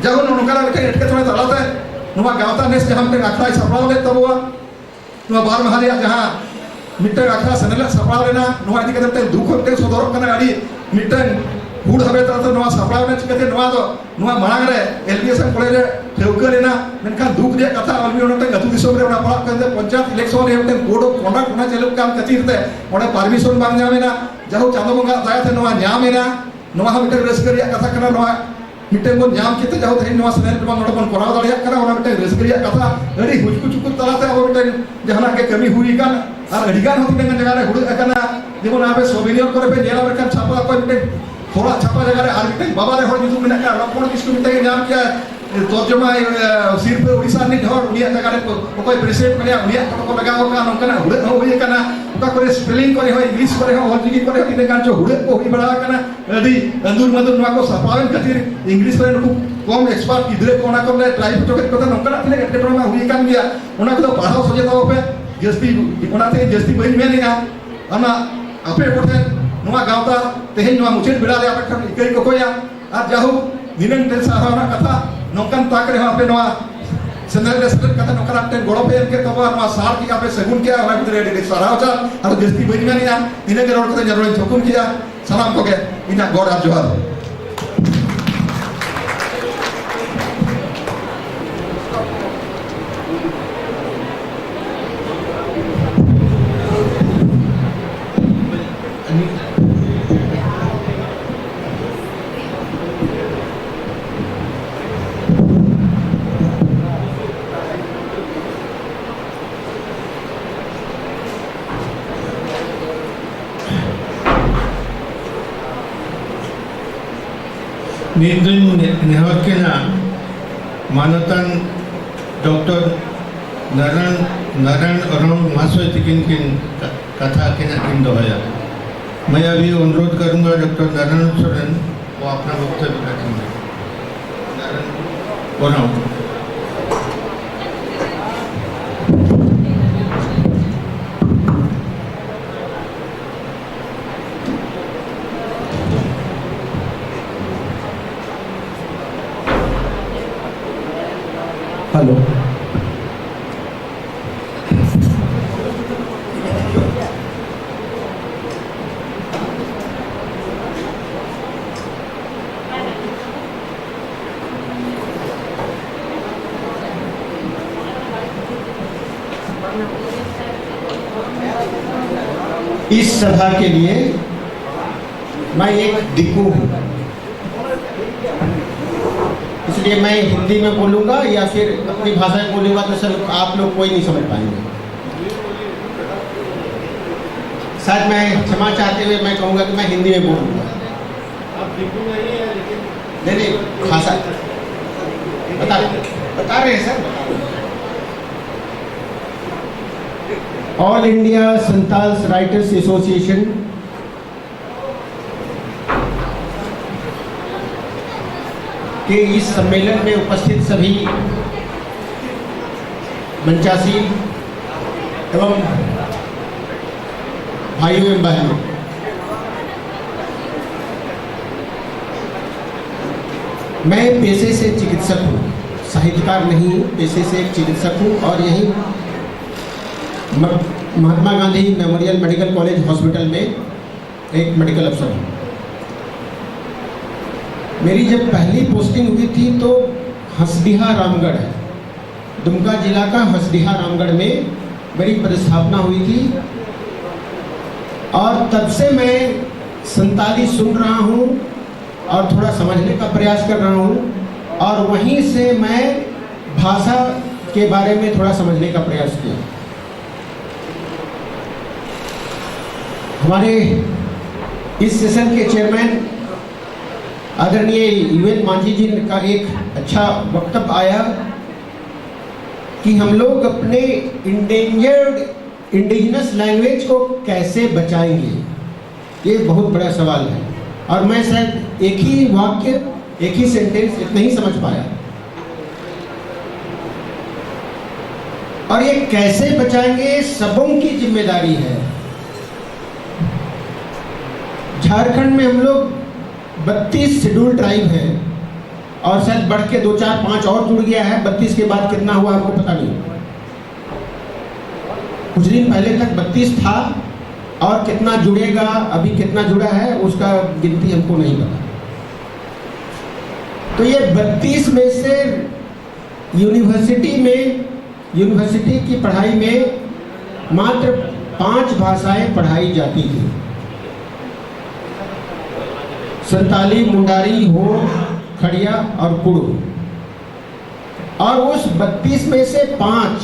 ᱡᱟᱭᱦᱳᱠ, ᱱᱚᱜᱼᱚ ᱱᱚᱝᱠᱟᱱᱟᱜ ᱢᱤᱫᱴᱮᱱ ᱮᱴᱠᱮᱴᱚᱬᱮ ᱛᱟᱞᱟᱛᱮ ᱱᱚᱣᱟ ᱜᱟᱶᱛᱟ ᱱᱮᱥ ᱡᱟᱦᱟᱸ ᱢᱤᱫᱴᱮᱱ ᱟᱠᱷᱲᱟᱭ ᱥᱟᱯᱲᱟᱣ ᱞᱮᱫ ᱛᱟᱵᱚᱣᱟ, ᱱᱚᱣᱟ ᱵᱟᱨ ᱢᱟᱦᱟ ᱨᱮᱭᱟᱜ ᱡᱟᱦᱟᱸ ᱢᱤᱫᱴᱟᱝ ᱟᱠᱷᱲᱟ ᱥᱮᱱᱮᱞᱮᱫ ᱥᱟᱯᱲᱟᱣ ᱞᱮᱱᱟ, ᱱᱚᱣᱟ ᱤᱫᱤ ᱠᱟᱛᱮ ᱢᱤᱫᱴᱟᱝ ᱫᱩᱠ ᱦᱚᱸ ᱢᱤᱫᱴᱟᱝ ᱥᱚᱫᱚᱨᱚᱜ ᱠᱟᱱᱟ᱾ ᱟᱹᱰᱤ ᱢᱤᱫᱴᱟᱝ ᱦᱩᱲ ᱦᱟᱵᱮ ᱛᱟᱞᱟᱛᱮ ᱱᱚᱣᱟ ᱥᱟᱯᱲᱟᱣ ᱮᱱᱟ᱾ ᱪᱤᱠᱟᱹᱛᱮ ᱱᱚᱣᱟ ᱫᱚ ᱱᱚᱣᱟ ᱢᱟᱲᱟᱝ ᱨᱮ L B S M college ᱨᱮ ᱴᱷᱟᱹᱣᱠᱟᱹ ᱞᱮᱱᱟ, ᱢᱮᱱᱠᱷᱟᱱ ᱫᱩᱠ ᱨᱮᱭᱟᱜ ᱠᱟᱛᱷᱟ, ᱟᱞᱮ ᱢᱤᱫᱴᱟᱝ ᱟᱹᱛᱩ ᱫᱤᱥᱚᱢ ᱨᱮ ᱚᱱᱟ ᱯᱟᱲᱟᱜ ᱠᱟᱱ ᱛᱮ ᱯᱚᱧᱪᱟᱭᱮᱛ ᱤᱞᱮᱠᱥᱚᱱ ᱨᱮ ᱢᱤᱫᱴᱟᱝ ᱠᱳᱰ ᱚᱯᱷ ᱠᱚᱱᱰᱟᱠᱴ ᱚᱱᱟ ᱪᱟᱹᱞᱩᱜ ᱠᱟᱱ ᱠᱷᱟᱹᱛᱤᱨ ᱛᱮ ᱚᱸᱰᱮ ᱯᱟᱨᱢᱤᱥᱚᱱ ᱵᱟᱝ ᱧᱟᱢ ᱮᱱᱟ᱾ ᱡᱟᱭᱦᱳᱠ, ᱪᱟᱸᱫᱳ ᱵᱚᱸᱜᱟ ᱫᱟᱭᱟ ᱛᱮ ᱱᱚᱣᱟ ᱧᱟᱢ ᱮᱱᱟ᱾ ᱱᱚᱣᱟ ᱦᱚᱸ ᱢᱤᱫᱴᱟᱝ ᱨᱟᱹᱥᱠᱟᱹ ᱨᱮᱭᱟᱜ ᱠᱟᱛᱷᱟ ᱠᱟᱱᱟ᱾ ᱱᱚᱣᱟ ᱢᱤᱫᱴᱮᱱ ᱵᱚᱱ ᱧᱟᱢ ᱠᱮᱫ ᱛᱮ ᱡᱟᱦᱳ ᱛᱮᱦᱮᱧ ᱱᱚᱣᱟ ᱥᱮᱱᱮᱞ ᱨᱮᱵᱚᱱ ᱱᱚᱰᱮ ᱵᱚᱱ ᱠᱚᱨᱟᱣ ᱫᱟᱲᱮᱭᱟᱜ ᱠᱟᱱᱟ, ᱚᱱᱟ ᱢᱤᱫᱴᱮᱱ ᱨᱟᱹᱥᱠᱟᱹ ᱨᱮᱭᱟᱜ ᱠᱟᱛᱷᱟ᱾ ᱟᱹᱰᱤ ᱦᱩᱪᱠᱩ ᱪᱩᱠᱩ ᱛᱟᱞᱟᱛᱮ ᱟᱵᱚ ᱢᱤᱫᱴᱮᱱ ᱡᱟᱦᱟᱱᱟᱜ ᱜᱮ ᱠᱟᱹᱢᱤ ᱦᱩᱭ ᱟᱠᱟᱱ, ᱟᱨ ᱟᱹᱰᱤ ᱜᱟᱱ ᱦᱚᱸ ᱛᱤᱱᱟᱹᱜ ᱜᱟᱱ ᱡᱟᱭᱜᱟ ᱨᱮ ᱦᱩᱲᱟᱹᱜ ᱟᱠᱟᱱᱟ᱾ ᱡᱮᱢᱚᱱ ᱟᱯᱮ ᱥᱚᱵᱤᱱᱤᱭᱚᱨ ᱠᱚᱨᱮ ᱯᱮ ᱧᱮᱞᱟ, ᱢᱤᱫᱴᱮᱱ ᱪᱷᱟᱯᱟ ᱚᱠᱚᱭ ᱢᱤᱫᱴᱮᱱ ᱦᱚᱲᱟᱜ ᱪᱷᱟᱯᱟ ᱡᱟᱭᱜᱟ ᱨᱮ ᱟᱨ ᱢᱤᱫᱴᱮᱱ ᱵᱟᱵᱟ ᱨᱮ ᱦᱚᱲ ᱧᱩᱛᱩᱢ ᱢᱮᱱᱟᱜ ᱠᱟᱱᱟ, ᱞᱚᱠᱠᱷᱚᱬ ᱠᱤᱥᱠᱩ ᱢᱤᱫᱴᱮᱱ ᱧᱟᱢ ᱠᱮᱭᱟ, ᱛᱚᱨᱡᱚᱢᱟᱭ, ᱮ, ᱥᱤᱨᱯᱷᱟᱹ ᱩᱲᱤᱥᱥᱟ ᱨᱤᱱᱤᱡ ᱦᱚᱲ, ᱩᱱᱤᱭᱟᱜ ᱡᱟᱭᱜᱟ ᱨᱮ ᱚᱠᱚᱭ ᱯᱨᱮᱥᱤᱰᱮᱱᱴ ᱢᱮᱱᱟᱭᱟ, ᱩᱱᱤᱭᱟᱜ ᱯᱷᱳᱴᱳ ᱠᱚ ᱞᱟᱜᱟᱣ ᱟᱠᱟᱱᱟ, ᱱᱚᱝᱠᱟᱱᱟᱜ ᱦᱩᱲᱟᱹᱜ ᱦᱚᱸ ᱦᱩᱭ ᱟᱠᱟᱱᱟ᱾ ᱚᱠᱟ ᱠᱚᱨᱮ ᱥᱯᱮᱞᱤᱝ ᱠᱚᱨᱮ ᱦᱚᱸ, ᱤᱝᱞᱤᱥ ᱠᱚᱨᱮ ᱦᱚᱸ, ᱚᱞᱪᱤᱠᱤ ᱠᱚᱨᱮ ᱦᱚᱸ ᱛᱤᱱᱟᱹᱜ ᱜᱟᱱ ᱪᱚ ᱦᱩᱲᱟᱹᱜ ᱠᱚ ᱦᱩᱭ ᱵᱟᱲᱟ ᱟᱠᱟᱱᱟ᱾ ᱟᱹᱰᱤ ᱟᱸᱫᱩᱨ ᱢᱟᱸᱫᱩᱨ ᱱᱚᱣᱟ ᱠᱚ ᱥᱟᱯᱲᱟᱣᱮᱱ ᱠᱷᱟᱹᱛᱤᱨ ᱤᱝᱞᱤᱥ ᱨᱮ ᱱᱩᱠᱩ ᱠᱚᱢ ᱮᱠᱥᱯᱟᱨᱴ ᱜᱤᱫᱽᱨᱟᱹ ᱠᱚ ᱚᱱᱟ ᱠᱚᱨᱮ ᱴᱨᱟᱭ ᱦᱚᱪᱚ ᱠᱮᱫ ᱠᱚᱛᱮ ᱱᱚᱝᱠᱟᱱᱟᱜ ᱛᱤᱱᱟᱹᱜ ᱮᱴᱠᱮᱴᱚᱬᱮ ᱢᱟ ᱦᱩᱭ ᱟᱠᱟᱱ ᱜᱮᱭᱟ᱾ ᱚᱱᱟ ᱠᱚᱫᱚ ᱯᱟᱲᱦᱟᱣ ᱥᱚᱡᱷᱮ ᱛᱟᱵᱚ ᱯᱮ᱾ ᱡᱟᱹᱥᱛᱤ, ᱚᱱᱟᱛᱮ ᱡᱟᱹᱥᱛᱤ ᱵᱟᱹᱧ ᱢᱮᱱᱮᱜᱼᱟ᱾ ᱚᱱᱟ ᱟᱯᱮ ᱠᱚᱴᱷᱮᱱ ᱱᱚᱣᱟ ᱜᱟᱶᱛᱟ ᱛᱮᱦᱮᱧ ᱱᱚᱣᱟ ᱢᱩᱪᱟᱹᱫ ᱵᱮᱲᱟ ᱨᱮ ᱟᱯᱮ ᱴᱷᱮᱱ ᱤᱠᱟᱹᱧ ᱠᱚᱠᱚᱭᱟ᱾ ᱟᱨ ᱡᱟᱦᱳᱠ, ᱱᱤᱱᱟᱹᱝ ᱴᱷᱮᱱ ᱥᱟᱨᱦᱟᱣ ᱨᱮᱱᱟᱜ ᱠᱟᱛᱷᱟ, ᱱᱚᱝᱠᱟᱱ ᱛᱟᱠ ᱨᱮᱦᱚᱸ ᱟᱯᱮ ᱱᱚᱣᱟ ᱥᱮᱸᱫᱽᱨᱟ ᱨᱮ ᱥᱮᱞᱮᱫ ᱠᱟᱛᱮ ᱱᱚᱝᱠᱟᱱᱟᱜ ᱢᱤᱫᱴᱮᱱ ᱜᱚᱲᱚ ᱯᱮ ᱮᱢ ᱠᱮᱫ ᱛᱟᱵᱚᱱᱟ, ᱱᱚᱣᱟ ᱥᱟᱨ ᱠᱮᱜᱼᱟ ᱯᱮ, ᱥᱟᱹᱜᱩᱱ ᱠᱮᱜᱼᱟ, ᱚᱱᱟ ᱠᱷᱟᱹᱛᱤᱨ ᱟᱹᱰᱤ ᱟᱹᱰᱤ ᱥᱟᱨᱦᱟᱣ ᱪᱟᱞ᱾ ᱟᱫᱚ ᱡᱟᱹᱥᱛᱤ ᱵᱟᱹᱧ ᱢᱮᱱᱮᱜᱼᱟ, ᱤᱱᱟᱹᱜᱮ ᱨᱚᱲ ᱠᱟᱛᱮ ᱱᱚᱰᱮᱧ ᱛᱷᱩᱠᱩᱢ ᱠᱮᱜᱼᱟ᱾ ᱥᱟᱱᱟᱢ ᱠᱚᱜᱮ ᱤᱧᱟᱹᱜ ᱜᱚᱰ ᱟᱨ ᱡᱚᱦᱟᱨ᱾ ᱱᱤᱛ ᱫᱚᱧ ᱱᱮᱦᱚᱨ ᱠᱤᱱᱟ ᱢᱟᱱᱚᱛᱟᱱ ᱰᱚᱠᱴᱚᱨ ᱱᱟᱨᱟᱭᱚᱱ, ᱱᱟᱨᱟᱭᱚᱱ ᱳᱨᱟᱸᱣ ᱢᱚᱦᱟᱥᱚᱭ ᱛᱤᱠᱤᱱ ᱠᱤᱱ ᱠᱟ-, ᱠᱟᱛᱷᱟ ᱠᱤᱱ ᱟᱹᱠᱤᱱ ᱫᱚᱦᱚᱭᱟ᱾ मैं अभी अनुरोध करूंगा डॉक्टर नारायण सोरेन को अपना वक्तव्य रखेंगे। नारायण ओरांव। हेलो। इस सभा के लिए मैं एक दिक्कू हूँ, इसलिए मैं हिंदी में बोलूंगा या फिर अपनी भाषा में बोलूंगा तो सर आप लोग कोई नहीं समझ पाएंगे। शायद मैं क्षमा चाहते हुए मैं कहूंगा कि मैं हिंदी में बोलूंगा। नहीं, नहीं, भाषा बता, बता रहे हैं sir. All India Santal writers association के इस सम्मेलन में उपस्थित सभी मंचासीन एवं भाइयों एवं बहनों, मैं पेशे से चिकित्सक हूँ। साहित्यकार नहीं हूँ, पेशे से एक चिकित्सक हूँ और यहीं म- Mahatma Gandhi memorial medical college hospital में एक मेडिकल अफसर हूँ। मेरी जब पहली पोस्टिंग हुई थी तो हसडीहा रामगढ़, दुमका जिला का हसडीहा रामगढ़ में मेरी पदस्थापना हुई थी और तब से मैं संताली सुन रहा हूँ और थोड़ा समझने का प्रयास कर रहा हूँ और वहीं से मैं भाषा के बारे में थोड़ा समझने का प्रयास किया। हमारे इस सेशन के चेयरमैन आदरणीय यूएन मांझी जी का एक अच्छा वक्तव्य आया कि हम लोग अपने इंडेंजर्ड इंडिजिनस लैंग्वेज को कैसे बचाएंगे। ये बहुत बड़ा सवाल है और मैं शायद एक ही वाक्य, एक ही सेंटेंस इतना ही समझ पाया। और ये कैसे बचाएंगे, सबों की जिम्मेदारी है। झारखंड में हम लोग बत्तीस शेड्यूल ट्राइब हैं और शायद बढ़ के दो चार पांच और जुड़ गया है। बत्तीस के बाद कितना हुआ हमको पता नहीं। कुछ दिन पहले तक बत्तीस था और कितना जुड़ेगा, अभी कितना जुड़ा है, उसका गिनती हमको नहीं पता। तो ये बत्तीस में से यूनिवर्सिटी में, यूनिवर्सिटी की पढ़ाई में मात्र पांच भाषाएं पढ़ाई जाती थी। संताली, मुंडारी, हो, खड़िया और कुड़ू। और उस बत्तीस में से पांच,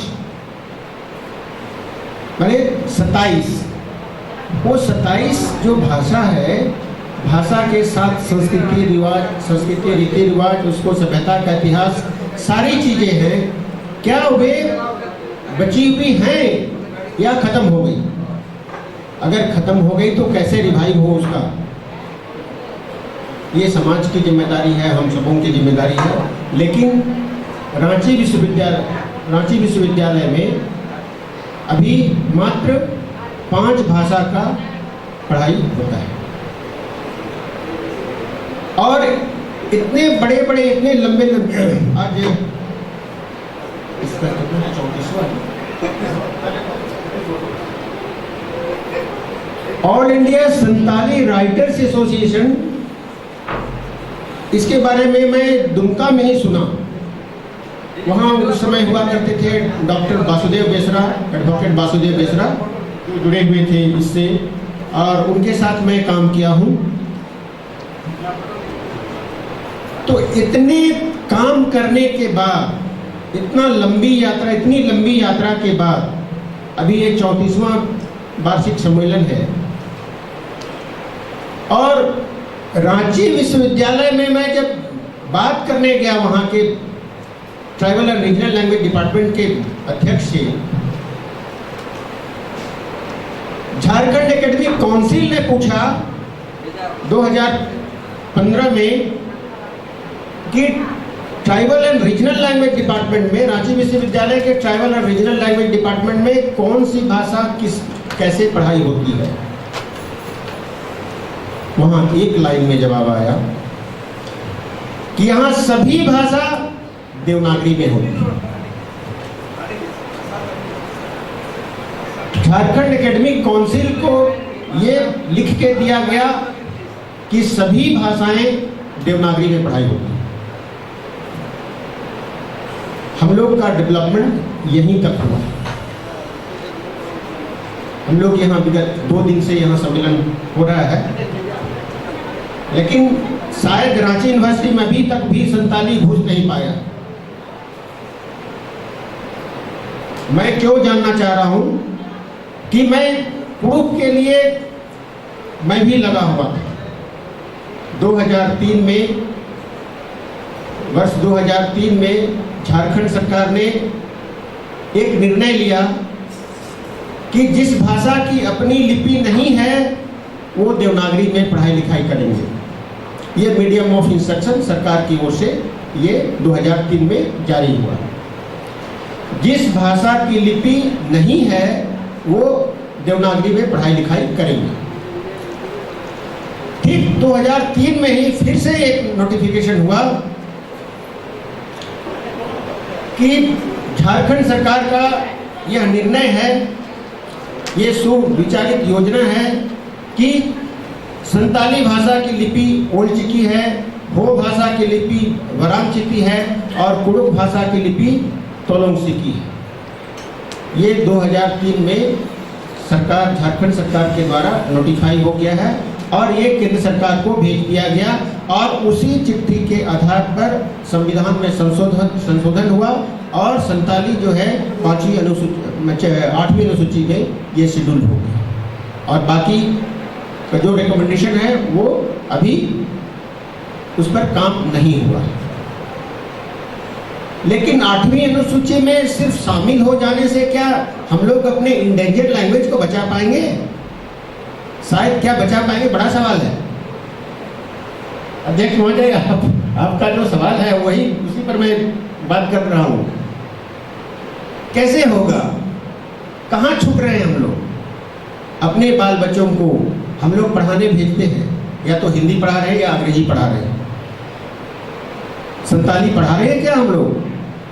माने सत्ताईस, वो सत्ताईस जो भाषा है, भाषा के साथ संस्कृति रिवाज, संस्कृति रीति रिवाज, उसको सभ्यता का इतिहास, सारी चीजें हैं, क्या वे बची हुई हैं या खत्म हो गई? अगर खत्म हो गई तो कैसे रिवाइव हो उसका? ये समाज की जिम्मेदारी है, हम सबों की जिम्मेदारी है। लेकिन रांची विश्वविद्यालय, रांची विश्वविद्यालय में अभी मात्र पांच भाषा का पढ़ाई होता है और इतने बड़े बड़े, इतने लंबे लंबे, आज इसका कितना, चौंतीसवाँ है। All India Santali writers association, इसके बारे में मैं दुमका में ही सुना। वहाँ उस समय हुआ करते थे डॉक्टर बासुदेव बेसरा, एडवोकेट बासुदेव बेसरा, जो जुड़े हुए थे इससे, और उनके साथ मैं काम किया हूँ। तो इतने काम करने के बाद, इतना लंबी यात्रा, इतनी लंबी यात्रा के बाद अभी ये चौंतीसवाँ वार्षिक सम्मेलन है। और रांची विश्वविद्यालय में मैं जब बात करने गया वहाँ के tribal and regional language department के अध्यक्ष से, झारखंड एकेडमिक काउंसिल ने पूछा दो हज़ार पन्द्रह में कि tribal and regional language department में, रांची विश्वविद्यालय के tribal and regional language department में कौन सी भाषा किस, कैसे पढ़ाई होती है। वहां एक लाइन में जवाब आया कि यहाँ सभी भाषा देवनागरी में होती है। झारखंड एकेडमिक काउंसिल को ये लिख के दिया गया कि सभी भाषाएं देवनागरी में पढ़ाई होती हैं। हम लोग का डेवलपमेंट यहीं तक हुआ। हम लोग यहाँ विगत दो दिन से यहाँ सम्मेलन हो रहा है, लेकिन शायद रांची यूनिवर्सिटी में अभी तक भी संताली घुस नहीं पाया। मैं क्यों जानना चाह रहा हूं कि मैं प्रूफ के लिए मैं भी लगा हुआ था। दो हज़ार तीन में, वर्ष दो हज़ार तीन में झारखंड सरकार ने एक निर्णय लिया कि जिस भाषा की अपनी लिपि नहीं है, वो देवनागरी में पढ़ाई लिखाई करेंगे। ये मीडियम ऑफ इंस्ट्रक्शन सरकार की ओर से ये दो हज़ार तीन में जारी हुआ। जिस भाषा की लिपि नहीं है, वो देवनागरी में पढ़ाई लिखाई करेंगे। ठीक दो हज़ार तीन में ही फिर से एक नोटिफिकेशन हुआ कि झारखंड सरकार का यह निर्णय है, ये सुविचारित योजना है कि संताली भाषा की लिपि ओल्ड चिकी है, हो भाषा की लिपि वरांग चिकी है और कुड़ुख भाषा की लिपि तोलोंग सिकी है। ये दो हज़ार तीन में सरकार, झारखंड सरकार के द्वारा नोटिफाई हो गया है और ये केंद्र सरकार को भेज दिया गया और उसी चिट्ठी के आधार पर संविधान में संशोधन संशोधन हुआ और संताली जो है पांचवी अनुसूची, आठवीं अनुसूची में ये शेड्यूल हो गया और बाकी का जो रिकमेंडेशन है वो अभी उस पर काम नहीं हुआ। लेकिन आठवीं अनुसूची में सिर्फ शामिल हो जाने से क्या हम लोग अपने इंडेंजर्ड लैंग्वेज को बचा पाएंगे? शायद क्या बचा पाएंगे, बड़ा सवाल है। अध्यक्ष महोदय, आप, आपका जो सवाल है वही, उसी पर मैं बात कर रहा हूं। कैसे होगा? कहां छुप रहे हैं हम लोग? अपने बाल बच्चों को हम लोग पढ़ाने भेजते हैं, या तो हिंदी पढ़ा रहे हैं या अंग्रेजी पढ़ा रहे हैं। संताली पढ़ा रहे हैं क्या हम लोग?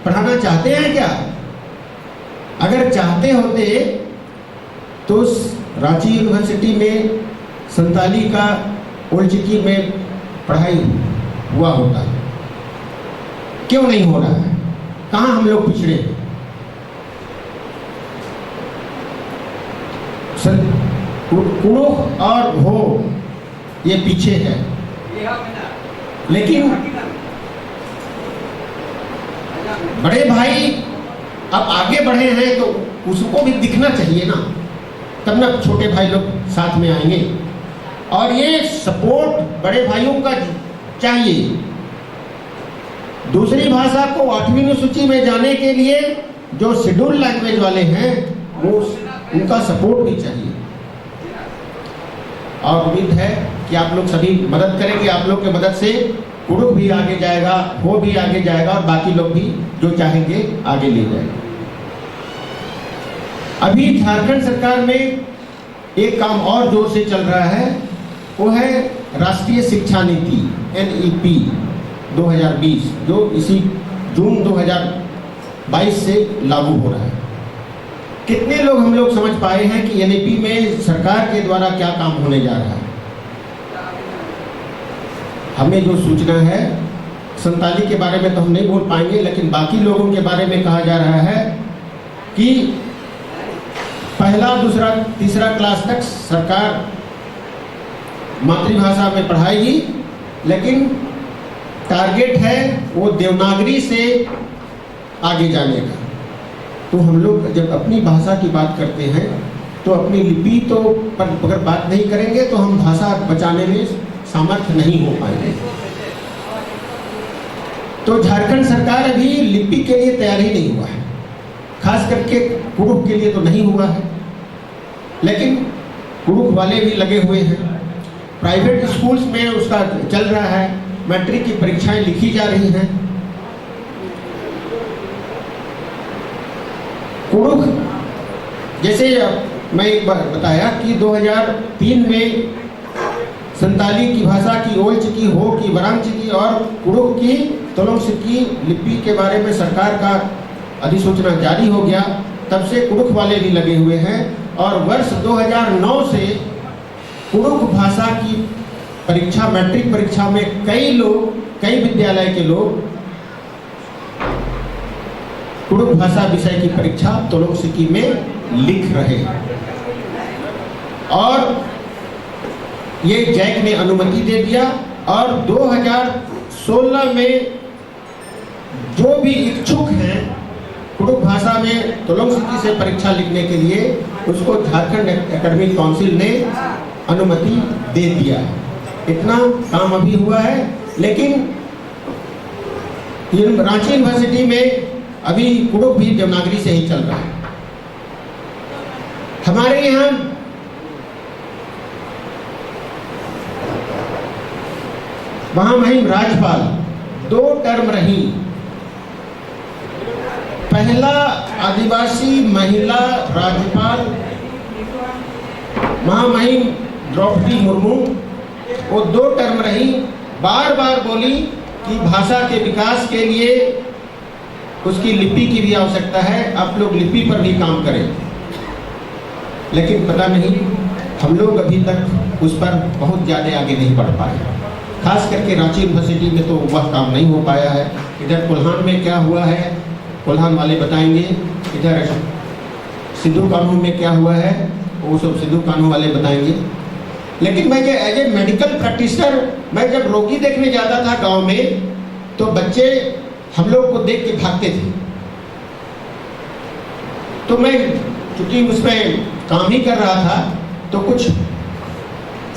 पढ़ाना चाहते हैं क्या? अगर चाहते होते तो रांची यूनिवर्सिटी में संताली का ओल्ड चिकी में पढ़ाई हुआ होता। क्यों नहीं हो रहा है? कहां हम लोग पिछड़े हैं? सर, कु- कुड़ुख और हो ये पीछे है, लेकिन बड़े भाई अब आगे बढ़े हैं तो उसको भी दिखना चाहिए ना, तब ना छोटे भाई लोग साथ में आएंगे। और ये सपोर्ट बड़े भाइयों का चाहिए। दूसरी भाषा को आठवीं अनुसूची में जाने के लिए जो शेड्यूल लैंग्वेज वाले हैं वो, उनका सपोर्ट भी चाहिए। और उम्मीद है कि आप लोग सभी मदद करेंगे। आप लोग के मदद से कुड़ुख भी आगे जाएगा, हो भी आगे जाएगा और बाकी लोग भी जो चाहेंगे आगे ले जाएंगे। अभी झारखंड सरकार में एक काम और जोर से चल रहा है, वो है राष्ट्रीय शिक्षा नीति, एनईपी दो हज़ार बीस, जो इसी जून दो हज़ार बाईस से लागू हो रहा है। कितने लोग, हम लोग समझ पाए हैं कि एनईपी में सरकार के द्वारा क्या काम होने जा रहा है? हमें जो सूचना है, संताली के बारे में तो हम नहीं बोल पाएंगे, लेकिन बाकी लोगों के बारे में कहा जा रहा है कि पहला, दूसरा, तीसरा क्लास तक सरकार मातृभाषा में पढ़ाएगी, लेकिन टारगेट है वो देवनागरी से आगे जाने का। तो हम लोग जब अपनी भाषा की बात करते हैं, तो अपनी लिपि तो पर अगर बात नहीं करेंगे, तो हम भाषा बचाने में सामर्थ्य नहीं हो पाएंगे। तो झारखंड सरकार अभी लिपि के लिए तैयार ही नहीं हुआ है, खास करके कुड़ुख के लिए तो नहीं हुआ है, लेकिन कुड़ुख वाले भी लगे हुए हैं। प्राइवेट स्कूल्स में उसका चल रहा है, मैट्रिक की परीक्षाएं लिखी जा रही हैं। कुड़ुख, जैसे मैं एक बार बताया कि दो हज़ार तीन में संताली की भाषा की ओल चिकी, हो की वरांग चिकी और कुड़ुख की तोलोंग सिकी लिपि के बारे में सरकार का अधिसूचना जारी हो गया, तब से कुड़ुख वाले भी लगे हुए हैं। और वर्ष दो हज़ार नौ से कुड़ुख भाषा की परीक्षा, मैट्रिक परीक्षा में कई लोग, कई विद्यालय के लोग कुड़ुख भाषा विषय की परीक्षा तोलोंग सिकी में लिख रहे हैं। और ये जैक ने अनुमति दे दिया और दो हज़ार सोलह में जो भी इच्छुक हैं कुड़ुख भाषा में तोलोंग सिकी से परीक्षा लिखने के लिए, उसको झारखंड एकेडमिक काउंसिल ने अनुमति दे दिया। इतना काम अभी हुआ है, लेकिन यूनि-, रांची यूनिवर्सिटी में अभी कुड़ुख भी देवनागरी से ही चल रहा है। हमारे यहाँ महामहिम राज्यपाल दो टर्म रही, पहला आदिवासी महिला राज्यपाल महामहिम द्रौपदी मुर्मू, वो दो टर्म रही, बार बार बोली कि भाषा के विकास के लिए उसकी लिपि की भी आवश्यकता है, आप लोग लिपि पर भी काम करें। लेकिन पता नहीं, हम लोग अभी तक उस पर बहुत ज़्यादा आगे नहीं बढ़ पाए। खास करके रांची यूनिवर्सिटी में तो वह काम नहीं हो पाया है। इधर कोल्हान में क्या हुआ है, कोल्हान वाले बताएंगे। इधर सिद्धू कान्हू में क्या हुआ है, वो सब सिद्धू कान्हू वाले बताएंगे। लेकिन मैं, एज ए मेडिकल प्रैक्टिशनर, मैं जब रोगी देखने जाता था गांव में, तो बच्चे हम लोग को देख के भागते थे। तो मैं चूंकि उस पर काम ही कर रहा था, तो कुछ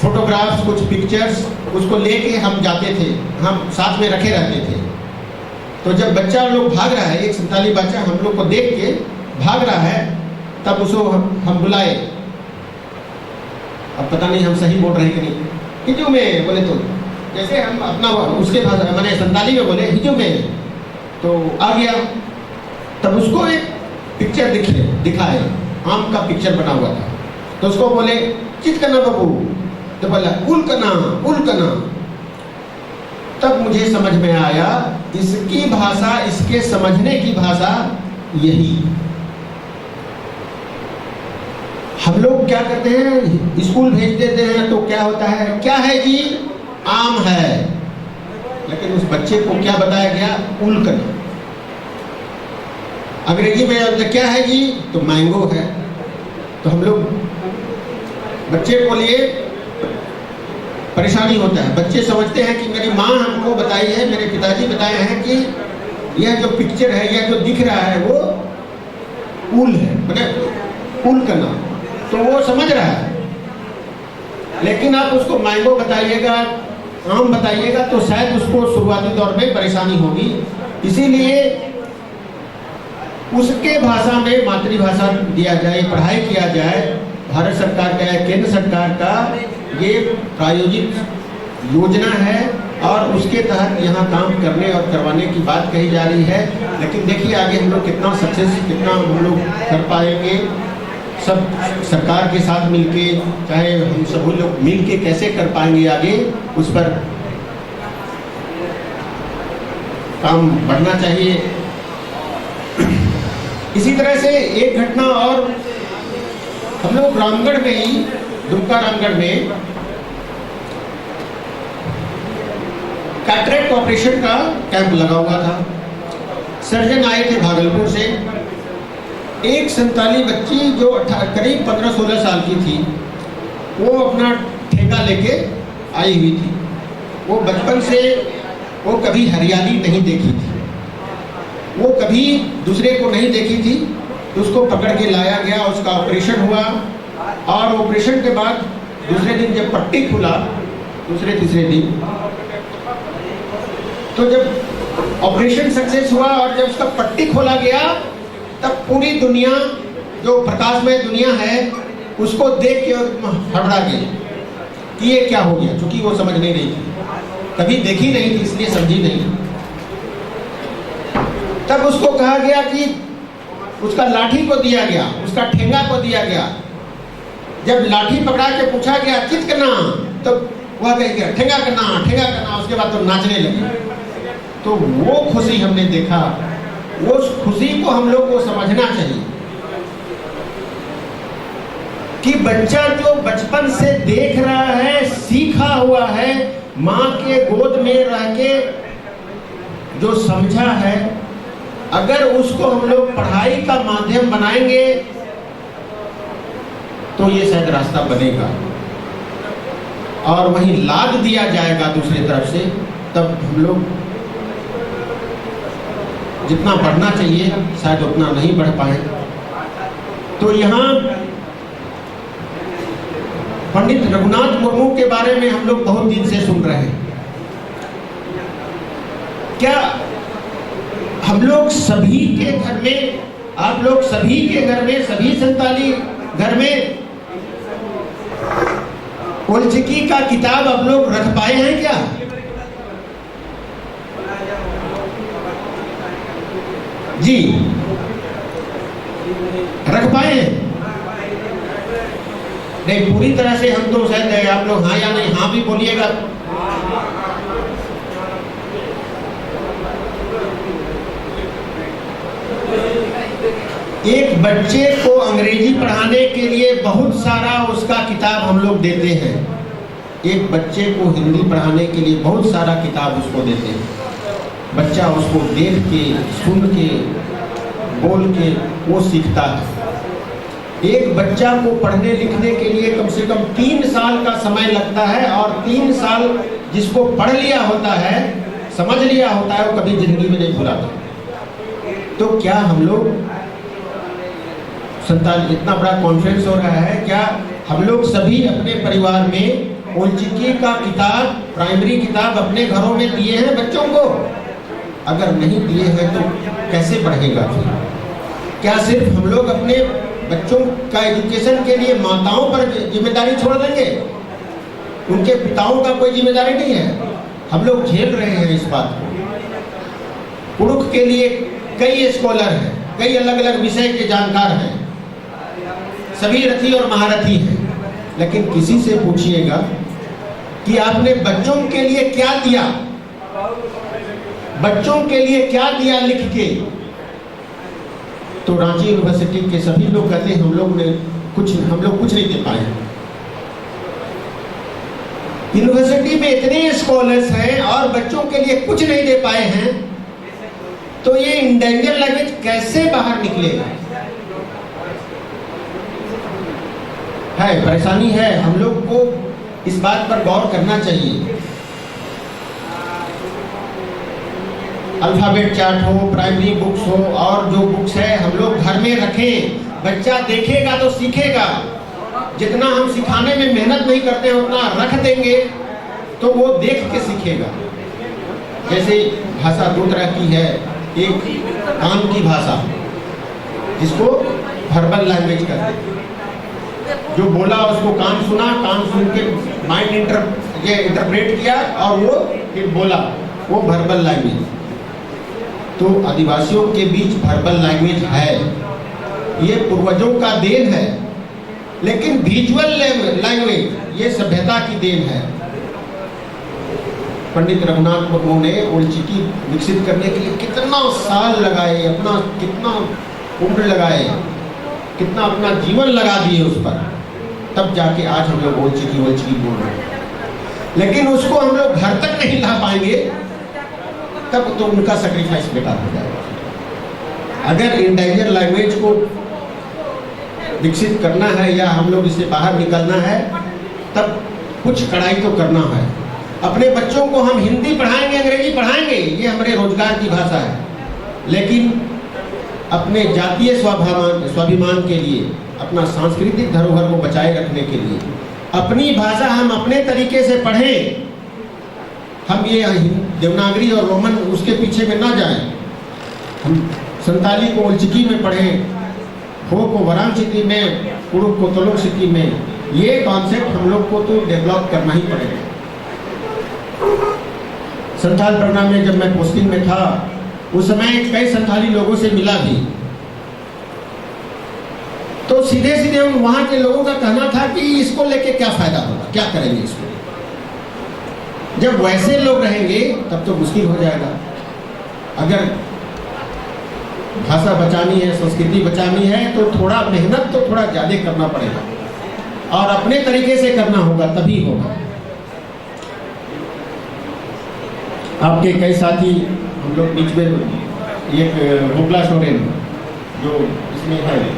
फोटोग्राफ्स, कुछ पिक्चर्स, उसको लेके हम जाते थे, हम साथ में रखे रहते थे। तो जब बच्चा लोग भाग रहा है, एक संताली बच्चा हम लोग को देख के भाग रहा है, तब उसको हम, हम बुलाए। अब पता नहीं हम सही बोल रहे हैं कि नहीं। हिजू में बोले तो, जैसे हम अपना, उसके भाषा, मैंने संताली में बोले हिजू में, तो आ गया। तब उसको एक पिक्चर दिखे, दिखाए, आम का पिक्चर बना हुआ था। तो उसको बोले, "चित कना बाबू?" तो बोला, "उल कना, उल कना।" तब मुझे समझ में आया, इसकी भाषा, इसके समझने की भाषा यही। हम लोग क्या करते हैं, स्कूल भेज देते हैं तो क्या होता है, "क्या है जी?" "आम है।" लेकिन उस बच्चे को क्या बताया गया? "उल कना।" अंग्रेजी में बोलते, "क्या है जी?" तो मैंगो है। तो हम लोग बच्चे को लिए परेशानी होता है। बच्चे समझते हैं कि मेरी माँ हमको बताई है, मेरे पिताजी बताए हैं कि यह जो पिक्चर है, यह जो दिख रहा है, वो उल है, मतलब उल कना। तो वो समझ रहा है, लेकिन आप उसको मैंगो बताइएगा, आम बताइएगा, तो शायद उसको शुरुआती दौर में परेशानी होगी। इसीलिए उसके भाषा में मातृभाषा दिया जाए, पढ़ाई किया जाए। भारत सरकार का या केंद्र सरकार का ये प्रायोजित योजना है और उसके तहत यहाँ काम करने और करवाने की बात कही जा रही है। लेकिन देखिए, आगे हम लोग कितना सक्सेस, कितना हम लोग कर पाएंगे। सब सरकार के साथ मिलके, चाहे हम सभी लोग मिलके कैसे कर पाएंगे आगे, उस पर काम बढ़ना चाहिए। इसी तरह से एक घटना और, हम लोग रामगढ़ में ही, दुमका रामगढ़ में कैटरेक्ट ऑपरेशन का कैंप लगा हुआ था। सर्जन आए थे भागलपुर से। एक संताली बच्ची जो अठा- करीब पन्द्रह सोलह साल की थी, वो अपना ठेंगा लेके आई हुई थी। वो बचपन से, वो कभी हरियाली नहीं देखी थी, वो कभी दूसरे को नहीं देखी थी। उसको पकड़ के लाया गया, उसका ऑपरेशन हुआ, और ऑपरेशन के बाद दूसरे दिन जब पट्टी खुला, दूसरे तीसरे दिन, तो जब ऑपरेशन सक्सेस हुआ और जब उसका पट्टी खोला गया, तब पूरी दुनिया, जो प्रकाशमय दुनिया है, उसको देख के हड़बड़ा गई कि ये क्या हो गया, क्योंकि वो समझ नहीं रही थी, कभी देखी नहीं थी, इसलिए समझी नहीं। तब उसको कहा गया कि उसका लाठी को दिया गया, उसका ठेंगा को दिया गया। जब लाठी पकड़ा के पूछा गया, "चित करना," तो वह कह गया, "ठेंगा करना, ठेंगा करना।" उसके बाद तो नाचने लगी। तो वो खुशी हमने देखा, वो उस खुशी को हम लोग को समझना चाहिए कि बच्चा जो बचपन से देख रहा है, सीखा हुआ है, माँ के गोद में रह के जो समझा है, अगर उसको हम लोग पढ़ाई का माध्यम बनाएंगे, तो ये शायद रास्ता बनेगा। और वहीं लाद दिया जाएगा दूसरी तरफ से, तब हम लोग जितना बढ़ना चाहिए, शायद उतना नहीं बढ़ पाए। तो यहाँ पंडित रघुनाथ मुर्मू के बारे में हम लोग बहुत दिन से सुन रहे हैं। क्या हम लोग सभी के घर में, आप लोग सभी के घर में, सभी संताली घर में ओलचिकी का किताब आप लोग रख पाए हैं क्या? जी, रख पाए हैं। नहीं, पूरी तरह से हम तो शायद, आप लोग हाँ या नहीं, हाँ भी बोलिएगा। एक बच्चे को अंग्रेजी पढ़ाने के लिए बहुत सारा उसका किताब हम लोग देते हैं। एक बच्चे को हिंदी पढ़ाने के लिए बहुत सारा किताब उसको देते हैं। बच्चा उसको देख के, सुन के, बोल के वो सीखता है। एक बच्चा को पढ़ने लिखने के लिए कम से कम तीन साल का समय लगता है, और तीन साल जिसको पढ़ लिया होता है, समझ लिया होता है, वो कभी जिंदगी में नहीं भुलाता। तो क्या हम लोग संतान, इतना बड़ा कॉन्फ्रेंस हो रहा है, क्या हम लोग सभी अपने परिवार में ओलचिकी का किताब, प्राइमरी किताब अपने घरों में दिए हैं बच्चों को? अगर नहीं दिए हैं तो कैसे पढ़ेगा फिर? क्या सिर्फ हम लोग अपने बच्चों का एजुकेशन के लिए माताओं पर जिम्मेदारी छोड़ देंगे? उनके पिताओं का कोई जिम्मेदारी नहीं है? हम लोग झेल रहे हैं इस बात को। कुड़ुख के लिए कई स्कॉलर हैं, कई अलग अलग विषय के जानकार हैं, सभी रथी और महारथी हैं, लेकिन किसी से पूछिएगा कि आपने बच्चों के लिए क्या दिया, बच्चों के लिए क्या दिया लिख के, तो रांची यूनिवर्सिटी के सभी लोग कहते हैं, हम लोग ने कुछ, हम लोग कुछ नहीं दे पाए। यूनिवर्सिटी में इतने स्कॉलर्स हैं और बच्चों के लिए कुछ नहीं दे पाए हैं, तो ये इंडेंजर लैंग्वेज कैसे बाहर निकलेगा? है, परेशानी है। हम लोग को इस बात पर गौर करना चाहिए। अल्फाबेट चार्ट हो, प्राइमरी बुक्स हो, और जो बुक्स है हम लोग घर में रखें। बच्चा देखेगा तो सीखेगा। जितना हम सिखाने में मेहनत नहीं करते हैं, उतना रख देंगे तो वो देख के सीखेगा। जैसे भाषा दो तरह की है, एक कान की भाषा, जिसको वर्बल लैंग्वेज कहते हैं। जो बोला उसको कान सुना, कान सुन के माइंड इंटर ये इंटरप्रेट किया और वो फिर बोला, वो वर्बल लैंग्वेज। तो आदिवासियों के बीच वर्बल लैंग्वेज है, ये पूर्वजों का देन है। लेकिन विजुअल लैंग्वेज ये सभ्यता की देन है। पंडित रघुनाथ मुर्मू ने ओल्ड चिकी विकसित करने के लिए कितना साल लगाए, अपना कितना उम्र लगाए, कितना अपना जीवन लगा दिए उस पर, तब जाके आज हम लोग ओल्ड चिकी, ओल्ड चिकी बोल रहे हैं। लेकिन उसको हम लोग घर तक नहीं ला पाएंगे, तब तो उनका सेक्रीफाइस बेकार हो जाएगा। अगर इंडाइजर लैंग्वेज को विकसित करना है या हम लोग इससे बाहर निकलना है, तब कुछ कड़ाई तो करना है। अपने बच्चों को हम हिंदी पढ़ाएंगे, अंग्रेजी पढ़ाएंगे, ये हमारे रोजगार की भाषा है, लेकिन अपने जातीय स्वाभिमान, स्वाभिमान के लिए, अपना सांस्कृतिक धरोहर को बचाए रखने के लिए अपनी भाषा हम अपने तरीके से पढ़ें। हम ये हिं- देवनागरी और रोमन उसके पीछे में ना जाएं। हम संताली को ओलचिकी में पढ़ें, हो को वरांचिकी में, कुड़ुक को तोलुक सिकी में। ये कॉन्सेप्ट हम लोग को तो डेवलप करना ही पड़ेगा। संथाल परगना में जब मैं पोस्टिंग में था, उस समय कई संथाली लोगों से मिला भी, तो सीधे सीधे उन वहां के लोगों का कहना था कि इसको लेके क्या फायदा होगा, क्या करेंगे इसको। जब वैसे लोग रहेंगे तब तो मुश्किल हो जाएगा। अगर भाषा बचानी है, संस्कृति बचानी है, तो थोड़ा मेहनत तो थोड़ा ज्यादा करना पड़ेगा और अपने तरीके से करना होगा, तभी होगा। आपके कई साथी हम लोग बीच में, एक गोपला सोरेन जो इसमें है,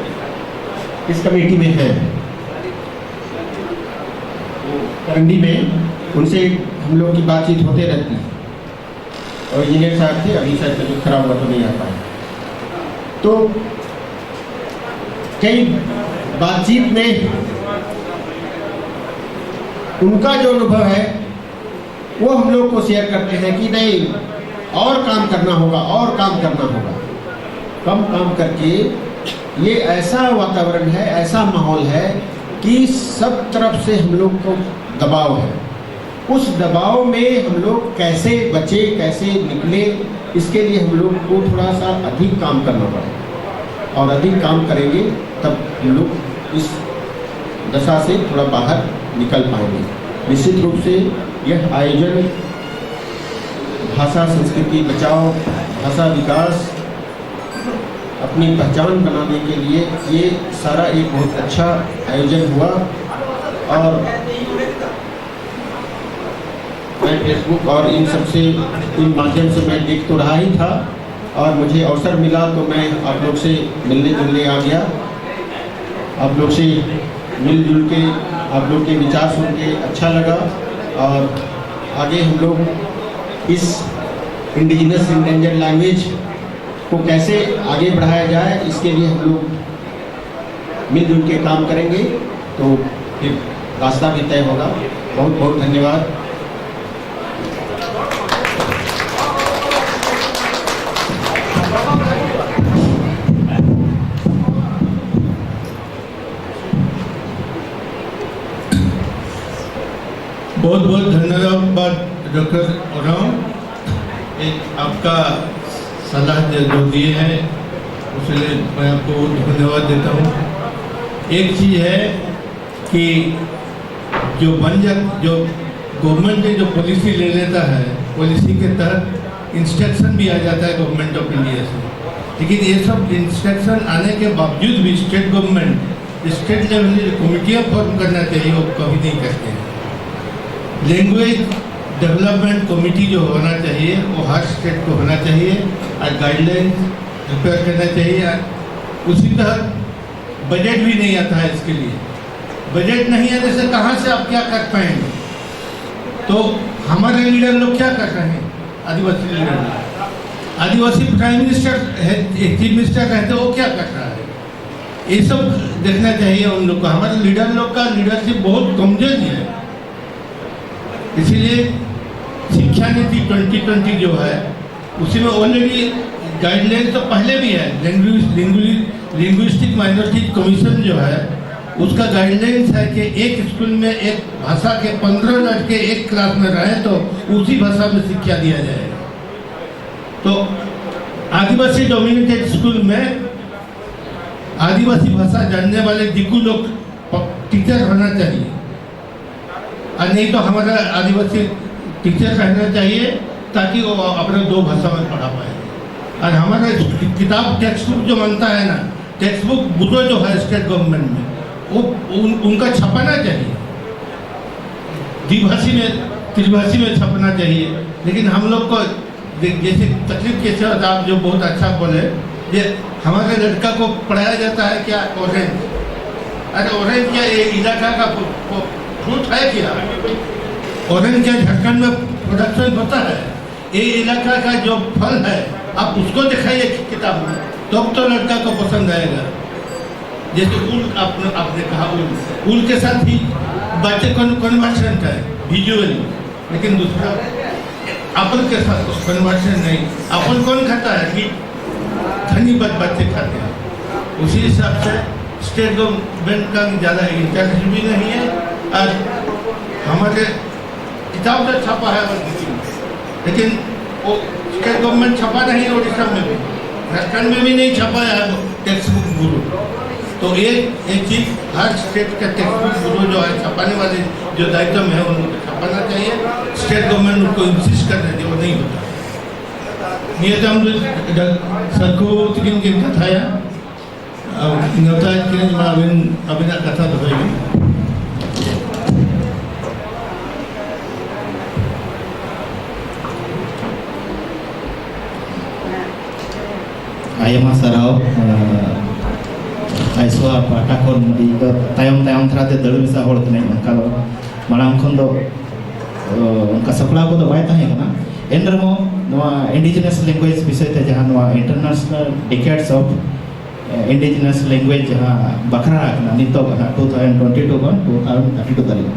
इस कमेटी में है, वो करंडी में, उनसे हम लोग की बातचीत होते रहती है। और इंजीनियर साहब थे, अभी शायद तबीयत खराब हुआ तो नहीं आ पाए। तो कई बातचीत में उनका जो अनुभव है वो हम लोग को शेयर करते हैं कि नहीं, और काम करना होगा, और काम करना होगा। कम काम करके ये ऐसा वातावरण है, ऐसा माहौल है कि सब तरफ से हम लोग को दबाव है। उस दबाव में हम लोग कैसे बचे, कैसे निकले, इसके लिए हम लोग को थोड़ा सा अधिक काम करना पड़ेगा और अधिक काम करेंगे तब हम लोग इस दशा से थोड़ा बाहर निकल पाएंगे। निश्चित रूप से यह आयोजन भाषा संस्कृति बचाओ, भाषा विकास, अपनी पहचान बनाने के लिए ये सारा एक बहुत अच्छा आयोजन हुआ। और मैं Facebook और इन सब से, इन माध्यम से मैं देख तो रहा ही था, और मुझे अवसर मिला तो मैं आप लोग से मिलने जुलने आ गया। आप लोग से मिलजुल के, आप लोग के विचार सुन के अच्छा लगा। और आगे हम लोग इस इंडिजिनस इंडेंजर लैंग्वेज को कैसे आगे बढ़ाया जाए, इसके लिए हम लोग मिलजुल के काम करेंगे तो फिर रास्ता भी तय होगा। बहुत बहुत धन्यवाद। बहुत बहुत धन्यवाद डॉक्टर ओरांव, एक आपका सलाह जो जो दिए हैं उसके लिए मैं आपको धन्यवाद देता हूँ। एक चीज़ है कि जो बन जा जो गवर्नमेंट ने जो पॉलिसी ले लेता है, पॉलिसी के तहत इंस्ट्रक्शन भी आ जाता है गवर्नमेंट ऑफ इंडिया से, लेकिन ये सब इंस्ट्रक्शन आने के बावजूद भी स्टेट गवर्नमेंट स्टेट लेवल की कमेटियाँ फॉर्म करना चाहिए, वो कभी नहीं करते हैं। लैंग्वेज डेवलपमेंट कमेटी जो होना चाहिए वो हर स्टेट को होना चाहिए और गाइडलाइन प्रिपेयर करना चाहिए। उसी तरह बजट भी नहीं आता है इसके लिए। बजट नहीं आने से कहाँ से आप क्या कर पाएंगे? तो हमारे लीडर लोग क्या कर रहे हैं? आदिवासी लीडर लोग, आदिवासी प्राइम मिनिस्टर है, चीफ मिनिस्टर रहते, वो क्या कर रहा है? ये सब देखना चाहिए उन लोग को। हमारे लीडर लोग का लीडरशिप बहुत कमजोर है। इसीलिए शिक्षा नीति ट्वेंटी ट्वेंटी जो है, उसी में ऑलरेडी गाइडलाइन तो पहले भी है। लैंग्वेज लिंग्विस्टिक माइनॉरिटी कमीशन जो है, उसका गाइडलाइंस है कि एक स्कूल में एक भाषा के पंद्रह लड़के एक क्लास में रहें तो उसी भाषा में शिक्षा दिया जाएगा। तो आदिवासी डोमिनेटेड स्कूल में आदिवासी भाषा जानने वाले दिकू लोग टीचर होना चाहिए, और नहीं तो हमारा आदिवासी टीचर रहना चाहिए, ताकि वो अपने दो भाषा में पढ़ा पाए। और हमारा किताब, टेक्स्ट बुक जो बनता है ना, टेक्स्ट बुक बोरो जो है स्टेट गवर्नमेंट में, वो उन, उनका छपाना चाहिए, द्विभाषी में, त्रिभाषी में छपना चाहिए। लेकिन हम लोग को दे-, जैसे तकलीफ कैसे होता है, आप जो बहुत अच्छा बोले, ये हमारे लड़का को पढ़ाया जाता है क्या ऑरेंज? अरे, ऑरेंज क्या ये इलाका का फ्रूट है क्या? ऑरेंज क्या झारखंड में प्रोडक्शन होता है? ये इलाका का जो फल है, आप उसको दिखाइए किताब में, तब तो लड़का को पसंद आएगा। जैसे ऊल, आपने आपने कहा ऊल, ऊल के साथ ही बच्चे कन्वर्सेंट है विजुअली, लेकिन दूसरा एप्पल के साथ कन्वर्सेंट नहीं। एप्पल कौन खाता है? मीठ, धनी बच बच्चे खाते हैं। उसी हिसाब से स्टेट गवर्नमेंट का ज़्यादा इंटरेस्ट भी नहीं है। और हमारे किताब तो छपा है और किसी में, लेकिन वो स्टेट गवर्नमेंट छपा नहीं है उड़ीसा में भी, झारखंड में भी नहीं छपा है टेक्स्ट बुक बोरो। तो ये एक चीज, हर स्टेट का टेक्स्ट बुक बोरो जो है छपाने वाले जो दायित्व में है, उनको छपाना चाहिए। स्टेट गवर्नमेंट उनको इंसिस्ट करना चाहिए, वो नहीं होता। ᱱᱤᱭᱟᱹ ᱛᱟᱭᱚᱢ ᱨᱮ ᱥᱟᱹᱠᱷᱩ ᱛᱟᱹᱠᱤᱱ ᱠᱤᱱ ᱠᱟᱛᱷᱟᱭᱟ᱾ ᱱᱮᱣᱛᱟ ᱠᱤᱱ ᱢᱟ ᱟᱹᱵᱤᱱ, ᱟᱹᱵᱤᱱᱟᱜ ᱠᱟᱛᱷᱟ ᱫᱚᱦᱚᱭ ᱵᱤᱱ᱾ ᱟᱭᱢᱟ ᱥᱟᱨᱦᱟᱣ᱾ ᱟᱭᱥᱳᱣᱟ ᱯᱟᱦᱴᱟ ᱠᱷᱚᱱ ᱤᱧ ᱫᱚ ᱛᱟᱭᱚᱢ ᱛᱟᱭᱚᱢ ᱫᱷᱟᱨᱟ ᱛᱮ ᱫᱟᱹᱲ ᱢᱮᱥᱟ ᱦᱚᱲ ᱠᱟᱹᱱᱟᱹᱧ, ᱚᱱᱠᱟ ᱫᱚ ᱢᱟᱲᱟᱝ ᱠᱷᱚᱱ ᱫᱚ ᱚᱱᱠᱟ ᱥᱟᱯᱲᱟᱣ ᱠᱚᱫᱚ ᱵᱟᱭ ᱛᱟᱦᱮᱸ ᱠᱟᱱᱟ᱾ ᱮᱱ ᱨᱮᱦᱚᱸ ᱱᱚᱣᱟ ᱤᱱᱰᱤᱡᱤᱱᱟᱥ ᱞᱮᱝᱜᱩᱭᱮᱡᱽ ᱵᱤᱥᱚᱭ ᱛᱮ ᱡᱟᱦᱟᱸ ᱱᱚᱣᱟ ᱤᱱᱴᱟᱨᱱᱮᱥᱱᱟᱞ ᱰᱤᱠᱮᱰᱥ ᱚᱯᱷ ᱤᱱᱰᱤᱡᱤᱱᱟᱥ ᱞᱮᱝᱜᱩᱭᱮᱡᱽ ᱡᱟᱦᱟᱸ ᱵᱟᱠᱷᱨᱟ ᱟᱠᱟᱱᱟ ᱱᱤᱛᱚᱜ ᱦᱟᱸᱜ ᱴᱩ ᱛᱷᱟᱣᱡᱮᱱᱰ ᱴᱩᱭᱮᱱᱴᱤ ᱴᱩ ᱠᱷᱚᱱ ᱴᱩ ᱛᱷᱟᱣᱡᱮᱱᱰ ᱛᱷᱟᱨᱴᱤ ᱴᱩ ᱫᱷᱟᱹᱨᱤᱡ᱾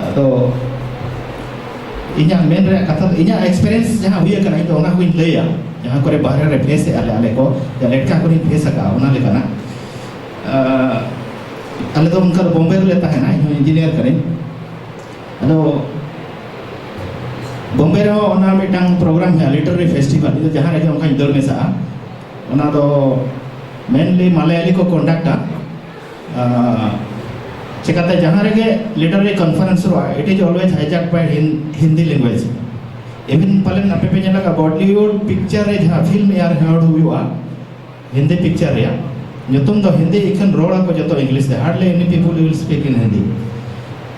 ᱟᱫᱚ ᱤᱧᱟᱹᱜ ᱢᱮᱱ ᱨᱮᱭᱟᱜ ᱠᱟᱛᱷᱟ ᱫᱚ, ᱤᱧᱟᱹᱜ ᱮᱠᱥᱯᱮᱨᱤᱭᱮᱱᱥ ᱡᱟᱦᱟᱸ ᱦᱩᱭ ᱟᱠᱟᱱᱟ, ᱤᱧ ᱫᱚ ᱚᱱᱟ ᱠᱚᱧ ᱞᱟᱹᱭᱟ᱾ ᱡᱟᱦᱟᱸ ᱠᱚᱨᱮ ᱵᱟᱦᱨᱮ ᱨᱮ ᱯᱷᱮᱥ ᱮᱫᱼᱟ ᱞᱮ, ᱟᱞᱮ ᱠᱚ ᱡᱟᱦᱟᱸ ᱞᱮᱴᱠᱟ ᱠᱚᱨᱮᱧ ᱯᱷᱮᱥ ᱟᱠᱟᱫᱼᱟ, ᱚᱱᱟ ᱞᱮᱠᱟᱱᱟᱜ᱾ ᱟᱸ, ᱟᱞᱮ ᱫᱚ ᱚᱱᱠᱟ ᱫᱚ ᱵᱚᱢᱵᱮ ᱨᱮᱞᱮ ᱛᱟᱦᱮᱱᱟ, ᱤᱧ ᱦᱚᱸ ᱤᱧᱡᱤᱱᱤᱭᱟᱨ ᱠᱟᱹᱱᱟᱹᱧ᱾ ᱟᱫᱚ ᱵᱚᱢᱵᱮ ᱨᱮᱦᱚᱸ ᱚᱱᱟ ᱢᱤᱫᱴᱟᱝ ᱯᱨᱳᱜᱨᱟᱢ ᱦᱩᱭᱩᱜᱼᱟ, ᱞᱤᱴᱟᱨᱟᱨᱤ ᱯᱷᱮᱥᱴᱤᱵᱷᱟᱞ᱾ ᱤᱧ ᱫᱚ ᱡᱟᱦᱟᱸ ᱨᱮᱜᱮ ᱚᱱᱠᱟᱧ ᱫᱟᱹᱲ ᱢᱮᱥᱟᱜᱼᱟ᱾ ᱚᱱᱟ ᱫᱚ ᱢᱮᱱᱞᱤ ᱢᱟᱞᱟᱭᱟᱞᱤ ᱠᱚ ᱠᱚᱱᱰᱟᱠᱴᱟ᱾ ᱪᱮᱠᱟᱛᱮ ᱡᱟᱦᱟᱸ ᱨᱮᱜᱮ ᱞᱤᱴᱟᱨᱟᱨᱤ ᱠᱚᱱᱯᱷᱟᱨᱮᱱᱥ ᱦᱩᱭᱩᱜᱼᱟ, it is always hijacked by Hindi language. Even ᱯᱟᱞᱮᱱ ᱟᱯᱮ ᱯᱮ ᱧᱮᱞ ᱟᱠᱟᱫ ᱵᱚᱞᱤᱣᱩᱰ ᱯᱤᱠᱪᱟᱨ ᱨᱮ ᱡᱟᱦᱟᱸ ᱯᱷᱤᱞᱢ ᱮᱭᱟᱨ ᱦᱮᱣᱟᱲ ᱦᱩᱭᱩᱜᱼᱟ ᱦᱤᱱᱫᱤ ᱯᱤᱠᱪᱟᱨ ᱨᱮᱭᱟᱜ, ᱧᱩᱛᱩᱢ ᱫᱚ ᱦᱤᱱᱫᱤ, ᱮᱠᱷᱮᱱ ᱨᱚᱲ ᱟᱠᱚ ᱡᱚᱛᱚ ᱤᱝᱞᱤᱥ ᱛᱮ, hardly any people will speak in Hindi.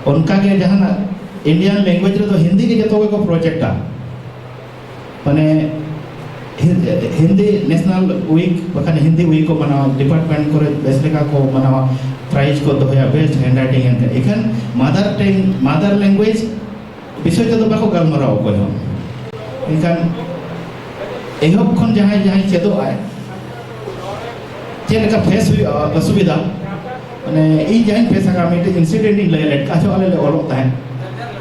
ᱚᱱᱠᱟᱜᱮ ᱡᱟᱦᱟᱱᱟᱜ ᱤᱱᱰᱤᱭᱟᱱ ᱞᱮᱝᱜᱩᱭᱮᱡᱽ ᱨᱮᱫᱚ ᱦᱤᱱᱫᱤ ᱜᱮ ᱡᱚᱛᱚ ᱜᱮᱠᱚ ᱯᱨᱚᱡᱮᱠᱴᱟ᱾ ᱢᱟᱱᱮ ᱦᱤᱱᱫᱤ ᱱᱮᱥᱱᱟᱞ ᱣᱤᱠ ᱵᱟᱠᱷᱟᱱ ᱦᱤᱱᱫᱤ ᱣᱤᱠ ᱠᱚ ᱢᱟᱱᱟᱣᱟ, ᱰᱤᱯᱟᱨᱴᱢᱮᱱᱴ ᱠᱚᱨᱮ ᱵᱮᱥ ᱞᱮᱠᱟ ᱠᱚ ᱢᱟᱱᱟᱣᱟ, ᱯᱨᱟᱭᱤᱡᱽ ᱠᱚ ᱫᱚᱦᱚᱭᱟ ᱵᱮᱥᱴ ᱦᱮᱱᱰ ᱨᱟᱭᱴᱤᱝ ᱮᱱᱠᱷᱟᱱ᱾ ᱮᱠᱷᱟᱱ ᱢᱟᱫᱟᱨ ᱴᱮᱝ ᱢᱟᱫᱟᱨ ᱞᱮᱝᱜᱩᱭᱮᱡᱽ ᱵᱤᱥᱚᱭ ᱛᱮᱫᱚ ᱵᱟᱠᱚ ᱜᱟᱞᱢᱟᱨᱟᱣ ᱚᱠᱚᱭ ᱦᱚᱸ᱾ ᱮᱱᱠᱷᱟᱱ ᱮᱦᱚᱵ ᱠᱷᱚᱱ ᱡᱟᱦᱟᱸᱭ ᱡᱟᱦᱟᱸᱭ ᱪᱮᱫᱚᱜ ᱟᱭ, ᱪᱮᱫ ᱞᱮᱠᱟ ᱯᱷᱮᱥ ᱦᱩᱭᱩᱜᱼᱟ ᱚᱥᱩᱵᱤᱫᱷᱟ? ᱢᱟᱱᱮ ᱤᱧ ᱡᱟᱦᱟᱸᱧ ᱯᱷᱮᱥ ᱟᱠᱟᱫ ᱢᱤᱫᱴᱮᱡ ᱤᱱᱥᱤᱰᱮᱱᱴ ᱤᱧ ᱞᱟᱹᱭ ᱞᱮᱫ ᱠᱟᱡᱚ ᱟᱞᱮ ᱞᱮ ᱚᱞᱚᱜ ᱛᱟᱦᱮᱸᱫ᱾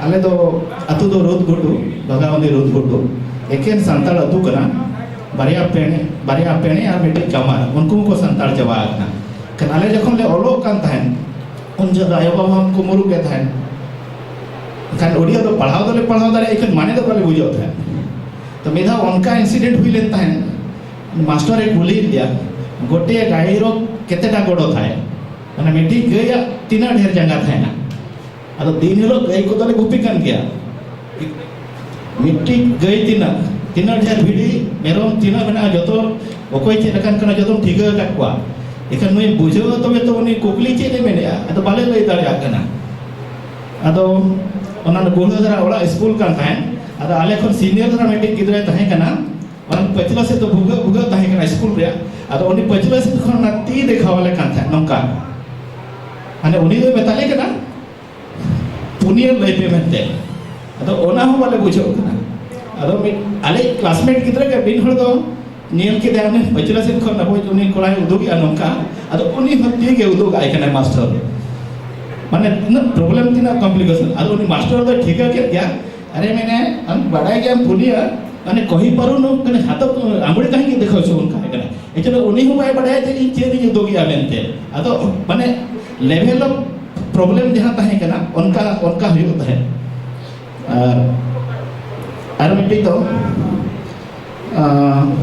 ᱟᱞᱮ ᱫᱚ ᱟᱹᱛᱩ ᱫᱚ ᱨᱩᱫ ᱜᱷᱩᱴᱩ, ᱵᱷᱟᱜᱟᱣᱟᱱᱫᱤ ᱨᱩᱫ ᱜᱷᱩᱴᱩ, ᱮᱠᱮᱱ ᱥᱟᱱᱛᱟᱲ ᱟᱹᱛᱩ ᱠᱟᱱᱟ᱾ ᱵᱟᱨᱭᱟ ᱯᱮᱬᱮ ᱵᱟᱨᱭᱟ ᱯᱮᱬᱮ ᱟᱨ ᱢᱤᱫᱴᱮᱡ ᱠᱟᱢᱟᱨ, ᱩᱱᱠᱩ ᱦᱚᱸᱠᱚ ᱥᱟᱱᱛᱟᱲ ᱪᱟᱵᱟ ᱟᱠᱟᱱᱟ᱾ ᱠᱷᱟᱱ ᱟᱞᱮ ᱡᱚᱠᱷᱚᱱ ᱞᱮ ᱚᱞᱚᱜ ᱠᱟᱱ ᱛᱟᱦᱮᱸᱫ, ᱩᱱ ᱡᱚᱦᱚᱜ ᱫᱚ ᱟᱭᱳᱼᱵᱟᱵᱟ ᱦᱚᱸ ᱠᱚ ᱢᱩᱨᱩᱠ ᱜᱮ ᱛᱟᱦᱮᱸᱫ᱾ ᱮᱱᱠᱷᱟᱱ ᱳᱰᱤᱭᱟ ᱫᱚ ᱯᱟᱲᱦᱟᱣ ᱫᱚᱞᱮ ᱯᱟᱲᱦᱟᱣ ᱫᱟᱲᱮᱭᱟᱜᱼᱟ, ᱮᱱᱠᱷᱟᱱ ᱢᱟᱱᱮ ᱫᱚ ᱵᱟᱞᱮ ᱵᱩᱡᱷᱟᱹᱣ ᱛᱟᱦᱮᱸᱫ᱾ ᱛᱚ ᱢᱤᱫ ᱫᱷᱟᱣ ᱚᱱᱠᱟ ᱤᱱᱥᱤᱰᱮᱱᱴ ᱦᱩᱭ ᱞᱮᱱ ᱛᱟᱦᱮᱸᱫ᱾ ᱢᱟᱥᱴᱚᱨᱮ ᱠᱩᱞᱤᱭᱮᱫ ᱞᱮᱭᱟ, ᱜᱚᱴᱮ ᱜᱟᱭᱨᱚ ᱠᱮᱛᱮᱴᱟ ᱜᱚᱲᱚ ᱛᱟᱦᱮᱸᱫ, ᱢᱟᱱᱮ ᱢᱤᱫᱴᱤᱡ ᱜᱟᱹᱭᱟᱜ ᱛᱤᱱᱟᱹᱜ ᱰᱷᱮᱨ ᱡᱟᱸᱜᱟ ᱛᱟᱦᱮᱱᱟ? ᱟᱫᱚ ᱫᱤᱱ ᱦᱤᱞᱳᱜ ᱜᱟᱹᱭ ᱠᱚᱫᱚᱞᱮ ᱜᱩᱯᱤ ᱠᱟᱱ ᱜᱮᱭᱟ᱾ ᱢᱤᱫᱴᱤᱡ ᱜᱟᱹᱭ ᱛᱤᱱᱟᱹᱜ, ᱛᱤᱱᱟᱹᱜ ᱰᱷᱮᱨ ᱵᱷᱤᱰᱤ, ᱢᱮᱨᱚᱢ ᱛᱤᱱᱟᱹᱜ ᱢᱮᱱᱟᱜᱼᱟ, ᱡᱚᱛᱚ ᱚᱠᱚᱭ ᱪᱮᱫ ᱞᱮᱠᱟᱱ ᱠᱟᱱᱟ, ᱡᱚᱛᱚᱢ ᱴᱷᱤᱠᱟᱹ ᱟᱠᱟᱫ ᱠᱚᱣᱟ᱾ ᱮᱱᱠᱷᱟᱱ ᱱᱩᱭ ᱵᱩᱡᱷᱟᱹᱣᱟ ᱛᱚᱵᱮ ᱛᱚ ᱩᱱᱤ ᱠᱩᱠᱞᱤ ᱪᱮᱫ ᱮ ᱢᱮᱱᱮᱫᱼᱟ, ᱟᱫᱚ ᱵᱟᱞᱮ ᱞᱟᱹᱭ ᱫᱟᱲᱮᱭᱟᱜ ᱠᱟᱱᱟ᱾ ᱟᱫᱚ ᱚᱱᱟ ᱫᱚ ᱵᱩᱲᱦᱟᱹ ᱫᱷᱟᱨᱟ ᱚᱲᱟᱜ ᱥᱠᱩᱞ ᱠᱟᱱ ᱛᱟᱦᱮᱸᱫ᱾ ᱟᱫᱚ ᱟᱞᱮ ᱠᱷᱚᱱ ᱥᱤᱱᱤᱭᱚᱨ ᱫᱷᱟᱨᱟ ᱢᱤᱫᱴᱤᱡ ᱜᱤᱫᱽᱨᱟᱹᱭ ᱛᱟᱦᱮᱸ ᱠᱟᱱᱟ, ᱚᱱᱟ ᱯᱟᱹᱪᱷᱞᱟᱹ ᱥᱮᱫ ᱫᱚ ᱵᱷᱩᱜᱟᱹᱜ ᱵᱷᱩᱜᱟᱹᱜ ᱛᱟᱦᱮᱸ ᱠᱟᱱᱟ ᱥᱠᱩᱞ ᱨᱮᱭᱟᱜ᱾ ᱟᱫᱚ ᱩᱱᱤ ᱯᱟᱹᱪᱷᱞᱟᱹ ᱥᱮᱫ ᱠᱷᱚᱱ ᱚᱱᱟ ᱛᱤ ᱫᱮᱠᱷᱟᱣ ᱟᱞᱮ ᱠᱟᱱ ᱛᱟᱦᱮᱸᱫ ᱱᱚᱝᱠᱟ, ᱢᱟᱱᱮ ᱩᱱᱤ ᱫᱚᱭ ᱢᱮᱛᱟᱞᱮ ᱠᱟᱱᱟ, "ᱯᱩᱱᱭᱟᱹ ᱞᱟᱹᱭ ᱯᱮ" ᱢᱮᱱᱛᱮ᱾ ᱟᱫᱚ ᱚᱱᱟ ᱦᱚᱸ ᱵᱟᱞᱮ ᱵᱩᱡᱷᱟᱹᱣ ᱠᱟᱱᱟ᱾ ᱟᱫᱚ ᱢᱤᱫ ᱟᱞᱮ ᱠᱞᱟᱥᱢᱮᱴ ᱜᱤᱫᱽᱨᱟᱹ ᱜᱮ ᱢᱤᱫ ᱦᱚᱲ ᱫᱚ ᱧᱮᱞ ᱠᱮᱫᱟᱭ, ᱩᱱᱤ ᱯᱟᱹᱪᱷᱞᱟᱹ ᱥᱮᱫ ᱠᱷᱚᱱ ᱟᱵᱚ ᱩᱱᱤ ᱠᱚᱲᱟᱭ ᱩᱫᱩᱜᱮᱜᱼᱟ ᱱᱚᱝᱠᱟ, ᱟᱫᱚ ᱩᱱᱤ ᱦᱚᱸ ᱛᱤ ᱜᱮ ᱩᱫᱩᱜ ᱟᱭ ᱠᱟᱱᱟᱭ ᱢᱟᱥᱴᱚᱨ᱾ ᱢᱟᱱᱮ ᱛᱤᱱᱟᱹᱜ ᱯᱨᱚᱵᱞᱮᱢ, ᱛᱤᱱᱟᱹᱜ ᱠᱚᱢᱯᱞᱤᱠᱮᱥᱚᱱ᱾ ᱟᱫᱚ ᱩᱱᱤ ᱢᱟᱥᱴᱚᱨ ᱫᱚᱭ ᱴᱷᱤᱠᱟᱹ ᱠᱮᱫ ᱜᱮᱭᱟ, "ᱟᱨᱮ ᱢᱮᱱᱮ, ᱟᱢ ᱵᱟᱰᱟᱭ ᱜᱮᱭᱟᱢ ᱯᱩᱱᱭᱟᱹ, ᱢᱟᱱᱮ ᱠᱚᱦᱤ ᱯᱟᱨᱩᱱᱩ, ᱢᱟᱱᱮ ᱦᱟᱛᱚ ᱟᱢᱲᱤ ᱛᱟᱦᱮᱸ ᱜᱮ ᱫᱮᱠᱷᱟᱣ ᱦᱚᱪᱚ ᱵᱚᱱ ᱠᱟᱱ ᱠᱟᱱᱟ᱾ ᱮᱱᱛᱮ ᱩᱱᱤ ᱦᱚᱸ ᱵᱟᱭ ᱵᱟᱰᱟᱭᱟ ᱡᱮ ᱤᱧ ᱪᱮᱫ ᱤᱧ ᱩᱫᱩᱜᱮᱜᱼᱟ ᱢᱮᱱᱛᱮ᱾" ᱟᱫᱚ ᱢᱟᱱᱮ ᱞᱮᱵᱷᱮᱞ ᱚᱯᱷ ᱯᱨᱚᱵᱞᱮᱢ ᱡᱟᱦᱟᱸ ᱛᱟᱦᱮᱸ ᱠᱟᱱᱟ, ᱚᱱᱠᱟ ᱚᱱᱠᱟ ᱦᱩᱭᱩᱜ ᱛᱟᱦᱮᱸᱫ᱾ ᱟᱨ ᱟᱨ ᱢᱤᱫᱴᱤᱡ ᱫᱚ, ᱟᱸ,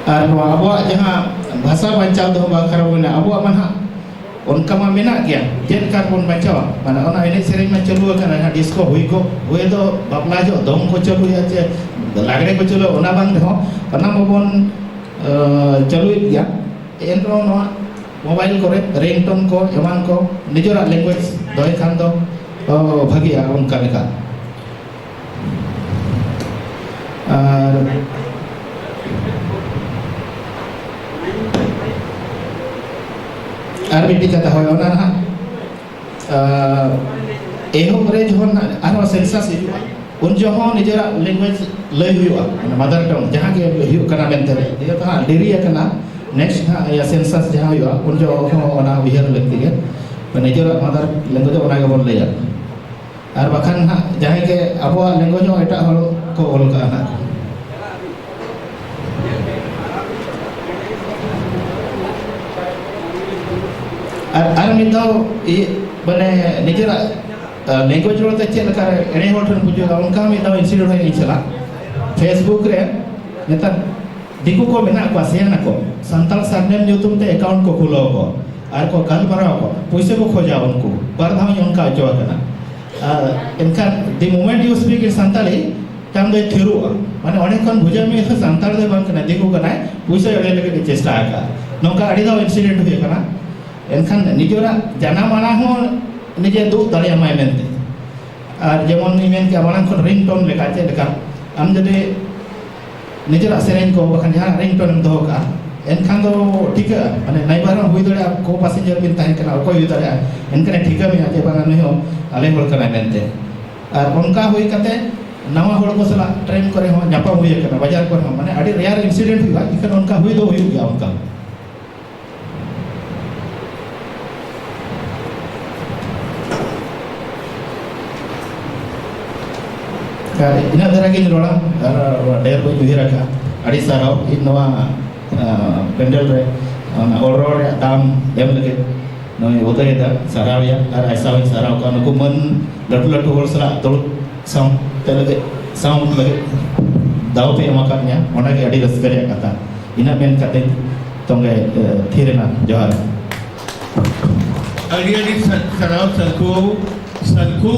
ᱟᱨ ᱱᱚᱣᱟ ᱟᱵᱚᱣᱟᱜ ᱡᱟᱦᱟᱸ ᱵᱷᱟᱥᱟ ᱵᱟᱧᱪᱟᱣ ᱫᱚᱦᱚ ᱵᱟᱠᱷᱨᱟ ᱵᱚᱱ ᱢᱮᱱᱟ, ᱟᱵᱚᱣᱟᱜ ᱢᱟ ᱱᱟᱦᱟᱜ ᱚᱱᱠᱟ ᱢᱟ ᱢᱮᱱᱟᱜ ᱜᱮᱭᱟ, ᱪᱮᱫ ᱞᱮᱠᱟ ᱵᱚᱱ ᱵᱟᱧᱪᱟᱣᱟ? ᱢᱟᱱᱮ ᱚᱱᱟ ᱮᱱᱮᱡ ᱥᱮᱨᱮᱧ ᱢᱟ ᱪᱟᱹᱞᱩ ᱟᱠᱟᱱᱟ, ᱱᱟᱦᱟᱜ ᱰᱤᱥᱠᱳ ᱦᱩᱭ ᱠᱚᱜ, ᱦᱩᱭ ᱫᱚ ᱵᱟᱯᱞᱟ ᱡᱚᱦᱚᱜ ᱫᱚᱝ ᱠᱚ ᱪᱟᱹᱞᱩᱭᱟ ᱪᱮ ᱞᱟᱜᱽᱲᱮ ᱠᱚ ᱪᱟᱹᱞᱩᱭᱟ, ᱚᱱᱟ ᱵᱟᱝ ᱨᱮᱦᱚᱸ ᱚᱱᱟ ᱢᱟᱵᱚᱱ, ᱟᱸ, ᱪᱟᱹᱞᱩᱭᱮᱫ ᱜᱮᱭᱟ᱾ ᱮᱱ ᱨᱮᱦᱚᱸ ᱱᱚᱣᱟ ᱢᱳᱵᱟᱭᱤᱞ ᱠᱚᱨᱮ ᱨᱤᱝᱴᱳᱱ ᱠᱚ ᱮᱢᱟᱱ ᱠᱚ ᱱᱤᱡᱮᱨᱟᱜ ᱞᱮᱝᱜᱩᱭᱮᱡᱽ ᱫᱚᱦᱚᱭ ᱠᱷᱟᱱ ᱫᱚ, ᱚ, ᱵᱷᱟᱹᱜᱤᱜᱼᱟ ᱚᱱᱠᱟ ᱞᱮᱠᱟ᱾ ᱟᱨ, ᱟᱨ ᱢᱤᱫᱴᱤᱡ ᱠᱟᱛᱷᱟ, ᱦᱳᱭ, ᱚᱱᱟ ᱱᱟᱦᱟᱜ, ᱟᱨ, ᱮᱦᱚᱵ ᱨᱮ ᱡᱚᱠᱷᱚᱱ ᱟᱨᱦᱚᱸ ᱥᱮᱱᱥᱟᱥ ᱦᱤᱡᱩᱜᱼᱟ, ᱩᱱ ᱡᱚᱠᱷᱚᱱ ᱦᱚᱸ ᱱᱤᱡᱮᱨᱟᱜ ᱞᱮᱝᱜᱩᱭᱮᱡᱽ ᱞᱟᱹᱭ ᱦᱩᱭᱩᱜᱼᱟ, ᱢᱟᱱᱮ ᱢᱟᱫᱟᱨ ᱴᱚᱝ ᱡᱟᱦᱟᱸ ᱜᱮ ᱦᱩᱭᱩᱜ ᱠᱟᱱᱟ ᱢᱮᱱᱛᱮ, ᱡᱮᱦᱮᱛᱩ ᱦᱟᱸᱜ ᱰᱮᱨᱤ ᱟᱠᱟᱱᱟ, ᱱᱮᱠᱥᱴ ᱦᱟᱸᱜ ᱤᱭᱟᱹ ᱥᱮᱱᱥᱟᱥ ᱡᱟᱦᱟᱸ ᱦᱩᱭᱩᱜᱼᱟ, ᱩᱱ ᱡᱚᱠᱷᱚᱱ ᱦᱚᱸ ᱚᱱᱟ ᱩᱭᱦᱟᱹᱨ ᱞᱟᱹᱠᱛᱤ ᱜᱮ, ᱱᱤᱡᱮᱨᱟᱜ ᱢᱟᱫᱟᱨ ᱞᱮᱝᱜᱩᱭᱮᱡᱽ ᱚᱱᱟ ᱜᱮᱵᱚᱱ ᱞᱟᱹᱭᱟ᱾ ᱟᱨ ᱵᱟᱠᱷᱟᱱ ᱦᱟᱸᱜ ᱡᱟᱦᱟᱸᱭ ᱜᱮ ᱟᱵᱚᱣᱟᱜ ᱞᱮᱝᱜᱩᱭᱮᱡᱽ ᱦᱚᱸ ᱮᱴᱟᱜ ᱦᱚᱲ ᱠᱚ ᱚᱞ ᱠᱟᱜᱼᱟ ᱦᱟᱸᱜ᱾ ᱟᱨ, ᱟᱨ ᱢᱤᱫ ᱫᱷᱟᱣ ᱤᱭᱟᱹ, ᱢᱟᱱᱮ ᱱᱤᱡᱮᱨᱟᱜ, ᱟ, ᱞᱮᱝᱜᱩᱭᱮᱡᱽ ᱨᱚᱲ ᱛᱮ ᱪᱮᱫ ᱞᱮᱠᱟ ᱨᱮ ᱮᱲᱮ ᱦᱚᱲ ᱴᱷᱮᱱ ᱵᱩᱡᱷᱟᱹᱜᱼᱟ, ᱚᱱᱠᱟ ᱦᱚᱸ ᱢᱤᱫ ᱫᱷᱟᱣ ᱤᱱᱥᱤᱰᱮᱱᱴ ᱦᱩᱭ ᱤᱧ ᱥᱟᱞᱟᱜ᱾ ᱯᱷᱮᱥᱵᱩᱠ ᱨᱮ ᱱᱮᱛᱟᱨ ᱫᱤᱠᱩ ᱠᱚ ᱢᱮᱱᱟᱜ ᱠᱚᱣᱟ, ᱥᱮᱭᱟᱱᱟ ᱠᱚ, ᱥᱟᱱᱛᱟᱲ ᱥᱟᱨᱱᱮᱢ ᱧᱩᱛᱩᱢ ᱛᱮ ᱮᱠᱟᱣᱩᱱᱴ ᱠᱚ ᱠᱷᱩᱞᱟᱹᱣ ᱟᱠᱚ ᱟᱨ ᱠᱚ ᱜᱟᱞᱢᱟᱨᱟᱣ ᱟᱠᱚ, ᱯᱩᱭᱥᱟᱹ ᱠᱚ ᱠᱷᱚᱡᱟ ᱩᱱᱠᱩ᱾ ᱵᱟᱨ ᱫᱷᱟᱣ ᱤᱧ ᱚᱱᱠᱟ ᱦᱚᱪᱚ ᱟᱠᱟᱱᱟ᱾ ᱟᱨ ᱮᱱᱠᱷᱟᱱ the moment you speak in Santali, ᱛᱟᱭᱚᱢ ᱫᱚᱭ ᱛᱷᱤᱨᱚᱜᱼᱟ᱾ ᱢᱟᱱᱮ ᱚᱸᱰᱮ ᱠᱷᱚᱱ ᱵᱩᱡᱷᱟᱹᱣ ᱢᱮ, ᱥᱟᱱᱛᱟᱲ ᱫᱚ ᱵᱟᱝ ᱠᱟᱱᱟᱭ, ᱫᱤᱠᱩ ᱠᱟᱱᱟᱭ, ᱯᱩᱭᱥᱟᱹ ᱮᱲᱮ ᱞᱟᱹᱜᱤᱫ ᱮ ᱪᱮᱥᱴᱟ ᱟᱠᱟᱫᱼᱟ᱾ ᱱᱚᱝᱠᱟ ᱟᱹᱰᱤ ᱫᱷᱟᱣ ᱤᱱᱥᱤᱰᱮᱱᱴ ᱦᱩᱭ ᱟᱠᱟᱱᱟ᱾ ᱮᱱᱠᱷᱟᱱ ᱱᱤᱡᱮᱨᱟᱜ ᱡᱟᱱᱟᱢ ᱟᱲᱟᱝ ᱦᱚᱸ ᱱᱤᱡᱮ ᱫᱩᱜ ᱫᱟᱲᱮᱭᱟᱢᱟᱭ ᱢᱮᱱᱛᱮ᱾ ᱟᱨ ᱡᱮᱢᱚᱱ ᱤᱧ ᱢᱮᱱ ᱠᱮᱜᱼᱟ, ᱢᱟᱲᱟᱝ ᱠᱷᱚᱱ ᱨᱤᱝᱴᱳᱱ ᱞᱮᱠᱟ ᱪᱮᱫ ᱞᱮᱠᱟ, ᱟᱢ ᱡᱩᱫᱤ ᱱᱤᱡᱮᱨᱟᱜ ᱥᱮᱨᱮᱧ ᱠᱚ ᱵᱟᱠᱷᱟᱱ ᱡᱟᱦᱟᱸ ᱨᱤᱝᱴᱳᱱ ᱮᱢ ᱫᱚᱦᱚ ᱠᱟᱜᱼᱟ, ᱮᱱᱠᱷᱟᱱ ᱫᱚ ᱴᱷᱤᱠᱟᱹᱜᱼᱟ᱾ ᱢᱟᱱᱮ ᱱᱟᱭᱵᱟᱨ ᱦᱚᱸ ᱦᱩᱭ ᱫᱟᱲᱮᱭᱟᱜᱼᱟ, ᱠᱳ ᱯᱟᱥᱮᱧᱡᱟᱨ ᱵᱤᱱ ᱛᱟᱦᱮᱸ ᱠᱟᱱᱟ, ᱚᱠᱚᱭ ᱦᱩᱭ ᱫᱟᱲᱮᱭᱟᱜᱼᱟ, ᱮᱱᱠᱷᱟᱱᱮ ᱴᱷᱤᱠᱟᱹ ᱢᱮᱭᱟ ᱡᱮ ᱵᱟᱝᱟ ᱱᱩᱭ ᱦᱚᱸ ᱟᱞᱮ ᱦᱚᱲ ᱠᱟᱱᱟᱭ ᱢᱮᱱᱛᱮ᱾ ᱟᱨ ᱚᱱᱠᱟ ᱦᱩᱭ ᱠᱟᱛᱮ ᱱᱟᱣᱟ ᱦᱚᱲ ᱠᱚ ᱥᱟᱞᱟᱜ ᱴᱨᱮᱱ ᱠᱚᱨᱮ ᱦᱚᱸ ᱧᱟᱯᱟᱢ ᱦᱩᱭ ᱟᱠᱟᱱᱟ, ᱵᱟᱡᱟᱨ ᱠᱚᱨᱮ ᱦᱚᱸ, ᱢᱟᱱᱮ ᱟᱹᱰᱤ ᱨᱮᱭᱟᱨ ᱤᱱᱥᱤᱰᱮᱱᱴ ᱦᱩᱭᱩᱜᱼᱟ, ᱤᱠᱷᱟᱹᱱ ᱚᱱᱠᱟ ᱦᱩᱭ ᱫᱚ ᱦᱩᱭᱩᱜ ᱜᱮᱭᱟ ᱚᱱᱠᱟ᱾ ᱟᱨ ᱤᱱᱟᱹᱜ ᱫᱷᱟᱨᱟ ᱜᱤᱧ ᱨᱚᱲᱟ, ᱟᱨ ᱰᱷᱮᱨ ᱵᱟᱹᱧ ᱩᱭᱦᱟᱹᱨ ᱟᱠᱟᱫᱼᱟ᱾ ᱟᱹᱰᱤ ᱥᱟᱨᱦᱟᱣ ᱤᱧ ᱱᱚᱣᱟ, ᱟ, ᱯᱮᱱᱰᱮᱞ ᱨᱮ ᱚᱱᱟ ᱚᱞ ᱨᱚᱲ ᱨᱮᱭᱟᱜ ᱫᱟᱣ ᱮᱢ ᱞᱟᱹᱜᱤᱫ᱾ ᱱᱩᱭ ᱩᱫᱚᱭ ᱫᱟ ᱥᱟᱨᱦᱟᱣ ᱮᱭᱟ, ᱟᱨ ᱟᱭᱥᱟ ᱦᱚᱸᱧ ᱥᱟᱨᱦᱟᱣ ᱠᱚᱣᱟ᱾ ᱱᱩᱠᱩ ᱢᱟᱹᱱ ᱞᱟᱹᱴᱩ ᱞᱟᱹᱴᱩ ᱦᱚᱲ ᱥᱟᱞᱟᱜ ᱫᱩᱲᱩᱵ ᱥᱟᱶᱛᱮ ᱞᱟᱹᱜᱤᱫ, ᱥᱟᱶ ᱞᱟᱹᱜᱤᱫ ᱫᱟᱣ ᱯᱮ ᱮᱢ ᱟᱠᱟᱫ ᱞᱤᱧᱟ, ᱚᱱᱟᱜᱮ ᱟᱹᱰᱤ ᱨᱟᱹᱥᱠᱟᱹ ᱨᱮᱭᱟᱜ ᱠᱟᱛᱷᱟ᱾ ᱤᱱᱟᱹᱜ ᱢᱮᱱ ᱠᱟᱛᱮ ᱛᱚᱸᱜᱮ ᱛᱷᱤᱨ ᱮᱱᱟ᱾ ᱡᱚᱦᱟᱨ᱾ ᱟᱹᱰᱤ ᱟᱹᱰᱤ ᱥᱟᱨ- ᱥᱟᱨᱦᱟᱣ ᱥᱟᱹᱞᱠᱷᱩ ᱵᱟᱹᱵᱩ᱾ ᱥᱟᱹᱞᱠᱷᱩ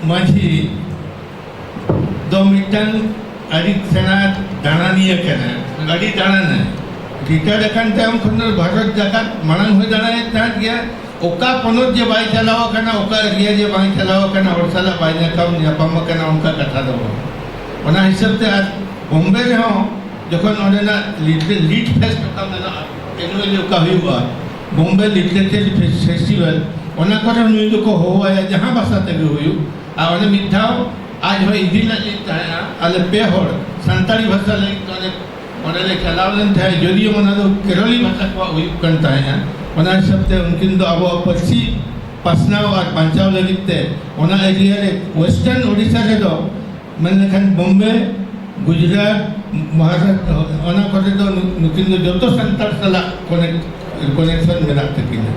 ᱢᱟᱹᱡᱷᱤ ᱫᱚ ᱢᱤᱫᱴᱟᱝ ᱟᱹᱰᱤ ᱥᱮᱬᱟ ᱫᱟᱬᱟᱱᱤᱭᱟᱹ ᱠᱟᱱᱟᱭ᱾ ᱟᱹᱰᱤ ᱫᱟᱬᱟᱱᱟᱭ᱾ ᱨᱤᱴᱟᱭᱟᱨ ᱟᱠᱟᱱ ᱛᱟᱭᱚᱢ ᱠᱷᱚᱱ ᱫᱚ ᱵᱷᱟᱨᱚᱛ ᱡᱟᱠᱟᱛ ᱢᱟᱲᱟᱝ ᱦᱚᱸᱭ ᱫᱟᱬᱟᱭᱮᱫ ᱛᱟᱦᱮᱸᱫ ᱜᱮᱭᱟ᱾ ᱚᱠᱟ ᱯᱚᱱᱚᱛ ᱡᱮ ᱵᱟᱭ ᱪᱟᱞᱟᱣ ᱟᱠᱟᱱᱟ, ᱚᱠᱟ ᱮᱨᱤᱭᱟ ᱡᱮ ᱵᱟᱭ ᱪᱟᱞᱟᱣ ᱟᱠᱟᱱᱟ, ᱦᱚᱲ ᱥᱟᱞᱟᱜ ᱵᱟᱭ ᱧᱟᱯᱟᱢ ᱧᱟᱯᱟᱢ ᱟᱠᱟᱱᱟ, ᱚᱱᱠᱟ ᱠᱟᱛᱷᱟ ᱫᱚ ᱵᱟᱝ᱾ ᱚᱱᱟ ᱦᱤᱥᱟᱹᱵ ᱛᱮ ᱟᱨ ᱵᱚᱢᱵᱮ ᱨᱮᱦᱚᱸ ᱡᱚᱠᱷᱚᱱ ᱚᱸᱰᱮᱱᱟᱜ ᱞᱤᱴ- ᱞᱤᱴ ᱯᱷᱮᱥᱴ ᱚᱠᱟ ᱢᱮᱱᱟᱜᱼᱟ, ᱮᱱᱩᱣᱮᱞᱤ ᱚᱠᱟ ᱦᱩᱭᱩᱜᱼᱟ, ᱵᱚᱢᱵᱮ ᱞᱤᱴᱟᱨᱮᱪᱟᱨ ᱯᱷᱮᱥ- ᱯᱷᱮᱥᱴᱤᱵᱷᱟᱞ, ᱚᱱᱟ ᱠᱚᱨᱮ ᱱᱩᱭ ᱫᱚᱠᱚ ᱦᱚᱦᱚᱣᱟᱭᱟ, ᱡᱟᱦᱟᱸ ᱵᱷᱟᱥᱟ ᱛᱮᱜᱮ ᱦᱩᱭᱩᱜ᱾ ᱟᱨ ᱚᱸᱰᱮ ᱢᱤᱫ ᱫᱷᱟᱣ ᱟᱡ ᱦᱚᱸᱭ ᱤᱫᱤ ᱞᱮᱫ ᱞᱤᱧ ᱛᱟᱦᱮᱸᱫᱼᱟ, ᱟᱞᱮ ᱯᱮ ᱦᱚᱲ ᱥᱟᱱᱛᱟᱲᱤ ᱵᱷᱟᱥᱟ ᱞᱟᱹᱜᱤᱫ ᱛᱮ ᱚᱸᱰᱮ, ᱚᱸᱰᱮ ᱞᱮ ᱪᱟᱞᱟᱣ ᱞᱮᱱ ᱛᱟᱦᱮᱸᱫ, ᱡᱳᱫᱤᱭᱳ ᱚᱱᱟ ᱫᱚ ᱠᱮᱨᱚᱞᱤ ᱵᱷᱟᱥᱟ ᱠᱚᱣᱟᱜ ᱦᱩᱭᱩᱜ ᱠᱟᱱ ᱛᱟᱦᱮᱸᱫᱼᱟ᱾ ᱚᱱᱟ ᱦᱤᱥᱟᱹᱵ ᱛᱮ ᱩᱱᱠᱤᱱ ᱫᱚ ᱟᱵᱚᱣᱟᱜ ᱯᱟᱹᱨᱥᱤ ᱯᱟᱥᱱᱟᱣ ᱟᱨ ᱵᱟᱧᱪᱟᱣ ᱞᱟᱹᱜᱤᱫ ᱛᱮ ᱚᱱᱟ ᱮᱨᱤᱭᱟ ᱨᱮ, ᱳᱭᱮᱥᱴᱟᱨᱱ ᱳᱰᱤᱥᱟ ᱨᱮᱫᱚ ᱢᱮᱱ ᱞᱮᱠᱷᱟᱱ ᱵᱚᱢᱵᱮ, ᱜᱩᱡᱽᱨᱟᱴ, ᱢᱚᱦᱟᱨᱟᱥᱴᱨᱚ, ᱚᱱᱟ ᱠᱚᱨᱮ ᱫᱚ ᱱᱩ- ᱱᱩᱠᱤᱱ ᱫᱚ ᱡᱚᱛᱚ ᱥᱟᱱᱛᱟᱲ ᱥᱟᱞᱟᱜ ᱠᱚᱱᱮᱠᱴ, ᱠᱚᱱᱮᱠᱥᱚᱱ ᱢᱮᱱᱟᱜ ᱛᱟᱹᱠᱤᱱᱟ᱾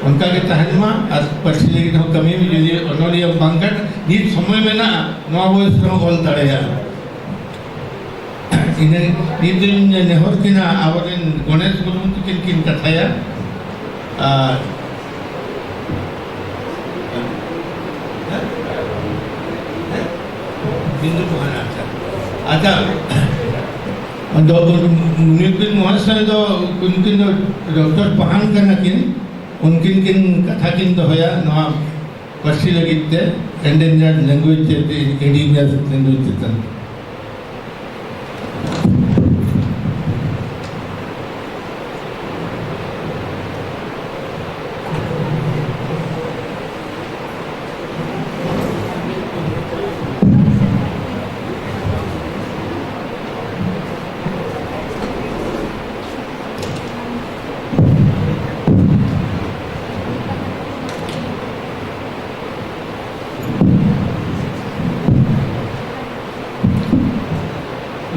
ᱚᱱᱠᱟ ᱜᱮ ᱛᱟᱦᱮᱱ ᱢᱟ ᱟᱨ ᱯᱟᱹᱨᱥᱤ ᱞᱟᱹᱜᱤᱫ ᱦᱚᱸ ᱠᱟᱹᱢᱤ ᱢᱮ᱾ ᱡᱩᱫᱤ ᱚᱱᱚᱞᱤᱭᱟᱹ ᱵᱟᱝᱠᱷᱟᱱ ᱱᱤᱛ ᱥᱚᱢᱚᱭ ᱢᱮᱱᱟᱜᱼᱟ, ᱱᱚᱣᱟ ᱵᱚᱭᱮᱥ ᱨᱮᱦᱚᱸ ᱚᱞ ᱫᱟᱲᱮᱭᱟᱜᱼᱟ᱾ ᱤᱱᱟᱹ ᱱᱤᱛ ᱫᱚᱧ ᱱᱮᱦᱚᱨ ᱠᱤᱱᱟ, ᱟᱵᱚᱨᱮᱱ ᱜᱚᱬᱮᱥ ᱢᱩᱨᱢᱩ ᱛᱟᱹᱠᱤᱱ ᱠᱤᱱ ᱠᱟᱛᱷᱟᱭᱟ᱾ ᱟᱨ ᱵᱤᱱᱫᱩ ᱯᱟᱦᱟᱱ, ᱟᱪᱪᱷᱟ᱾ ᱟᱪᱪᱷᱟ, ᱟᱫᱚ ᱩᱱᱠᱤᱱ ᱢᱚᱦᱟᱥᱚᱭ ᱫᱚ, ᱩᱱᱠᱤᱱ ᱫᱚ ᱰᱚᱠᱴᱚᱨ ᱯᱟᱦᱟᱱ ᱠᱟᱱᱟ ᱠᱤᱱ, ᱩᱱᱠᱤᱱ ᱠᱤᱱ ᱠᱟᱛᱷᱟ ᱠᱤᱱ ᱫᱚᱦᱚᱭᱟ ᱱᱚᱣᱟ ᱯᱟᱹᱨᱥᱤ ᱞᱟᱹᱜᱤᱫ ᱛᱮ, endangered language ᱛᱮ, indigenous language ᱪᱮᱛᱟᱱ᱾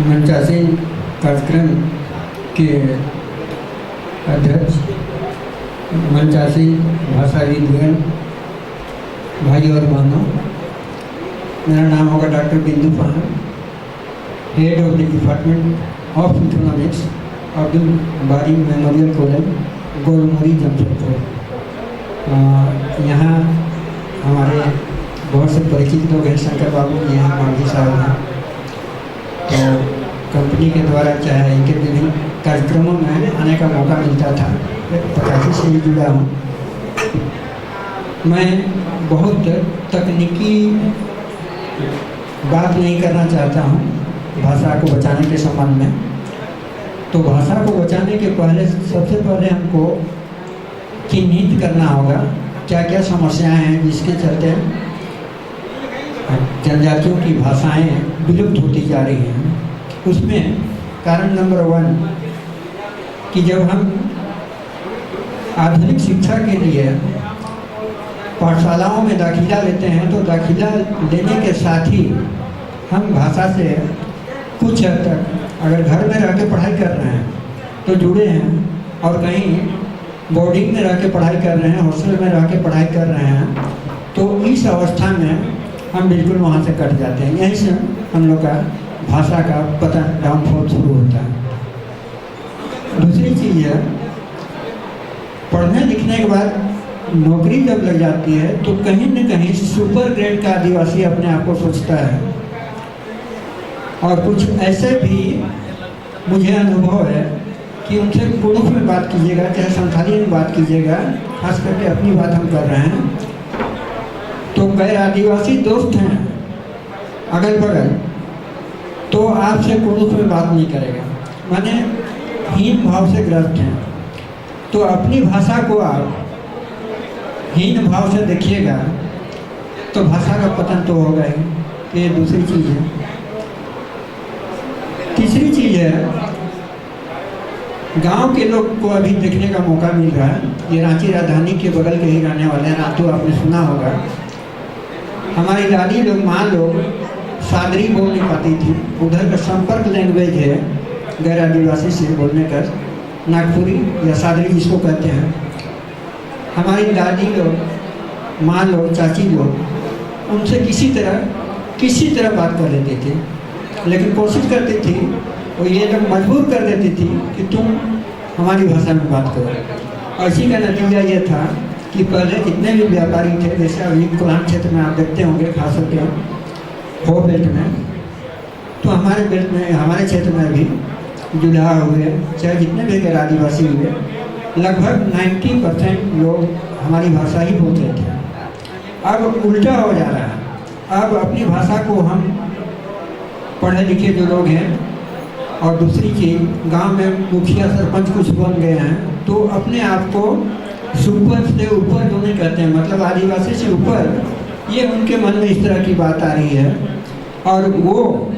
मंचासीन कार्यक्रम के अध्यक्ष, मंचासीन भाषाविदगण, भाइयों और बहनों, मेरा नाम होगा doctor Bindu Pahan, head of the department of economics, Abdul Bari memorial college, Golmuri, Jamshedpur. अ, यहाँ हमारे बहुत से परिचित लोग हैं, शंकर बाबू जी हैं, मांझी साहब हैं। तो कंपनी के द्वारा चाहे इनके विभिन्न कार्यक्रमों में आने का मौका मिलता था। मैं पचासी से ही जुड़ा हूँ। मैं बहुत तकनीकी बात नहीं करना चाहता हूँ भाषा को बचाने के संबंध में। तो भाषा को बचाने के पहले, सबसे पहले हमको चिन्हित करना होगा क्या क्या समस्याएं हैं जिसके चलते जनजातियों की भाषाएं विलुप्त होती जा रही हैं। उसमें कारण नंबर वन कि जब हम आधुनिक शिक्षा के लिए पाठशालाओं में दाखिला लेते हैं, तो दाखिला लेने के साथ ही हम भाषा से कुछ हद तक, अगर घर में रह के पढ़ाई कर रहे हैं तो जुड़े हैं, और कहीं बोर्डिंग में रह के पढ़ाई कर रहे हैं, हॉस्टल में रह के पढ़ाई कर रहे हैं, तो इस अवस्था में हम बिल्कुल वहाँ से कट जाते हैं। यहीं से हम लोग का भाषा का पतन, डाउनफॉल शुरू होता है। दूसरी चीज़ है, पढ़ने लिखने के बाद नौकरी जब लग जाती है तो कहीं न कहीं सुपर ग्रेड का आदिवासी अपने आप को सोचता है। और कुछ ऐसे भी मुझे अनुभव है कि उनसे कुड़ुख में बात कीजिएगा, चाहे संथाली में बात कीजिएगा, खास करके अपनी बात हम कर रहे हैं, तो गैर आदिवासी दोस्त हैं अगल बगल, तो आपसे कुड़ुख में बात नहीं करेगा, माने हीन भाव से ग्रस्त हैं। तो अपनी भाषा को आप हीन भाव से देखिएगा तो भाषा का पतन तो होगा ही। ये दूसरी चीज़ है। तीसरी चीज़ है, गांव के लोग को अभी देखने का मौका मिल रहा है। ये रांची राजधानी के बगल के ही रहने वाले हैं। रातू आपने सुना होगा, हमारी दादी लोग, माँ लोग सादरी बोल नहीं पाती थी। उधर का संपर्क लैंग्वेज है गैर आदिवासी से बोलने का, नागपुरी या सादरी जिसको कहते हैं। हमारी दादी लोग, माँ लोग, चाची लोग उनसे किसी तरह, किसी तरह बात कर लेते थे, लेकिन कोशिश करते थे और ये लोग मजबूर कर देती थी कि तुम हमारी भाषा में बात करो। और इसी का नतीजा ये था कि पहले जितने भी व्यापारी थे, जैसे अभी कोलान क्षेत्र में आप देखते होंगे, खास करके हो बेल्ट में, तो हमारे बेल्ट में, हमारे क्षेत्र में भी जुलाहा हुए, चाहे जितने भी गैर आदिवासी हुए, लगभग नाइन्टी परसेंट लोग हमारी भाषा ही बोलते थे। अब उल्टा हो जा रहा है। अब अपनी भाषा को हम, पढ़े लिखे जो लोग हैं और दूसरी चीज, गांव में मुखिया सरपंच कुछ बन गए हैं, तो अपने आप को सुपर से ऊपर जो नहीं कहते हैं, मतलब आदिवासी से ऊपर, ये उनके मन में इस तरह की बात आ रही है। और वो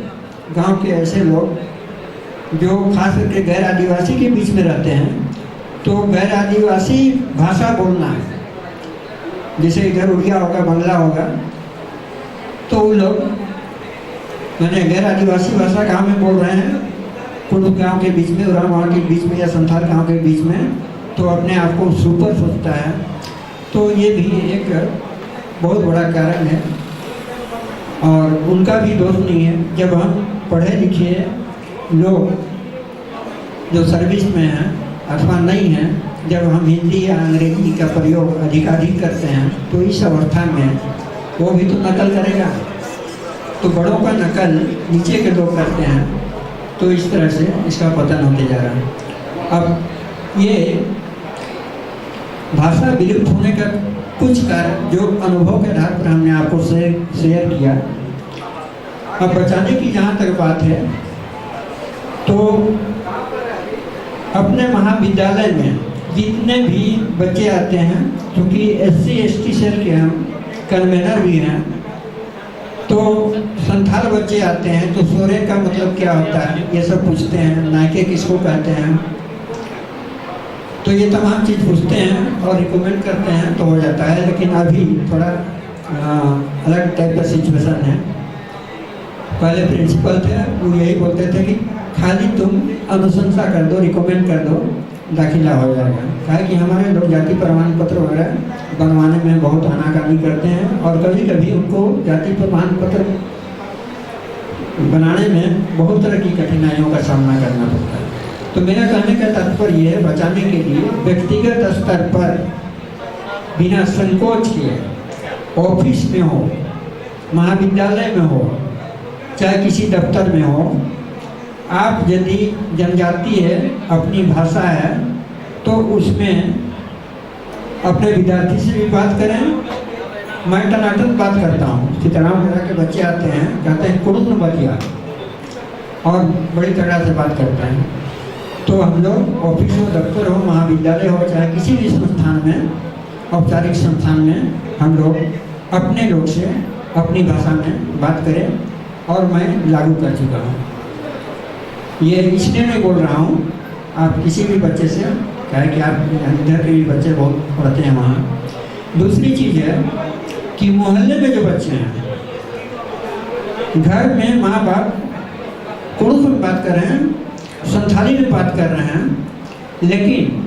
गांव के ऐसे लोग जो खास करके गैर आदिवासी के बीच में रहते हैं, तो गैर आदिवासी भाषा बोलना है, जैसे इधर उड़िया होगा, बंगला होगा, तो उन लोग, मैंने गैर आदिवासी भाषा गांव में बोल रहे हैं, कुड़ुख गांव के बीच में, उरांव गांव के बीच में या संथाल गांव के बीच में, तो अपने आप को सुपर सोचता है। तो ये भी एक बहुत बड़ा कारण है। और उनका भी दोष नहीं है। जब हम पढ़े लिखे लोग जो सर्विस में हैं अथवा नहीं हैं, जब हम हिंदी या अंग्रेजी का प्रयोग अधिकाधिक करते हैं, तो इस अवस्था में वो भी तो नकल करेगा। तो बड़ों का नकल नीचे के लोग करते हैं, तो इस तरह से इसका पतन होते जा रहा है। अब ये भाषा विलुप्त होने का कुछ कारण जो अनुभव के आधार पर हमने आपको शेयर शेयर किया। अब बचाने की जहाँ तक बात है, तो अपने महाविद्यालय में जितने भी बच्चे आते हैं, क्योंकि S C S T cell के हम कन्वेनर भी हैं, तो संथाल बच्चे आते हैं, तो सोरे का मतलब क्या होता है, ये सब पूछते हैं, नायके किसको कहते हैं, तो ये तमाम चीज़ पूछते हैं और रिकमेंड करते हैं, तो हो जाता है। लेकिन अभी थोड़ा अ, अलग टाइप का सिचुएशन है। पहले प्रिंसिपल थे, वो यही बोलते थे कि खाली तुम अनुशंसा कर दो, रिकमेंड कर दो, दाखिला हो जाएगा। काहे कि हमारे लोग जाति प्रमाण पत्र वगैरह बनवाने में बहुत आनाकानी करते हैं और कभी कभी उनको जाति प्रमाण पत्र बनाने में बहुत तरह की कठिनाइयों का सामना करना पड़ता है। तो मेरा कहने का तात्पर्य यह है, बचाने के लिए व्यक्तिगत स्तर पर बिना संकोच के, ऑफिस में हो, महाविद्यालय में हो, चाहे किसी दफ्तर में हो, आप यदि जनजाति है, अपनी भाषा है, तो उसमें अपने विद्यार्थी से भी बात करें। मैं टनाटन बात करता हूँ। सीताराम वगैरह के बच्चे आते हैं, कहते हैं, "कुड़ुन बतिया", और बड़ी तगड़ा से बात करते हैं। तो हम लोग ऑफिस हो, दफ्तर हो, महाविद्यालय हो, चाहे किसी भी संस्थान में, औपचारिक संस्थान में, हम लोग अपने लोग से अपनी भाषा में बात करें, और मैं लागू कर चुका हूँ। ये इसलिए मैं बोल रहा हूँ, आप किसी भी बच्चे से, क्या है कि आप इधर के भी बच्चे बहुत पढ़ते हैं वहाँ। दूसरी चीज़ है कि मोहल्ले में जो बच्चे हैं, घर में माँ बाप कुड़ुख में बात कर रहे हैं, संथाली में बात कर रहे हैं, लेकिन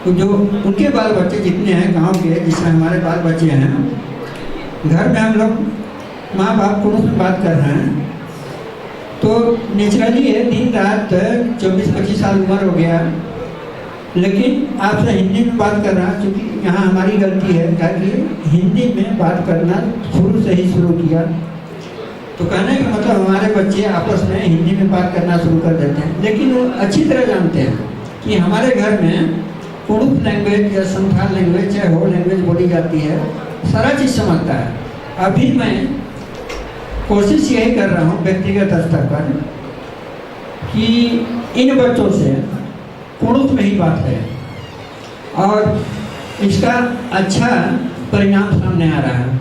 तो जो उनके बाल बच्चे जितने हैं गांव के, जिसमें हमारे बाल बच्चे हैं, घर में हम लोग माँ बाप पुरुष में बात कर रहे हैं, तो नेचुरली है, दिन रात चौबीस पच्चीस साल उम्र हो गया, लेकिन आपसे हिंदी में बात कर रहा हूँ, क्योंकि यहाँ हमारी गलती है, ताकि हिंदी में बात करना शुरू से ही शुरू किया। तो कहने का मतलब, हमारे बच्चे आपस में हिंदी में बात करना शुरू कर देते हैं, लेकिन वो अच्छी तरह जानते हैं कि हमारे घर में कुड़ुख लैंग्वेज या संथाल लैंग्वेज, चाहे हो लैंग्वेज बोली जाती है, सारा चीज़ समझता है। अभी मैं कोशिश यही कर रहा हूँ व्यक्तिगत स्तर पर कि इन बच्चों से कुड़ुख में ही बात करें, और इसका अच्छा परिणाम सामने आ रहा है।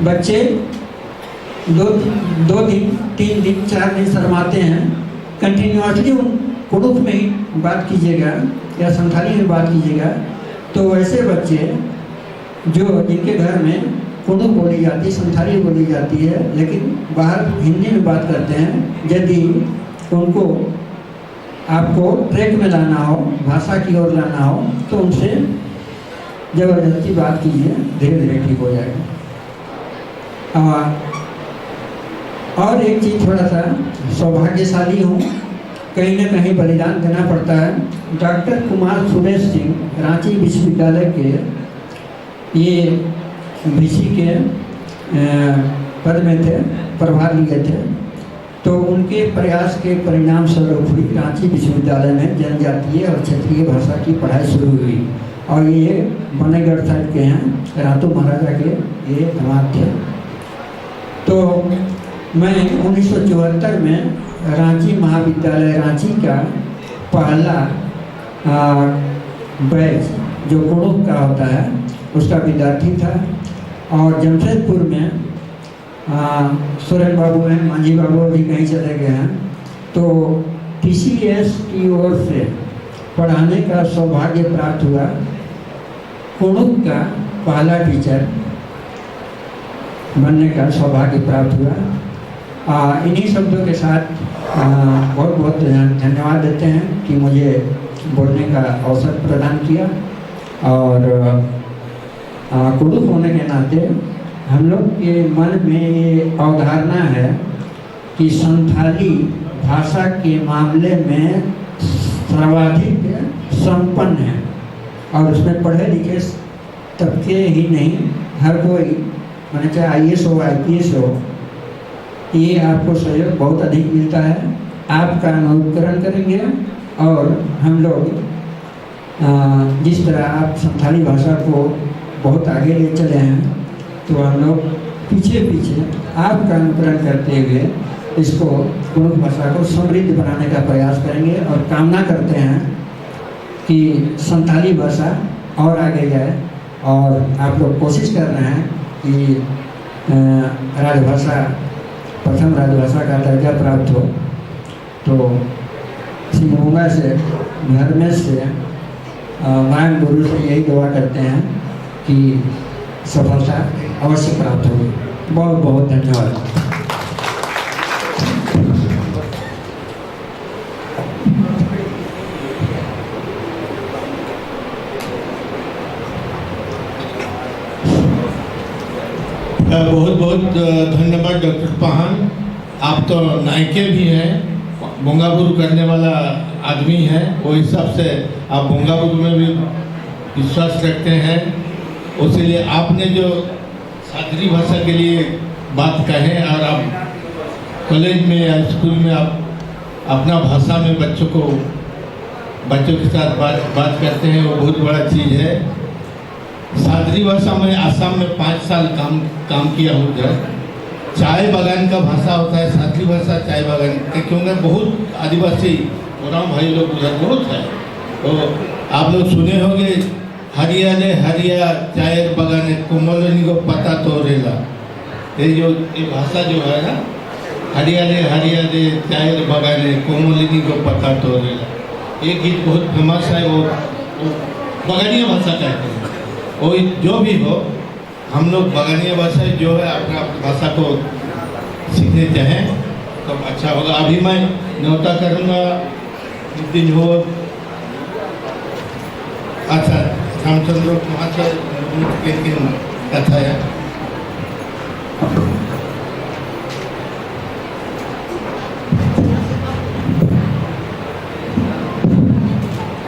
बच्चे दो दो दिन, तीन दिन, चार दिन शर्माते हैं। कंटिन्यूअसली उन कुड़ुख में ही बात कीजिएगा या संथाली में बात कीजिएगा, तो वैसे बच्चे जो, जिनके घर में कुड़ुख बोली जाती है, संथाली बोली जाती है, लेकिन बाहर हिंदी में बात करते हैं, यदि उनको, आपको ट्रैक में लाना हो, भाषा की ओर लाना हो, तो उनसे ज़बरदस्ती बात कीजिए, धीरे धीरे ठीक हो जाएगा। और और एक चीज, थोड़ा सा सौभाग्यशाली हूँ, कहीं ना कहीं बलिदान देना पड़ता है। डॉक्टर कुमार सुरेश सिंह रांची विश्वविद्यालय के ये वीसी के अ, पद में थे, प्रभार लिए थे। तो उनके प्रयास के परिणाम स्वरूप ही रांची विश्वविद्यालय में जनजातीय और क्षेत्रीय भाषा की पढ़ाई शुरू हुई। और ये बनेगढ़ साइड के हैं, रातू महाराजा के ये दामाद थे। तो मैं उन्नीस सौ चौहत्तर में रांची महाविद्यालय रांची का पहला बैच, जो कुड़ुख का होता है, उसका विद्यार्थी था। और जमशेदपुर में आ, सुरेन बाबू हैं, मांझी बाबू अभी कहीं चले गए हैं, तो टीसीएस की ओर से पढ़ाने का सौभाग्य प्राप्त हुआ। कुड़ुख का पहला टीचर बनने का सौभाग्य प्राप्त हुआ। आ, इन्हीं शब्दों के साथ आ, बहुत बहुत धन- धन्यवाद देते हैं कि मुझे बोलने का अवसर प्रदान किया। और आ, कुड़ुख होने के नाते हम लोग के मन में ये अवधारणा है कि संथाली भाषा के मामले में सर्वाधिक संपन्न है और उसमें पढ़े लिखे तबके ही नहीं, हर कोई, माने चाहे आईएएस हो, आईपीएस हो, ये आपको सहयोग बहुत अधिक मिलता है। आपका अनुकरण करेंगे और हम लोग, अ, जिस तरह आप संथाली भाषा को बहुत आगे ले चले हैं, तो हम लोग पीछे पीछे आपका अनुकरण करते हुए इसको, कुड़ुख भाषा को समृद्ध बनाने का प्रयास करेंगे और कामना करते हैं कि संथाली भाषा और आगे जाए। और आप लोग कोशिश कर रहे हैं कि अ, राजभाषा, प्रथम राजभाषा का दर्जा प्राप्त हो। तो सिंह मूंगा से, धर्मेश से, अ, मांग गुरु से यही दुआ करते हैं कि सफलता अवश्य प्राप्त होगी। बहुत बहुत धन्यवाद। बहुत बहुत धन्यवाद डॉक्टर पाहन। आप तो नायके भी हैं, बोंगा बुरु करने वाला आदमी है, वो हिसाब से आप बोंगा बुरु में भी विश्वास रखते हैं, उसीलिए आपने जो सादरी भाषा के लिए बात कहे और आप कॉलेज में या स्कूल में आप अपना भाषा में बच्चों को, बच्चों के साथ बात बात करते हैं, वो बहुत बड़ा चीज़ है। सादरी भाषा में आसाम में पाँच साल काम काम किया हूँ उधर। चाय बागान का भाषा होता है सादरी भाषा, चाय बागान के, क्योंकि बहुत आदिवासी ओरांव भाई लोग उधर बहुत है। तो आप लोग सुने होंगे, हरिया रे हरिया चायर बागाने कोमलनी को पता तोरेला। ये जो ये भाषा जो है ना, हरिया रे हरिया रे चायर बागाने कोमलनी को पता तोरेला, ये गीत बहुत फेमस है। वो, वो बगानिया भाषा कहते हैं। वो जो भी हो, हम लोग बगानिया भाषा जो है अपना भाषा को सीखने चाहें तो अच्छा होगा। अभी मैं न्योता करूँगा, दिन हो, अच्छा, रामचंद्र महाशय मुर्मू के किन कथा है।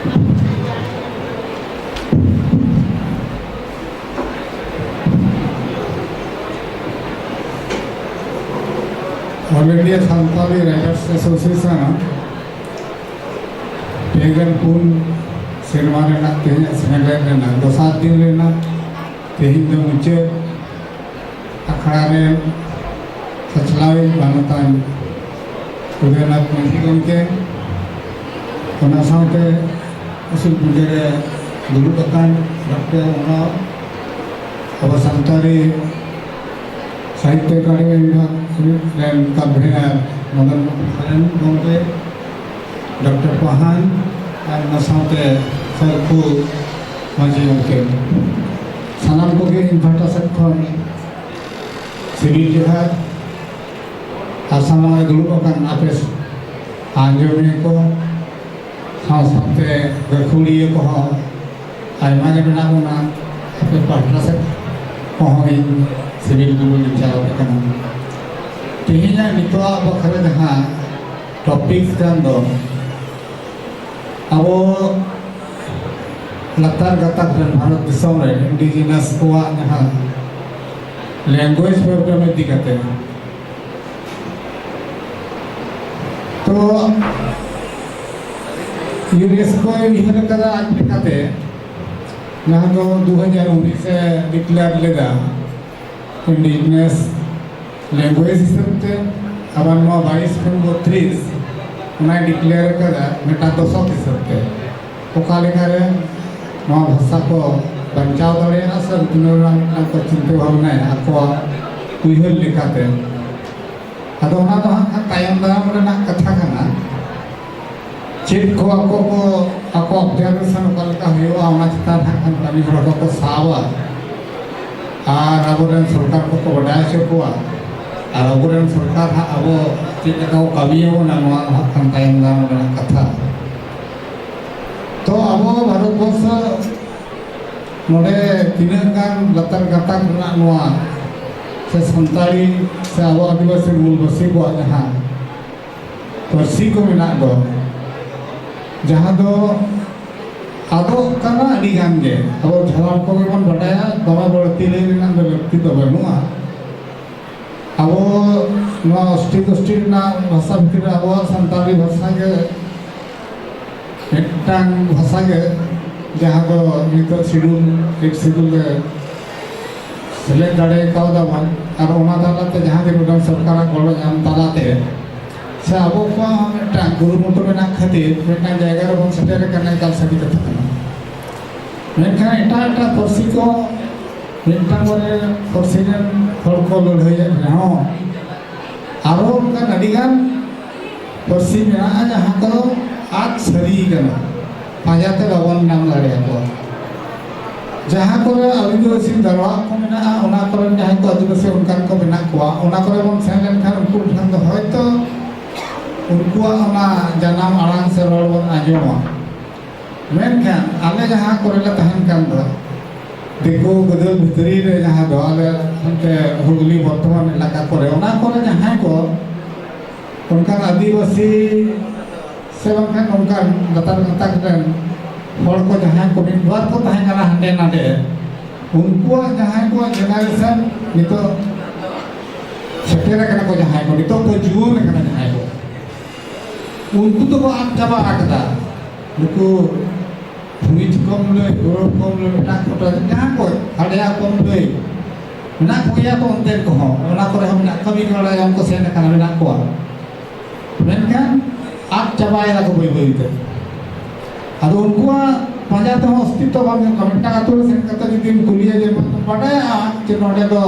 All India Santali Writers Association ᱯᱮ ᱜᱮᱞ ᱯᱩᱱ ᱥᱮᱨᱢᱟ ᱨᱮᱱᱟᱜ ᱛᱮᱦᱮᱧᱟᱜ ᱥᱮᱢᱞᱮᱫ ᱨᱮᱱᱟᱜ ᱫᱚᱥᱟᱨ ᱫᱤᱱ ᱨᱮᱱᱟᱜ ᱛᱮᱦᱮᱧ ᱫᱚ ᱢᱩᱪᱟᱹᱫ ᱟᱠᱷᱲᱟ ᱨᱮ ᱥᱟᱪᱞᱟᱣᱤᱡ ᱢᱟᱱᱚᱛᱟᱱ ᱩᱫᱚᱭᱱᱟᱛᱷ ᱢᱟᱹᱡᱷᱤ ᱜᱚᱢᱠᱮ, ᱚᱱᱟ ᱥᱟᱶᱛᱮ ᱩᱥᱩᱞ ᱯᱤᱸᱰᱟᱹ ᱨᱮ ᱫᱩᱲᱩᱵ ᱟᱠᱟᱱ ᱰᱚᱠᱴᱚᱨ ᱚᱱᱚᱞ, ᱟᱵᱚ ᱥᱟᱱᱛᱟᱲᱤ ᱥᱟᱦᱤᱛᱭᱚ ᱮᱠᱟᱰᱮᱢᱤ ᱵᱤᱵᱷᱟᱜᱽ ᱨᱮᱱ ᱠᱚᱱᱵᱷᱮᱱᱟᱨ ᱢᱚᱫᱚᱱ ᱢᱳᱦᱚᱱ ᱥᱚᱨᱮᱱ ᱜᱚᱢᱠᱮ, ᱰᱚᱠᱴᱚᱨ ᱯᱟᱦᱟᱱ ᱟᱨ ᱚᱱᱟ ᱥᱟᱶᱛᱮ ᱥᱟᱹᱨᱠᱷᱩ ᱢᱟᱹᱡᱷᱤ ᱜᱚᱢᱠᱮ, ᱥᱟᱱᱟᱢ ᱠᱚᱜᱮ ᱤᱧ ᱯᱟᱦᱴᱟ ᱥᱮᱫ ᱠᱷᱚᱱ ᱥᱤᱵᱤᱞ ᱡᱚᱦᱟᱨ᱾ ᱟᱨ ᱥᱟᱢᱟᱝ ᱨᱮ ᱫᱩᱲᱩᱵ ᱟᱠᱟᱱ ᱟᱯᱮ ᱟᱸᱡᱚᱢᱤᱭᱟᱹ ᱠᱚ, ᱥᱟᱶ ᱥᱟᱶᱛᱮ ᱜᱟᱹᱠᱷᱩᱲᱤᱭᱟᱹ ᱠᱚᱦᱚᱸ ᱟᱭᱢᱟ ᱜᱮ ᱢᱮᱱᱟᱜ ᱵᱚᱱᱟ᱾ ᱟᱯᱮ ᱯᱟᱦᱴᱟ ᱥᱮᱫ ᱠᱚᱦᱚᱸ ᱤᱧ ᱥᱤᱵᱤᱞ ᱫᱩᱞᱩᱞ ᱤᱧ ᱪᱟᱞ ᱟᱯᱮ ᱠᱟᱱᱟ᱾ ᱛᱮᱦᱮᱧᱟᱜ ᱱᱤᱛᱚᱜᱟᱜ ᱵᱟᱠᱷᱨᱟ ᱡᱟᱦᱟᱸ ᱴᱚᱯᱤᱠ ᱠᱟᱱ ᱫᱚ, ᱟᱵᱚ ᱞᱟᱛᱟᱨ ᱜᱟᱛᱟᱠ ᱨᱮᱱ, ᱵᱷᱟᱨᱚᱛ ᱫᱤᱥᱚᱢ ᱨᱮ ᱤᱱᱰᱤᱡᱤᱱᱟᱥ ᱠᱚᱣᱟᱜ ᱡᱟᱦᱟᱸ ᱞᱮᱝᱜᱩᱭᱮᱡᱽ ᱯᱨᱚᱵᱞᱮᱢ ᱤᱫᱤ ᱠᱟᱛᱮ, ᱛᱚ ᱭᱩᱱᱮᱥᱠᱳᱭ ᱩᱭᱦᱟᱹᱨ ᱟᱠᱟᱫᱟ ᱟᱡ ᱞᱮᱠᱟᱛᱮ, ᱡᱟᱦᱟᱸ ᱫᱚ ᱫᱩ ᱦᱟᱡᱟᱨ ᱩᱱᱤᱥ ᱮ ᱰᱤᱠᱞᱮᱭᱟᱨ ᱞᱮᱫᱟ ᱤᱱᱰᱤᱡᱤᱱᱟᱥ ᱞᱮᱝᱜᱩᱭᱮᱡᱽ ᱦᱤᱥᱟᱹᱵ ᱛᱮ, ᱟᱵᱟᱨ ᱱᱚᱣᱟ ᱵᱟᱭᱤᱥ ᱠᱷᱚᱱ ᱵᱚᱛᱨᱤᱥ ᱚᱱᱟᱭ ᱰᱤᱠᱞᱮᱭᱟᱨ ᱟᱠᱟᱫᱟ ᱢᱤᱫᱴᱟᱝ ᱫᱚᱥᱚᱠ ᱦᱤᱥᱟᱹᱵ ᱛᱮ, ᱚᱠᱟ ᱞᱮᱠᱟᱨᱮ ᱱᱚᱣᱟ ᱵᱷᱟᱥᱟ ᱠᱚ ᱵᱟᱧᱪᱟᱣ ᱫᱟᱲᱮᱭᱟᱜᱼᱟ ᱥᱮ ᱩᱛᱱᱟᱹᱣ ᱨᱮᱱᱟᱜ ᱢᱤᱫᱴᱟᱝ ᱠᱚ ᱪᱤᱱᱛᱟᱹ ᱵᱷᱟᱵᱽᱱᱟᱭᱟ ᱟᱠᱚᱣᱟᱜ ᱩᱭᱦᱟᱹᱨ ᱞᱮᱠᱟᱛᱮ᱾ ᱟᱫᱚ ᱚᱱᱟ ᱫᱚ ᱦᱟᱸᱜ ᱠᱷᱟᱱ ᱛᱟᱭᱚᱢ ᱫᱟᱨᱟᱢ ᱨᱮᱱᱟᱜ ᱠᱟᱛᱷᱟ ᱠᱟᱱᱟ, ᱪᱮᱫ ᱠᱚ ᱟᱠᱚ ᱠᱚ, ᱟᱠᱚ ᱚᱵᱡᱟᱨᱵᱷᱮᱥᱚᱱ ᱚᱠᱟ ᱞᱮᱠᱟ ᱦᱩᱭᱩᱜᱼᱟ, ᱚᱱᱟ ᱪᱮᱛᱟᱱ ᱦᱟᱸᱜ ᱠᱷᱟᱱ ᱠᱟᱹᱢᱤ ᱦᱚᱨᱟ ᱠᱚᱠᱚ ᱥᱟᱵᱟ ᱟᱨ ᱟᱵᱚᱨᱮᱱ ᱥᱚᱨᱠᱟᱨ ᱠᱚᱠᱚ ᱵᱟᱰᱟᱭ ᱦᱚᱪᱚ ᱠᱚᱣᱟ ᱟᱨ ᱟᱵᱚᱨᱮᱱ ᱥᱚᱨᱠᱟᱨ ᱦᱟᱸᱜ ᱟᱵᱚ ᱪᱮᱫ ᱞᱮᱠᱟ ᱠᱚ ᱠᱟᱹᱢᱤᱭᱟᱵᱚᱱᱟ, ᱱᱚᱣᱟ ᱫᱚ ᱦᱟᱸᱜ ᱠᱷᱟᱱ ᱛᱟᱭᱚᱢ ᱫᱟᱨᱟᱢ ᱨᱮᱱᱟᱜ ᱠᱟᱛᱷᱟ᱾ ᱛᱚ ᱟᱵᱚ ᱵᱷᱟᱨᱚᱛ ᱵᱚᱨᱥᱚ ᱱᱚᱰᱮ ᱛᱤᱱᱟᱹᱜ ᱜᱟᱱ ᱞᱟᱛᱟᱨ ᱜᱟᱛᱟᱠ ᱨᱮᱱᱟᱜ ᱱᱚᱣᱟ ᱥᱮ ᱥᱟᱱᱛᱟᱲᱤ ᱥᱮ ᱟᱵᱚ ᱟᱹᱫᱤᱵᱟᱹᱥᱤ ᱢᱩᱞᱵᱟᱹᱥᱤ ᱠᱚᱣᱟᱜ ᱡᱟᱦᱟᱸ ᱯᱟᱹᱨᱥᱤ ᱠᱚ ᱢᱮᱱᱟᱜ ᱫᱚ, ᱡᱟᱦᱟᱸ ᱫᱚ ᱟᱫᱚᱜ ᱠᱟᱱᱟ ᱟᱹᱰᱤ ᱜᱟᱱ ᱜᱮ᱾ ᱟᱵᱚ ᱡᱷᱟᱲᱟᱢ ᱠᱚᱜᱮ ᱵᱚᱱ ᱵᱟᱰᱟᱭᱟ, ᱫᱚᱢᱮ ᱵᱟᱹᱲᱛᱤ ᱞᱟᱹᱭ ᱨᱮᱱᱟᱜ ᱫᱚ ᱞᱟᱹᱠᱛᱤ ᱫᱚ ᱵᱟᱹᱱᱩᱜᱼᱟ᱾ ᱟᱵᱚ ᱱᱚᱣᱟ ᱚᱥᱴᱤ ᱜᱳᱥᱴᱤ ᱨᱮᱱᱟᱜ ᱵᱷᱟᱥᱟ ᱵᱷᱤᱛᱤᱨ ᱨᱮ ᱟᱵᱚᱣᱟᱜ ᱥᱟᱱᱛᱟᱲᱤ ᱵᱷᱟᱥᱟ ᱜᱮ ᱢᱤᱫᱴᱟᱝ ᱵᱷᱟᱥᱟ ᱜᱮ, ᱡᱟᱦᱟᱸ ᱫᱚ ᱱᱤᱛᱚᱜ ᱥᱤᱰᱩᱞ, ᱮᱭᱤᱴ ᱥᱤᱰᱩᱞ ᱨᱮ ᱥᱮᱞᱮᱫ ᱫᱟᱲᱮ ᱠᱟᱣᱫᱟ ᱵᱚᱱ᱾ ᱟᱨ ᱚᱱᱟ ᱛᱟᱞᱟᱛᱮ ᱡᱟᱦᱟᱸ ᱜᱮ ᱢᱤᱫᱴᱟᱝ ᱥᱚᱨᱠᱟᱨᱟᱜ ᱜᱚᱲᱚ ᱧᱟᱢ ᱛᱟᱞᱟᱛᱮ ᱥᱮ ᱟᱵᱚ ᱠᱚᱣᱟᱜ ᱦᱚᱸ ᱢᱤᱫᱴᱟᱝ ᱠᱩᱨᱩᱢᱩᱴᱩ ᱢᱮᱱᱟᱜ ᱠᱷᱟᱹᱛᱤᱨ ᱢᱤᱫᱴᱟᱝ ᱡᱟᱭᱜᱟ ᱨᱮᱵᱚᱱ ᱥᱮᱴᱮᱨ ᱟᱠᱟᱱᱟ, ᱮᱠᱟᱞ ᱥᱟᱹᱨᱤ ᱠᱟᱛᱷᱟ ᱠᱟᱱᱟ᱾ ᱢᱮᱱᱠᱷᱟᱱ ᱮᱴᱟᱜ ᱮᱴᱟᱜ ᱯᱟᱹᱨᱥᱤ ᱠᱚ ᱢᱤᱫᱴᱟᱝ ᱵᱟᱨᱭᱟ ᱯᱟᱹᱨᱥᱤ ᱨᱮᱱ ᱦᱚᱲ ᱠᱚ ᱞᱟᱹᱲᱦᱟᱹᱭᱮᱫ ᱨᱮᱦᱚᱸ, ᱟᱨᱚ ᱚᱱᱠᱟᱱ ᱟᱹᱰᱤᱜᱟᱱ ᱯᱟᱹᱨᱥᱤ ᱢᱮᱱᱟᱜᱼᱟ, ᱡᱟᱦᱟᱸ ᱠᱚᱫᱚ ᱟᱫ ᱥᱟᱹᱨᱤ ᱠᱟᱱᱟ, ᱯᱟᱸᱡᱟᱛᱮ ᱵᱟᱵᱚᱱ ᱧᱟᱢ ᱫᱟᱲᱮᱭᱟᱠᱚᱣᱟ᱾ ᱡᱟᱦᱟᱸ ᱠᱚᱨᱮ ᱟᱹᱫᱤᱵᱟᱹᱥᱤ ᱜᱟᱲᱣᱟᱜ ᱠᱚ ᱢᱮᱱᱟᱜᱼᱟ, ᱚᱱᱟ ᱠᱚᱨᱮᱱ ᱡᱟᱦᱟᱸᱭ ᱠᱚ ᱟᱹᱫᱤᱵᱟᱹᱥᱤ ᱚᱱᱠᱟᱱ ᱠᱚ ᱢᱮᱱᱟᱜ ᱠᱚᱣᱟ, ᱚᱱᱟ ᱠᱚᱨᱮ ᱵᱚᱱ ᱥᱮᱱ ᱞᱮᱱᱠᱷᱟᱱ ᱩᱱᱠᱩ ᱴᱷᱮᱱ ᱫᱚ ᱦᱚᱭᱛᱚ ᱩᱱᱠᱩᱣᱟᱜ ᱚᱱᱟ ᱡᱟᱱᱟᱢ ᱟᱲᱟᱝ ᱥᱮ ᱨᱚᱲ ᱵᱚᱱ ᱟᱸᱡᱚᱢᱟ᱾ ᱢᱮᱱᱠᱷᱟᱱ ᱟᱞᱮ ᱡᱟᱦᱟᱸ ᱠᱚᱨᱮ ᱞᱮ ᱛᱟᱦᱮᱱ ᱠᱟᱱ ᱫᱚ, ᱫᱤᱠᱩ ᱜᱟᱫᱮᱞ ᱵᱷᱤᱛᱨᱤ ᱨᱮ ᱡᱟᱦᱟᱸ ᱫᱚ ᱟᱞᱮ ᱦᱟᱱᱛᱮ ᱦᱩᱜᱽᱞᱤ ᱵᱚᱨᱫᱷᱚᱢᱟᱱ ᱮᱞᱟᱠᱟ ᱠᱚᱨᱮ, ᱚᱱᱟ ᱠᱚᱨᱮ ᱡᱟᱦᱟᱸᱭ ᱠᱚ ᱚᱱᱠᱟᱱ ᱟᱹᱫᱤᱵᱟᱹᱥᱤ ᱥᱮ ᱵᱟᱝᱠᱷᱟᱱ ᱚᱱᱠᱟᱱ ᱞᱟᱛᱟᱨ ᱜᱟᱛᱟᱠ ᱨᱮᱱ ᱦᱚᱲ ᱠᱚ ᱡᱟᱦᱟᱸᱭ ᱠᱚ ᱢᱤᱫ ᱵᱟᱨ ᱠᱚ ᱛᱟᱦᱮᱸ ᱠᱟᱱᱟ ᱦᱟᱸᱰᱮ ᱱᱟᱰᱮ, ᱩᱱᱠᱩᱣᱟᱜ ᱡᱟᱦᱟᱸᱭ ᱠᱚᱣᱟᱜ ᱡᱮᱱᱟᱨᱮᱥᱚᱱ ᱱᱤᱛᱚᱜ ᱥᱮᱴᱮᱨ ᱟᱠᱟᱱᱟ ᱠᱚ, ᱡᱟᱦᱟᱸᱭ ᱠᱚ ᱱᱤᱛᱚᱜ ᱠᱚ ᱡᱩᱣᱟᱹᱱ ᱟᱠᱟᱱᱟ ᱡᱟᱦᱟᱸᱭ ᱠᱚ, ᱩᱱᱠᱩ ᱫᱚᱠᱚ ᱟᱫ ᱪᱟᱵᱟ ᱟᱠᱟᱫᱟ᱾ ᱱᱩᱠᱩ ᱵᱷᱩᱢᱤᱡ ᱠᱚᱢ ᱞᱟᱹᱭ, ᱜᱚᱨᱚᱵ ᱠᱚᱢ ᱞᱟᱹᱭ, ᱢᱮᱱᱟᱜ ᱠᱚᱴᱟ ᱡᱟᱦᱟᱸ ᱠᱚ ᱦᱟᱰᱮᱭᱟ ᱠᱚᱢ ᱞᱟᱹᱭ ᱢᱮᱱᱟᱜ ᱠᱚᱜᱮᱭᱟ ᱠᱚ ᱚᱱᱛᱮᱱ ᱠᱚᱦᱚᱸ, ᱚᱱᱟ ᱠᱚᱨᱮ ᱦᱚᱸ ᱢᱮᱱᱟᱜ ᱠᱚᱣᱟ, ᱢᱤᱫ ᱦᱚᱲ ᱟᱭᱟᱝ ᱠᱚ ᱥᱮᱱ ᱟᱠᱟᱱᱟ, ᱢᱮᱱᱟᱜ ᱠᱚᱣᱟ᱾ ᱢᱮᱱᱠᱷᱟᱱ ᱟᱫ ᱪᱟᱵᱟᱭᱮᱱᱟ ᱠᱚ ᱵᱟᱹᱭ ᱵᱟᱹᱭ ᱛᱮ᱾ ᱟᱫᱚ ᱩᱱᱠᱩᱣᱟᱜ ᱯᱟᱸᱡᱟ ᱛᱮᱦᱚᱸ ᱚᱥᱛᱤᱛᱛᱚ ᱵᱟᱝ ᱧᱟᱢᱚᱜ ᱠᱟᱱᱟ᱾ ᱢᱤᱫᱴᱟᱝ ᱟᱛᱳ ᱨᱮ ᱥᱮᱱ ᱠᱟᱛᱮ ᱡᱩᱫᱤᱢ ᱠᱩᱞᱤᱭᱟ ᱡᱮ, "ᱵᱟᱰᱟᱭᱟ ᱡᱮ ᱱᱚᱰᱮ ᱫᱚ,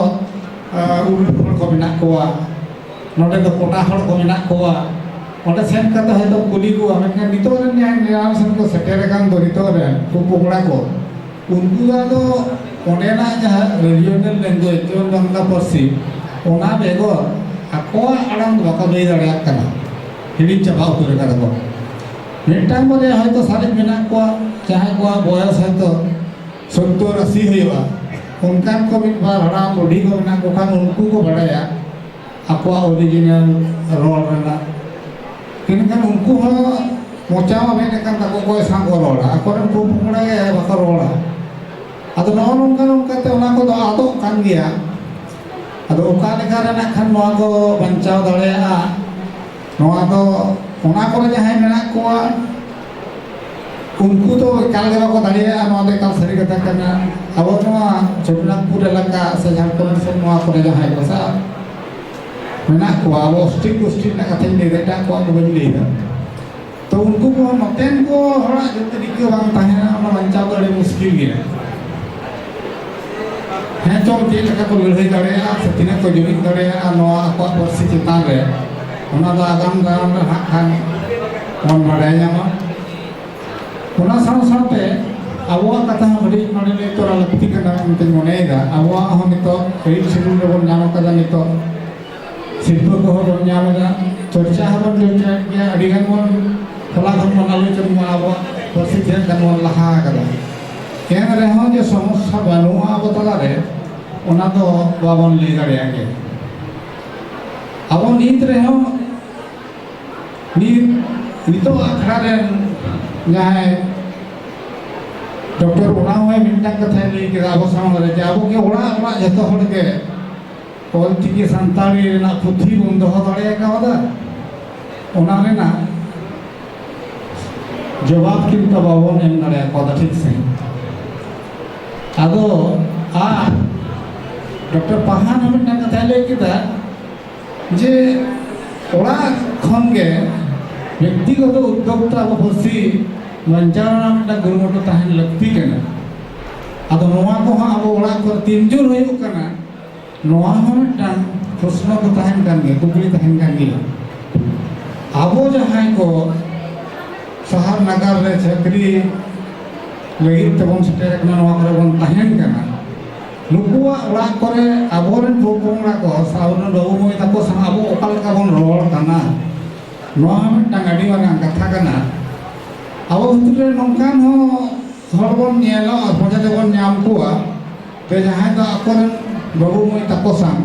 ᱟᱸ, ᱩᱨᱢᱤᱞ ᱦᱚᱲ ᱠᱚ ᱢᱮᱱᱟᱜ ᱠᱚᱣᱟ, ᱱᱚᱰᱮ ᱫᱚ ᱠᱚᱰᱟ ᱦᱚᱲ ᱠᱚ ᱢᱮᱱᱟᱜ ᱠᱚᱣᱟ", ᱚᱸᱰᱮ ᱥᱮᱱ ᱠᱟᱛᱮ ᱦᱚᱭᱛᱳ ᱠᱩᱞᱤ ᱠᱚᱣᱟ, ᱢᱮᱱᱠᱷᱟᱱ ᱱᱤᱛᱚᱜ ᱨᱮᱱ ᱡᱟᱦᱟᱸᱭ ᱡᱮᱱᱟᱨᱮᱥᱚᱱ ᱠᱚ ᱥᱮᱴᱮᱨ ᱟᱠᱟᱱ ᱫᱚ, ᱱᱤᱛᱚᱜ ᱨᱮᱱ ᱯᱚᱼᱯᱚᱝᱲᱟ ᱠᱚ, ᱩᱱᱠᱩ ᱫᱚ ᱟᱫᱚ ᱚᱸᱰᱮᱱᱟᱜ ᱡᱟᱦᱟᱸ ᱨᱤᱡᱤᱭᱚᱱᱟᱞ ᱞᱮᱝᱜᱩᱭᱮᱡᱽ, ᱡᱮᱢᱚᱱ ᱵᱟᱝᱞᱟ ᱯᱟᱹᱨᱥᱤ, ᱚᱱᱟ ᱵᱮᱜᱚᱨ ᱟᱠᱚᱣᱟᱜ ᱟᱲᱟᱝ ᱫᱚ ᱵᱟᱠᱚ ᱞᱟᱹᱭ ᱫᱟᱲᱮᱭᱟᱜ ᱠᱟᱱᱟ, ᱦᱤᱲᱤᱧ ᱪᱟᱵᱟ ᱩᱛᱟᱹᱨ ᱟᱠᱟᱫᱟ ᱠᱚ᱾ ᱢᱤᱫᱴᱟᱝ ᱵᱟᱨᱭᱟ ᱦᱚᱭᱛᱳ ᱥᱟᱨᱮᱡ ᱢᱮᱱᱟᱜ ᱠᱚᱣᱟ, ᱡᱟᱦᱟᱸᱭ ᱠᱚᱣᱟᱜ ᱵᱚᱭᱚᱥ ᱦᱚᱭᱛᱳ ᱥᱚᱛᱛᱚᱨ ᱟᱥᱤ ᱦᱩᱭᱩᱜᱼᱟ, ᱚᱱᱠᱟᱱ ᱠᱚ ᱢᱤᱫ ᱵᱟᱨ ᱦᱟᱲᱟᱢ ᱵᱩᱰᱷᱤ ᱠᱚ ᱢᱮᱱᱟᱜ ᱠᱚ ᱠᱷᱟᱱ, ᱩᱱᱠᱩ ᱠᱚ ᱵᱟᱲᱟᱭᱟ ᱟᱠᱚᱣᱟᱜ ᱚᱨᱤᱡᱤᱱᱟᱞ ᱨᱚᱲ ᱨᱮᱱᱟᱜ᱾ ᱢᱮᱱᱠᱷᱟᱱ ᱩᱱᱠᱩ ᱦᱚᱸ ᱢᱚᱪᱟ ᱢᱟ ᱢᱮᱱ ᱟᱠᱟᱱ ᱛᱟᱠᱚ, ᱚᱠᱚᱭ ᱥᱟᱶ ᱠᱚ ᱨᱚᱲᱟ, ᱟᱠᱚᱨᱮᱱ ᱯᱚᱼᱯᱚᱝᱲᱟ ᱜᱮ ᱵᱟᱠᱚ ᱨᱚᱲᱟ᱾ ᱟᱫᱚ ᱱᱚᱜᱼᱚ ᱱᱚᱝᱠᱟ ᱱᱚᱝᱠᱟᱛᱮ ᱚᱱᱟ ᱠᱚᱫᱚ ᱟᱫᱚᱜ ᱠᱟᱱ ᱜᱮᱭᱟ᱾ ᱟᱫᱚ ᱚᱠᱟ ᱞᱮᱠᱟ ᱨᱮ ᱱᱟᱜ ᱠᱷᱟᱱ ᱱᱚᱣᱟ ᱠᱚ ᱵᱟᱧᱪᱟᱣ ᱫᱟᱲᱮᱭᱟᱜᱼᱟ, ᱱᱚᱣᱟ ᱫᱚ ᱚᱱᱟ ᱠᱚᱨᱮ ᱡᱟᱦᱟᱸᱭ ᱢᱮᱱᱟᱜ ᱠᱚᱣᱟ, ᱩᱱᱠᱩ ᱫᱚ ᱮᱠᱟᱞ ᱜᱮ ᱵᱟᱠᱚ ᱫᱟᱲᱮᱭᱟᱜᱼᱟ᱾ ᱱᱚᱣᱟ ᱫᱚ ᱮᱠᱟᱞ ᱥᱟᱹᱨᱤ ᱠᱟᱛᱷᱟ ᱠᱟᱱᱟ᱾ ᱟᱵᱚ ᱱᱚᱣᱟ ᱪᱷᱳᱴᱳᱱᱟᱜᱽᱯᱩᱨ ᱮᱞᱟᱠᱟ ᱥᱮ ᱡᱷᱟᱲᱠᱷᱚᱸᱰ ᱥᱮᱫ ᱱᱚᱣᱟ ᱠᱚᱨᱮ ᱡᱟᱦᱟᱸᱭ ᱠᱚ ᱥᱟᱵ ᱢᱮᱱᱟᱜ ᱠᱚᱣᱟ, ᱟᱵᱚ ᱚᱥᱴᱤ ᱜᱳᱥᱴᱤ ᱨᱮᱱᱟᱜ ᱠᱟᱛᱷᱟᱧ ᱞᱟᱹᱭᱫᱟ, ᱮᱴᱟᱜ ᱠᱚᱣᱟᱜ ᱫᱚ ᱵᱟᱹᱧ ᱞᱟᱹᱭᱫᱟ᱾ ᱛᱚ ᱩᱱᱠᱩ ᱠᱚ ᱱᱚᱛᱮᱱ ᱠᱚ ᱦᱚᱲᱟᱜ ᱡᱟᱹᱛᱤ ᱨᱤᱠᱟᱹ ᱵᱟᱝ ᱛᱟᱦᱮᱱᱟ, ᱚᱱᱟ ᱵᱟᱧᱪᱟᱣ ᱫᱚ ᱟᱹᱰᱤ ᱢᱩᱥᱠᱤᱞ ᱜᱮᱭᱟ᱾ ᱦᱮᱸ ᱪᱚᱝ ᱪᱮᱫ ᱞᱮᱠᱟ ᱠᱚ ᱞᱟᱹᱲᱦᱟᱹᱭ ᱫᱟᱲᱮᱭᱟᱜᱼᱟ ᱥᱮ ᱛᱤᱱᱟᱹᱜ ᱠᱚ ᱡᱩᱢᱤᱫ ᱫᱟᱲᱮᱭᱟᱜᱼᱟ ᱱᱚᱣᱟ ᱟᱠᱚᱣᱟᱜ ᱯᱟᱹᱨᱥᱤ ᱪᱮᱛᱟᱱ ᱨᱮ, ᱚᱱᱟ ᱫᱚ ᱟᱜᱟᱢ ᱫᱟᱨᱟᱢ ᱨᱮ ᱦᱟᱸᱜ ᱠᱷᱟᱱ ᱵᱚᱱ ᱵᱟᱰᱟᱭ ᱧᱟᱢᱟ᱾ ᱚᱱᱟ ᱥᱟᱶ ᱥᱟᱶᱛᱮ ᱟᱵᱚᱣᱟᱜ ᱠᱟᱛᱷᱟ ᱦᱚᱸ ᱠᱟᱹᱴᱤᱡ ᱱᱚᱰᱮ ᱞᱟᱹᱭ ᱛᱚᱨᱟ ᱞᱟᱹᱠᱛᱤ ᱠᱟᱱᱟ ᱢᱮᱱᱛᱮᱧ ᱢᱚᱱᱮᱭᱮᱫᱟ᱾ ᱟᱵᱚᱣᱟᱜ ᱦᱚᱸ ᱱᱤᱛᱚᱜ ᱮᱭᱤᱴ ᱥᱤᱰᱩᱞ ᱨᱮᱵᱚᱱ ᱧᱟᱢ ᱟᱠᱟᱫᱟ, ᱱᱤᱛᱚᱜ ᱥᱤᱨᱯᱟᱹ ᱠᱚᱦᱚᱸ ᱵᱚᱱ ᱧᱟᱢ ᱮᱫᱟ, ᱪᱚᱨᱪᱟ ᱦᱚᱸᱵᱚᱱ ᱪᱚᱨᱪᱟᱭᱮᱫ ᱜᱮᱭᱟ, ᱟᱹᱰᱤ ᱜᱟᱱ ᱵᱚᱱ ᱦᱚᱞᱟ ᱠᱷᱚᱱ ᱵᱚᱱ ᱟᱞᱳᱪᱚᱱᱟ, ᱟᱵᱚᱣᱟᱜ ᱯᱟᱹᱨᱥᱤ ᱛᱤᱱᱟᱹᱜ ᱜᱟᱱ ᱵᱚᱱ ᱞᱟᱦᱟ ᱟᱠᱟᱫᱟ᱾ ᱮᱱ ᱨᱮᱦᱚᱸ ᱡᱮ ᱥᱚᱢᱚᱥᱥᱟ ᱵᱟᱹᱱᱩᱜᱼᱟ ᱟᱵᱚ ᱛᱟᱞᱟᱨᱮ, ᱚᱱᱟ ᱫᱚ ᱵᱟᱵᱚᱱ ᱞᱟᱹᱭ ᱫᱟᱲᱮᱭᱟᱜ ᱜᱮᱭᱟ᱾ ᱟᱵᱚ ᱱᱤᱛ ᱨᱮᱦᱚᱸ, ᱱᱤᱛ, ᱱᱤᱛᱚᱜ ᱟᱠᱷᱲᱟ ᱨᱮᱱ ᱡᱟᱦᱟᱸᱭ ᱰᱚᱠᱴᱚᱨ, ᱚᱱᱟ ᱦᱚᱸᱭ ᱢᱤᱫᱴᱟᱝ ᱠᱟᱛᱷᱟᱭ ᱞᱟᱹᱭ ᱠᱮᱫᱟ ᱟᱵᱚ ᱥᱟᱢᱟᱝ ᱨᱮ, ᱡᱮ ᱟᱵᱚ ᱜᱮ ᱚᱲᱟᱜ ᱚᱲᱟᱜ ᱡᱚᱛᱚ ᱦᱚᱲ ᱜᱮ ᱚᱞᱪᱤᱠᱤ ᱥᱟᱱᱛᱟᱲᱤ ᱨᱮᱱᱟᱜ ᱯᱩᱛᱷᱤ ᱵᱚᱱ ᱫᱚᱦᱚ ᱫᱟᱲᱮ ᱠᱟᱣᱫᱟ᱾ ᱚᱱᱟ ᱨᱮᱱᱟᱜ ᱡᱚᱵᱟᱵ ᱠᱤᱱᱛᱩ ᱵᱟᱵᱚᱱ ᱮᱢ ᱫᱟᱲᱮ ᱠᱟᱣᱫᱟ ᱴᱷᱤᱠ ᱥᱟᱺᱦᱤᱡ᱾ ᱟᱫᱚ ᱟᱨ ᱰᱚᱠᱴᱚᱨ ᱯᱟᱦᱟᱱ ᱦᱚᱸ ᱢᱤᱫᱴᱟᱝ ᱠᱟᱛᱷᱟᱭ ᱞᱟᱹᱭ ᱠᱮᱫᱟ, ᱡᱮ ᱚᱲᱟᱜ ᱠᱷᱚᱱ ᱜᱮ ᱵᱮᱠᱛᱤᱜᱚᱛᱚ ᱩᱫᱽᱫᱳᱜᱽ ᱛᱮ ᱟᱵᱚ ᱯᱟᱹᱨᱥᱤ ᱵᱟᱧᱪᱟᱣ ᱨᱮᱱᱟᱜ ᱢᱤᱫᱴᱟᱝ ᱠᱩᱨᱩᱢᱩᱴᱩ ᱛᱟᱦᱮᱱ ᱞᱟᱹᱠᱛᱤ ᱠᱟᱱᱟ᱾ ᱟᱫᱚ ᱱᱚᱣᱟ ᱠᱚᱦᱚᱸ ᱟᱵᱚ ᱚᱲᱟᱜ ᱠᱚᱨᱮ ᱛᱤᱱ ᱡᱳᱨ ᱦᱩᱭᱩᱜ ᱠᱟᱱᱟ, ᱱᱚᱣᱟ ᱦᱚᱸ ᱢᱤᱫᱴᱟᱝ ᱯᱨᱚᱥᱱᱚ ᱫᱚ ᱛᱟᱦᱮᱱ ᱠᱟᱱ ᱜᱮᱭᱟ, ᱠᱩᱠᱞᱤ ᱛᱟᱦᱮᱱ ᱠᱟᱱ ᱜᱮᱭᱟ᱾ ᱟᱵᱚ ᱡᱟᱦᱟᱸᱭ ᱠᱚ ᱥᱟᱦᱟᱨ ᱱᱟᱜᱟᱨ ᱨᱮ ᱪᱟᱹᱠᱨᱤ ᱞᱟᱹᱜᱤᱫ ᱛᱮᱵᱚᱱ ᱥᱮᱴᱮᱨ ᱟᱠᱟᱱᱟ, ᱱᱚᱣᱟ ᱠᱚᱨᱮ ᱵᱚᱱ ᱛᱟᱦᱮᱱ ᱠᱟᱱᱟ, ᱱᱩᱠᱩᱣᱟᱜ ᱚᱲᱟᱜ ᱠᱚᱨᱮ ᱟᱵᱚᱨᱮᱱ ᱯᱚᱼᱯᱚᱝᱲᱟ ᱠᱚ ᱥᱟᱶ ᱨᱮᱱ ᱵᱟᱹᱵᱩ ᱢᱟᱹᱭ ᱛᱟᱠᱚ ᱥᱟᱶ ᱟᱵᱚ ᱚᱠᱟ ᱞᱮᱠᱟ ᱵᱚᱱ ᱨᱚᱲ ᱠᱟᱱᱟ, ᱱᱚᱣᱟ ᱦᱚᱸ ᱢᱤᱫᱴᱟᱝ ᱟᱹᱰᱤ ᱢᱟᱨᱟᱝ ᱠᱟᱛᱷᱟ ᱠᱟᱱᱟ᱾ ᱟᱵᱚ ᱵᱷᱤᱛᱨᱤ ᱨᱮ ᱱᱚᱝᱠᱟᱱ ᱦᱚᱸ ᱦᱚᱲ ᱵᱚᱱ ᱧᱮᱞᱚᱜᱼᱟ, ᱯᱨᱚᱡᱟ ᱫᱚᱵᱚᱱ ᱧᱟᱢ ᱠᱚᱣᱟ, ᱡᱮ ᱡᱟᱦᱟᱸᱭ ᱫᱚ ᱟᱠᱚᱨᱮᱱ ᱵᱟᱹᱵᱩ ᱢᱟᱹᱭ ᱛᱟᱠᱚ ᱥᱟᱶ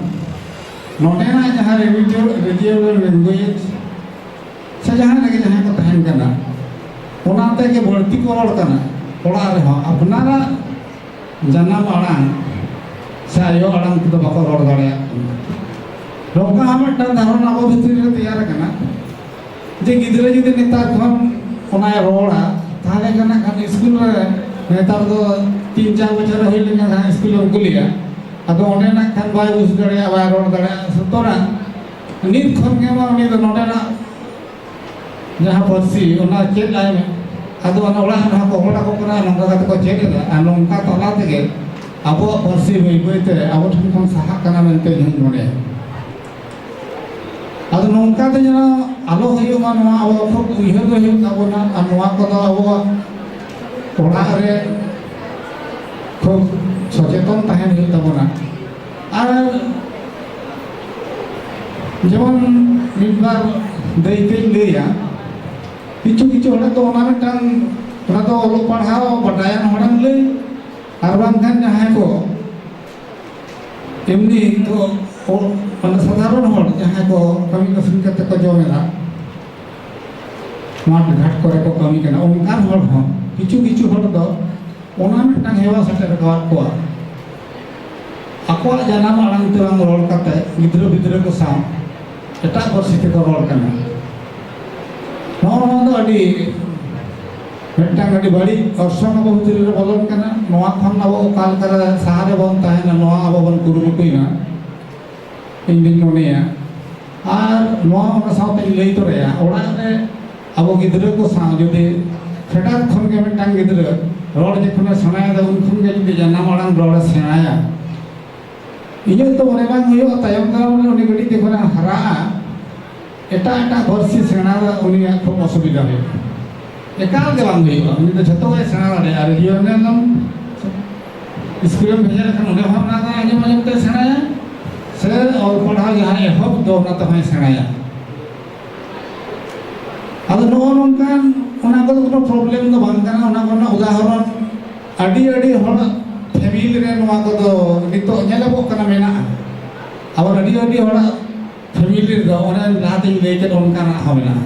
ᱱᱚᱰᱮᱱᱟᱜ ᱡᱟᱦᱟᱸ ᱨᱮᱡᱤᱭᱚᱱᱟᱞ ᱞᱮᱝᱜᱩᱭᱮᱡᱽ ᱥᱮ ᱡᱟᱦᱟᱸ ᱨᱮᱜᱮ ᱡᱟᱦᱟᱸᱭ ᱠᱚ ᱛᱟᱦᱮᱱ ᱠᱟᱱᱟ, ᱚᱱᱟ ᱛᱮᱜᱮ ᱵᱟᱹᱲᱛᱤ ᱠᱚ ᱨᱚᱲ ᱠᱟᱱᱟ᱾ ᱚᱲᱟᱜ ᱨᱮᱦᱚᱸ ᱟᱯᱱᱟᱨᱟᱜ ᱡᱟᱱᱟᱢ ᱟᱲᱟᱝ ᱥᱮ ᱟᱭᱳ ᱟᱲᱟᱝ ᱛᱮᱫᱚ ᱵᱟᱠᱚ ᱨᱚᱲ ᱫᱟᱲᱮᱭᱟᱜ ᱠᱟᱱᱟ᱾ ᱱᱚᱝᱠᱟ ᱦᱚᱸ ᱢᱤᱫᱴᱟᱝ ᱫᱷᱟᱨᱚᱱᱟ ᱟᱵᱚ ᱵᱷᱤᱛᱨᱤ ᱨᱮ ᱛᱮᱭᱟᱨ ᱟᱠᱟᱱᱟ, ᱡᱮ ᱜᱤᱫᱽᱨᱟᱹ ᱡᱩᱫᱤ ᱱᱮᱛᱟᱨ ᱠᱷᱚᱱ ᱚᱱᱟᱭ ᱨᱚᱲᱟ, ᱛᱟᱦᱚᱞᱮ ᱠᱷᱟᱱ ᱱᱟᱜ ᱠᱷᱟᱱ ᱥᱠᱩᱞ ᱨᱮ ᱱᱮᱛᱟᱨ ᱫᱚ ᱛᱤᱱ ᱪᱟᱨ ᱵᱚᱪᱷᱚᱨ ᱦᱩᱭ ᱞᱮᱱᱠᱷᱟᱱ ᱦᱟᱸᱜ ᱥᱠᱩᱞ ᱨᱮᱢ ᱠᱩᱞᱮᱭᱟ᱾ ᱟᱫᱚ ᱚᱸᱰᱮ ᱱᱟᱜ ᱠᱷᱟᱱ ᱵᱟᱭ ᱵᱩᱡᱽ ᱫᱟᱲᱮᱭᱟᱜᱼᱟ, ᱵᱟᱭ ᱨᱚᱲ ᱫᱟᱲᱮᱭᱟᱜᱼᱟ᱾ ᱥᱩᱛᱚᱨᱟᱝ ᱱᱤᱛ ᱠᱷᱚᱱ ᱜᱮ ᱢᱟ ᱩᱱᱤ ᱫᱚ ᱱᱚᱰᱮᱱᱟᱜ ᱡᱟᱦᱟᱸ ᱯᱟᱹᱨᱥᱤ, ᱚᱱᱟ ᱪᱮᱫ ᱟᱭ ᱢᱮ᱾ ᱟᱫᱚ ᱚᱱᱟ ᱚᱲᱟᱜ ᱨᱮᱦᱚᱸ ᱠᱚ ᱦᱚᱲ ᱟᱠᱚ ᱠᱟᱱᱟ, ᱱᱚᱝᱠᱟ ᱠᱟᱛᱮ ᱠᱚ ᱪᱮᱫ ᱮᱫᱟ᱾ ᱟᱨ ᱱᱚᱝᱠᱟ ᱛᱟᱞᱟ ᱛᱮᱜᱮ ᱟᱵᱚᱣᱟᱜ ᱯᱟᱹᱨᱥᱤ ᱵᱟᱹᱭ ᱵᱟᱹᱭ ᱛᱮ ᱟᱵᱚ ᱴᱷᱮᱱ ᱠᱷᱚᱱ ᱥᱟᱦᱟᱜ ᱠᱟᱱᱟ ᱢᱮᱱᱛᱮ ᱤᱧ ᱦᱚᱧ ᱢᱚᱱᱮᱭᱟ᱾ ᱟᱫᱚ ᱱᱚᱝᱠᱟ ᱫᱚ ᱡᱮᱱᱚ ᱟᱞᱚ ᱦᱩᱭᱩᱜ ᱢᱟ, ᱱᱚᱣᱟ ᱟᱵᱚ ᱠᱷᱩᱵ ᱩᱭᱦᱟᱹᱨ ᱫᱚ ᱦᱩᱭᱩᱜ ᱛᱟᱵᱚᱱᱟ᱾ ᱟᱨ ᱱᱚᱣᱟ ᱠᱚᱫᱚ ᱟᱵᱚᱣᱟᱜ ᱚᱲᱟᱜ ᱨᱮ ᱠᱷᱩᱵ ᱥᱚᱪᱮᱛᱚᱱ ᱛᱟᱦᱮᱱ ᱦᱩᱭᱩᱜ ᱛᱟᱵᱚᱱᱟ᱾ ᱟᱨ ᱡᱮᱢᱚᱱ ᱢᱤᱫ ᱵᱟᱨ ᱫᱟᱹᱭᱠᱟᱹᱧ ᱞᱟᱹᱭᱟ, ᱠᱤᱪᱷᱩ ᱠᱤᱪᱷᱩ ᱦᱚᱲ ᱫᱚ ᱚᱱᱟ ᱢᱤᱫᱴᱟᱝ, ᱚᱱᱟ ᱫᱚ ᱚᱞᱚᱜ ᱯᱟᱲᱦᱟᱣ ᱵᱟᱰᱟᱭᱟᱱ ᱦᱚᱲᱮᱢ ᱞᱟᱹᱭ, ᱟᱨ ᱵᱟᱝᱠᱷᱟᱱ ᱡᱟᱦᱟᱸᱭ ᱠᱚ ᱮᱢᱱᱤ ᱛᱚ ᱚ- ᱢᱟᱱᱮ ᱥᱟᱫᱷᱟᱨᱚᱱ ᱦᱚᱲ ᱡᱟᱦᱟᱸᱭ ᱠᱚ ᱠᱟᱹᱢᱤ ᱠᱟᱹᱥᱱᱤ ᱠᱟᱛᱮ ᱠᱚ ᱡᱚᱢ ᱮᱫᱟ, ᱢᱟᱴᱷ ᱜᱷᱟᱴ ᱠᱚᱨᱮ ᱠᱚ ᱠᱟᱹᱢᱤ ᱠᱟᱱᱟ, ᱚᱱᱠᱟᱱ ᱦᱚᱲ ᱦᱚᱸ ᱠᱤᱪᱷᱩ ᱠᱤᱪᱷᱩ ᱦᱚᱲ ᱫᱚ ᱚᱱᱟ ᱢᱤᱫᱴᱟᱝ ᱦᱮᱣᱟ ᱥᱮᱴᱮᱨ ᱟᱠᱟᱫ ᱠᱚᱣᱟ᱾ ᱟᱠᱚᱣᱟᱜ ᱡᱟᱱᱟᱢ ᱟᱲᱟᱝ ᱛᱮ ᱵᱟᱝ ᱨᱚᱲ ᱠᱟᱛᱮ ᱜᱤᱫᱽᱨᱟᱹ ᱯᱤᱫᱽᱨᱟᱹ ᱠᱚ ᱥᱟᱶ ᱮᱴᱟᱜ ᱯᱟᱹᱨᱥᱤ ᱛᱮᱠᱚ ᱨᱚᱲ ᱠᱟᱱᱟ᱾ ᱱᱚᱜᱼᱚ ᱱᱚᱣᱟ ᱫᱚ ᱟᱹᱰᱤ ᱢᱤᱫᱴᱟᱝ ᱟᱹᱰᱤ ᱵᱟᱹᱲᱤᱡ ᱚᱨᱥᱚᱝ ᱟᱵᱚ ᱵᱷᱤᱛᱨᱤ ᱨᱮ ᱵᱚᱞᱚᱱ ᱠᱟᱱᱟ᱾ ᱱᱚᱣᱟ ᱠᱷᱚᱱ ᱟᱵᱚ ᱚᱠᱟ ᱞᱮᱠᱟᱨᱮ ᱥᱟᱦᱟ ᱨᱮᱵᱚᱱ ᱛᱟᱦᱮᱱᱟ, ᱱᱚᱣᱟ ᱟᱵᱚ ᱵᱚᱱ ᱠᱩᱨᱩᱢᱩᱴᱩᱭ ᱢᱟ, ᱤᱧ ᱫᱩᱧ ᱢᱚᱱᱮᱭᱟ᱾ ᱟᱨ ᱱᱚᱣᱟ ᱚᱱᱟ ᱥᱟᱶᱛᱮᱧ ᱞᱟᱹᱭ ᱛᱚᱨᱟᱭᱟ, ᱚᱲᱟᱜ ᱨᱮ ᱟᱵᱚ ᱜᱤᱫᱽᱨᱟᱹ ᱠᱚ ᱥᱟᱶ ᱡᱩᱫᱤ ᱯᱷᱮᱰᱟᱛ ᱠᱷᱚᱱ ᱜᱮ ᱢᱤᱫᱴᱟᱝ ᱜᱤᱫᱽᱨᱟᱹ ᱨᱚᱲ ᱡᱚᱠᱷᱚᱱᱮ ᱥᱮᱬᱟᱭᱮᱫᱟ, ᱩᱱ ᱠᱷᱚᱱ ᱜᱮ ᱡᱩᱫᱤ ᱡᱟᱱᱟᱢ ᱟᱲᱟᱝ ᱨᱚᱲᱮ ᱥᱮᱬᱟᱭᱟ, ᱤᱧᱟᱹᱜ ᱛᱚ ᱢᱚᱱᱮ ᱵᱟᱝ ᱦᱩᱭᱩᱜᱼᱟ ᱛᱟᱭᱚᱢ ᱫᱟᱨᱟᱢ ᱨᱮ ᱩᱱᱤ ᱠᱟᱹᱴᱤᱡ ᱡᱚᱠᱷᱚᱱᱮ ᱦᱟᱨᱟᱜᱼᱟ, ᱮᱴᱟᱜ ᱮᱴᱟᱜ ᱯᱟᱹᱨᱥᱤ ᱥᱮᱬᱟ ᱨᱮ ᱩᱱᱤᱭᱟᱜ ᱠᱷᱩᱵ ᱚᱥᱩᱵᱤᱫᱷᱟ ᱦᱩᱭᱩᱜᱼᱟ᱾ ᱮᱠᱟᱞ ᱜᱮ ᱵᱟᱝ ᱦᱩᱭᱩᱜᱼᱟ, ᱩᱱᱤ ᱫᱚ ᱡᱷᱚᱛᱚ ᱜᱮ ᱥᱮᱬᱟ ᱫᱟᱲᱮᱭᱟᱜᱼᱟ᱾ ᱨᱮᱰᱤᱭᱳ ᱧᱮᱞ ᱫᱟᱢ, ᱥᱠᱩᱞᱮᱢ ᱵᱷᱮᱡᱟ ᱞᱮᱠᱷᱟᱱ ᱚᱸᱰᱮ ᱦᱚᱸ ᱚᱱᱟ ᱫᱚ ᱟᱸᱡᱚᱢ ᱟᱸᱡᱚᱢ ᱛᱮ ᱥᱮᱬᱟᱭᱟ, ᱥᱮ ᱚᱞ ᱯᱟᱲᱦᱟᱣ ᱡᱟᱦᱟᱸ ᱮᱦᱚᱵ ᱫᱚ ᱚᱱᱟ ᱛᱮᱦᱚᱸᱭ ᱥᱮᱬᱟᱭᱟ᱾ ᱟᱫᱚ ᱱᱚᱜᱼᱚ ᱱᱚᱝᱠᱟᱱ, ᱚᱱᱟ ᱠᱚᱫᱚ ᱠᱳᱱᱳ ᱯᱨᱚᱵᱞᱮᱢ ᱫᱚ ᱵᱟᱝ ᱠᱟᱱᱟ᱾ ᱚᱱᱟ ᱠᱚᱨᱮᱱᱟᱜ ᱩᱫᱟᱦᱚᱨᱚᱱ ᱟᱹᱰᱤ ᱟᱹᱰᱤ ᱦᱚᱲᱟᱜ ᱯᱷᱮᱢᱤᱞᱤ ᱨᱮ ᱱᱚᱣᱟ ᱠᱚᱫᱚ ᱱᱤᱛᱚᱜ ᱧᱮᱞᱚᱜᱚᱜ ᱠᱟᱱᱟ, ᱢᱮᱱᱟᱜᱼᱟ᱾ ᱟᱵᱟᱨ ᱟᱹᱰᱤ ᱟᱹᱰᱤ ᱦᱚᱲᱟᱜ ᱯᱷᱮᱢᱤᱞᱤ ᱨᱮᱫᱚ ᱚᱱᱮ ᱞᱟᱦᱟᱛᱤᱧ ᱞᱟᱹᱭ ᱠᱮᱫ ᱚᱱᱠᱟᱱᱟᱜ ᱦᱚᱸ ᱢᱮᱱᱟᱜᱼᱟ᱾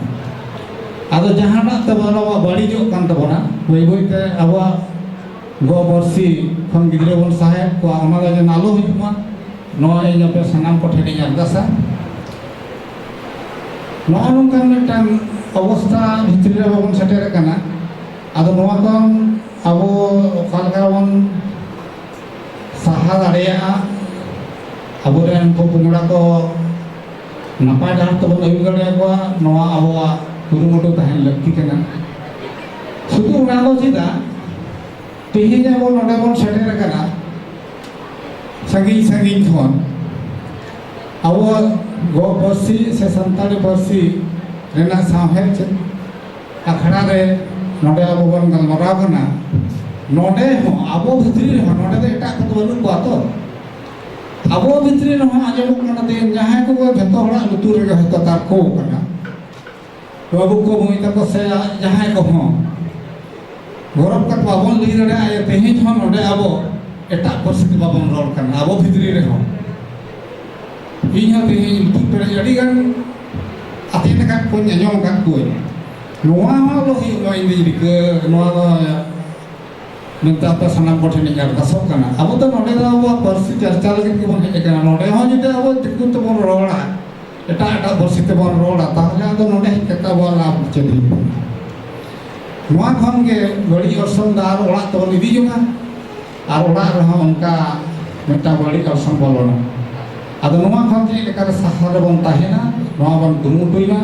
ᱟᱫᱚ ᱡᱟᱦᱟᱸᱴᱟᱜ ᱛᱮ ᱟᱵᱚᱣᱟᱜ ᱵᱟᱹᱲᱤᱡᱚᱜ ᱠᱟᱱ ᱛᱟᱵᱚᱱᱟ, ᱵᱟᱹᱭ ᱵᱟᱹᱭᱛᱮ ᱟᱵᱚᱣᱟᱜ ᱜᱚ ᱯᱟᱹᱨᱥᱤ ᱠᱷᱚᱱ ᱜᱤᱫᱽᱨᱟᱹ ᱵᱚᱱ ᱥᱟᱦᱟᱭᱮᱫ ᱠᱚᱣᱟ, ᱚᱱᱟ ᱫᱚ ᱡᱮᱱᱚ ᱟᱞᱚ ᱦᱩᱭᱩᱜ ᱢᱟ, ᱱᱚᱣᱟ ᱤᱧ ᱟᱯᱮ ᱥᱟᱱᱟᱢ ᱠᱚᱴᱷᱮᱱᱤᱧ ᱟᱨᱫᱟᱥᱟ᱾ ᱱᱚᱜᱼᱚ ᱱᱚᱝᱠᱟᱱ ᱢᱤᱫᱴᱟᱝ ᱚᱵᱚᱥᱛᱷᱟ ᱵᱷᱤᱛᱨᱤ ᱨᱮ ᱵᱟᱵᱚᱱ ᱥᱮᱴᱮᱨ ᱟᱠᱟᱱᱟ᱾ ᱟᱫᱚ ᱱᱚᱣᱟ ᱠᱷᱚᱱ ᱟᱵᱚ ᱚᱠᱟ ᱞᱮᱠᱟ ᱵᱚᱱ ᱥᱟᱦᱟ ᱫᱟᱲᱮᱭᱟᱜᱼᱟ, ᱟᱵᱚᱨᱮᱱ ᱯᱚᱯᱚᱝᱲᱟ ᱠᱚ ᱱᱟᱯᱟᱭ ᱰᱟᱦᱟᱨ ᱛᱮᱵᱚᱱ ᱟᱹᱭᱩᱨ ᱫᱟᱲᱮᱭᱟᱠᱚᱣᱟ, ᱱᱚᱣᱟ ᱟᱵᱚᱣᱟᱜ ᱠᱩᱨᱩᱢᱩᱴᱩ ᱛᱟᱦᱮᱱ ᱞᱟᱹᱠᱛᱤ ᱠᱟᱱᱟ᱾ ᱥᱩᱫᱷᱩ ᱚᱱᱟ ᱫᱚ ᱪᱮᱫᱟᱜ, ᱛᱮᱦᱮᱧ ᱟᱵᱚ ᱱᱚᱰᱮ ᱵᱚᱱ ᱥᱮᱴᱮᱨ ᱟᱠᱟᱱᱟ ᱥᱟᱺᱜᱤᱧ ᱥᱟᱺᱜᱤᱧ ᱠᱷᱚᱱ, ᱟᱵᱚᱣᱟᱜ ᱜᱚ ᱯᱟᱹᱨᱥᱤ ᱥᱮ ᱥᱟᱱᱛᱟᱲᱤ ᱯᱟᱹᱨᱥᱤ ᱨᱮᱱᱟᱜ ᱥᱟᱶᱦᱮᱫ ᱪᱮᱫ ᱟᱠᱷᱲᱟ ᱨᱮ ᱱᱚᱰᱮ ᱟᱵᱚ ᱵᱚᱱ ᱜᱟᱞᱢᱟᱨᱟᱣ ᱠᱟᱱᱟ᱾ ᱱᱚᱰᱮ ᱦᱚᱸ ᱟᱵᱚ ᱵᱷᱤᱛᱨᱤ ᱨᱮᱦᱚᱸ, ᱱᱚᱰᱮ ᱫᱚ ᱮᱴᱟᱜ ᱠᱚᱫᱚ ᱵᱟᱹᱱᱩᱜ ᱠᱚᱣᱟ ᱛᱚ, ᱟᱵᱚ ᱵᱷᱤᱛᱨᱤ ᱨᱮᱦᱚᱸ ᱟᱸᱡᱚᱢᱚᱜ ᱠᱟᱱᱟ ᱛᱮᱦᱮᱧ ᱡᱟᱦᱟᱸᱭ ᱠᱚ ᱡᱷᱚᱛᱚ ᱦᱚᱲᱟᱜ ᱞᱩᱛᱩᱨ ᱨᱮᱜᱮ ᱦᱚᱭᱛᱳ ᱛᱟᱨᱠᱚ ᱠᱟᱱᱟ, ᱵᱟᱹᱵᱩ ᱠᱚ ᱢᱟᱹᱭ ᱛᱟᱠᱚ ᱥᱮ ᱡᱟᱦᱟᱸᱭ ᱠᱚᱦᱚᱸ ᱜᱚᱨᱚᱵ ᱠᱟᱛᱮ ᱵᱟᱵᱚᱱ ᱞᱟᱹᱭ ᱫᱟᱲᱮᱭᱟᱜᱼᱟ ᱡᱮ ᱛᱮᱦᱮᱧ ᱦᱚᱸ ᱱᱚᱰᱮ ᱟᱵᱚ ᱮᱴᱟᱜ ᱯᱟᱹᱨᱥᱤ ᱛᱮ ᱵᱟᱵᱚᱱ ᱨᱚᱲ ᱠᱟᱱᱟ ᱟᱵᱚ ᱵᱷᱤᱛᱨᱤ ᱨᱮᱦᱚᱸ᱾ ᱤᱧ ᱦᱚᱸ ᱛᱮᱦᱮᱧ ᱞᱩᱛᱩᱨ ᱯᱮᱨᱮᱡ ᱟᱹᱰᱤ ᱜᱟᱱ ᱟᱛᱮᱱ ᱟᱠᱟᱫ ᱠᱚᱣᱟᱧ, ᱟᱸᱡᱚᱢ ᱟᱠᱟᱫ ᱠᱚᱣᱟᱧ᱾ ᱱᱚᱣᱟ ᱦᱚᱸ ᱟᱞᱚ ᱦᱩᱭᱩᱜ ᱢᱟ, ᱤᱧ ᱫᱩᱧ ᱨᱤᱠᱟᱹ, ᱱᱚᱣᱟ ᱫᱚ ᱢᱮᱱᱛᱮ ᱟᱯᱮ ᱥᱟᱱᱟᱢ ᱠᱚᱴᱷᱮᱱ ᱤᱧ ᱟᱨᱫᱟᱥᱚᱜ ᱠᱟᱱᱟ᱾ ᱟᱵᱚ ᱫᱚ ᱱᱚᱰᱮ ᱫᱚ ᱟᱵᱚᱣᱟᱜ ᱯᱟᱹᱨᱥᱤ ᱪᱟᱨᱪᱟ ᱞᱟᱹᱜᱤᱫ ᱜᱮᱵᱚᱱ ᱦᱮᱡ ᱟᱠᱟᱱᱟ᱾ ᱱᱚᱰᱮ ᱦᱚᱸ ᱡᱩᱫᱤ ᱟᱵᱚ ᱫᱤᱠᱩ ᱛᱮᱵᱚᱱ ᱨᱚᱲᱟ, ᱮᱴᱟᱜ ᱮᱴᱟᱜ ᱯᱟᱹᱨᱥᱤ ᱛᱮᱵᱚᱱ ᱨᱚᱲᱟ, ᱛᱟᱦᱚᱞᱮ ᱟᱫᱚ ᱱᱚᱰᱮ ᱦᱮᱡ ᱠᱟᱛᱮ ᱟᱵᱚᱣᱟᱜ ᱞᱟᱵᱷ ᱪᱮᱫ ᱦᱩᱭᱩᱜ ᱠᱟᱱᱟ? ᱱᱚᱣᱟ ᱠᱷᱚᱱ ᱜᱮ ᱵᱟᱹᱲᱤᱡ ᱚᱨᱥᱚᱝ ᱫᱚ ᱟᱨ ᱚᱲᱟᱜ ᱛᱮᱵᱚᱱ ᱤᱫᱤ ᱡᱚᱝᱟ, ᱟᱨ ᱚᱲᱟᱜ ᱨᱮᱦᱚᱸ ᱚᱱᱠᱟ ᱢᱤᱫᱴᱟᱝ ᱵᱟᱹᱲᱤᱡ ᱚᱨᱥᱚᱝ ᱵᱚᱞᱚᱱᱟ᱾ ᱟᱫᱚ ᱱᱚᱣᱟ ᱠᱷᱚᱱ ᱪᱮᱫ ᱞᱮᱠᱟᱨᱮ ᱥᱟᱦᱟ ᱨᱮᱵᱚᱱ ᱛᱟᱦᱮᱱᱟ, ᱱᱚᱣᱟ ᱵᱚᱱ ᱠᱩᱨᱩᱢᱩᱴᱩᱭ ᱢᱟ᱾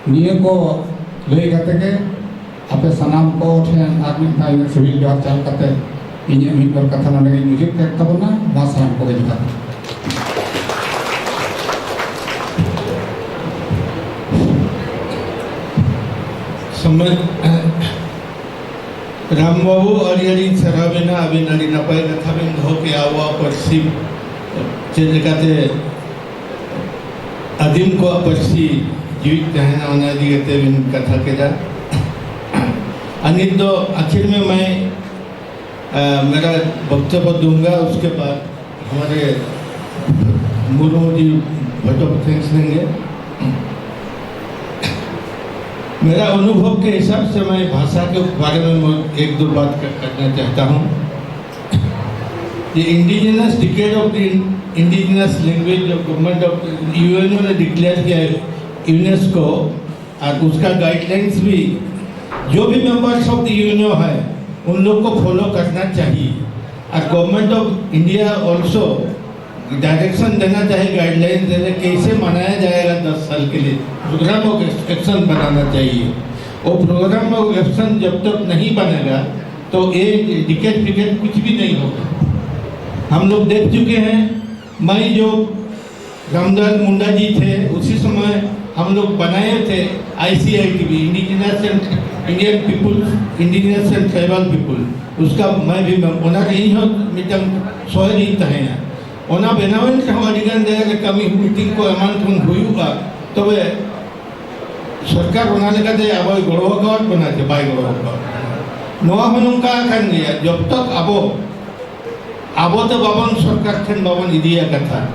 ᱱᱤᱭᱟᱹ ᱠᱚ ᱞᱟᱹᱭ ᱠᱟᱛᱮ ᱜᱮ ᱟᱯᱮ ᱥᱟᱱᱟᱢ ᱠᱚ ᱴᱷᱮᱱ ᱟᱨ ᱢᱤᱫ ᱫᱷᱟᱣ ᱤᱧᱟᱹᱜ ᱥᱤᱵᱤᱞ ᱡᱚᱦᱟᱨ ᱪᱟᱞ ᱠᱟᱛᱮ ᱤᱧᱟᱹᱜ ᱢᱤᱫ ᱵᱟᱨ ᱠᱟᱛᱷᱟ ᱱᱚᱰᱮ ᱜᱤᱧ ᱢᱩᱪᱟᱹᱫ ᱠᱮᱫ ᱛᱟᱵᱚᱱᱟ᱾ ᱢᱟ ᱥᱟᱱᱟᱢ ᱠᱚᱜᱮ ᱡᱚᱦᱟᱨ᱾ ᱥᱚᱢᱢᱟᱱ ᱨᱟᱢ ᱵᱟᱹᱵᱩ, ᱟᱹᱰᱤ ᱟᱹᱰᱤ ᱥᱟᱨᱦᱟᱣ ᱮᱱᱟ᱾ ᱟᱹᱵᱤᱱ ᱟᱹᱰᱤ ᱱᱟᱯᱟᱭ ᱠᱟᱛᱷᱟ ᱵᱤᱱ ᱫᱚᱦᱚ ᱠᱮᱜᱼᱟ, ᱟᱵᱚᱣᱟᱜ ᱯᱟᱹᱨᱥᱤ ᱪᱮᱫ ᱞᱮᱠᱟᱛᱮ ᱟᱹᱫᱤᱢ ᱠᱚᱣᱟᱜ ᱯᱟᱹᱨᱥᱤ ᱡᱤᱣᱤᱫ ᱛᱟᱦᱮᱱᱟ, ᱚᱱᱟ ᱤᱫᱤ ᱠᱟᱛᱮ ᱵᱤᱱ ᱠᱟᱛᱷᱟ ᱠᱮᱫᱟ᱾ ᱟᱨ ᱱᱤᱛ ᱫᱚ ᱟᱹᱠᱷᱤᱨ ᱢᱮ ᱢᱟᱭ, ᱟ, ᱢᱮᱨᱟ ᱵᱚᱠᱛᱚᱵᱚ ᱫᱩᱝᱜᱟ, ᱩᱥᱠᱮ ᱵᱟᱫ ᱦᱟᱢᱟᱨᱮ ᱢᱩᱨᱢᱩ ᱡᱤ ᱵᱷᱚᱴᱚ ᱠᱚ ᱛᱷᱮᱝᱠᱥ ᱫᱮᱝᱜᱮ᱾ मेरा अनुभव के हिसाब से मैं भाषा के बारे में मैं एक दो बात कर- करना चाहता हूँ। ये indigenous decade of the indigenous language जो गवर्नमेंट ऑफ यूएनओ ने डिक्लेयर किया है, यूनेस्को, और उसका गाइडलाइंस भी जो भी मेंबर्स ऑफ द यूएनओ है उन लोग को फॉलो करना चाहिए। और government of India also direction देना चाहिए, गाइडलाइंस देने कैसे मनाया जाएगा दस साल के लिए, प्रोग्राम ऑफ एक्शन बनाना चाहिए। वो प्रोग्राम ऑफ एक्शन जब तक नहीं बनेगा तो ये डिकेड फिकेड कुछ भी नहीं होगा। हम लोग देख चुके हैं, मैं जो रामलाल मुंडा जी थे, उसी समय हम लोग बनाए थे ICITB, indigenous and Indian peoples, indigenous and tribal people, उसका मैं भी ᱢᱮᱢ- ᱚᱱᱟ ᱨᱮ ᱤᱧ ᱦᱚᱸ ᱢᱤᱫᱴᱟᱝ ᱥᱚᱦᱮᱫᱤᱧ ᱛᱟᱦᱮᱸᱭᱟ᱾ ᱚᱱᱟ ᱵᱮᱱᱟᱣᱮᱱ ᱨᱮᱦᱚᱸ ᱟᱹᱰᱤ ᱜᱟᱱ ᱡᱟᱭᱜᱟ ᱨᱮ ᱠᱟᱹᱢᱤ ᱢᱤᱴᱤᱝ ᱠᱚ ᱮᱢᱟᱱ ᱠᱷᱚᱱ ᱦᱩᱭᱩᱜᱼᱟ, ᱛᱚᱵᱮ ᱥᱚᱨᱠᱟᱨ ᱚᱱᱟ ᱞᱮᱠᱟᱛᱮ ᱟᱵᱚᱭ ᱜᱚᱲᱚ ᱟᱠᱟᱣᱟᱫ ᱵᱚᱱᱟ ᱪᱮ ᱵᱟᱭ ᱜᱚᱲᱚ ᱟᱠᱟᱣᱟᱫ ᱵᱚᱱᱟ? ᱱᱚᱣᱟ ᱦᱚᱸ ᱱᱚᱝᱠᱟ ᱟᱠᱟᱱ ᱜᱮᱭᱟ, ᱡᱚᱵ ᱛᱚᱠ ᱟᱵᱚ ᱟᱵᱚ ᱫᱚ ᱵᱟᱵᱚᱱ, ᱥᱚᱨᱠᱟᱨ ᱴᱷᱮᱱ ᱵᱟᱵᱚᱱ ᱤᱫᱤᱭᱟ ᱠᱟᱛᱷᱟ᱾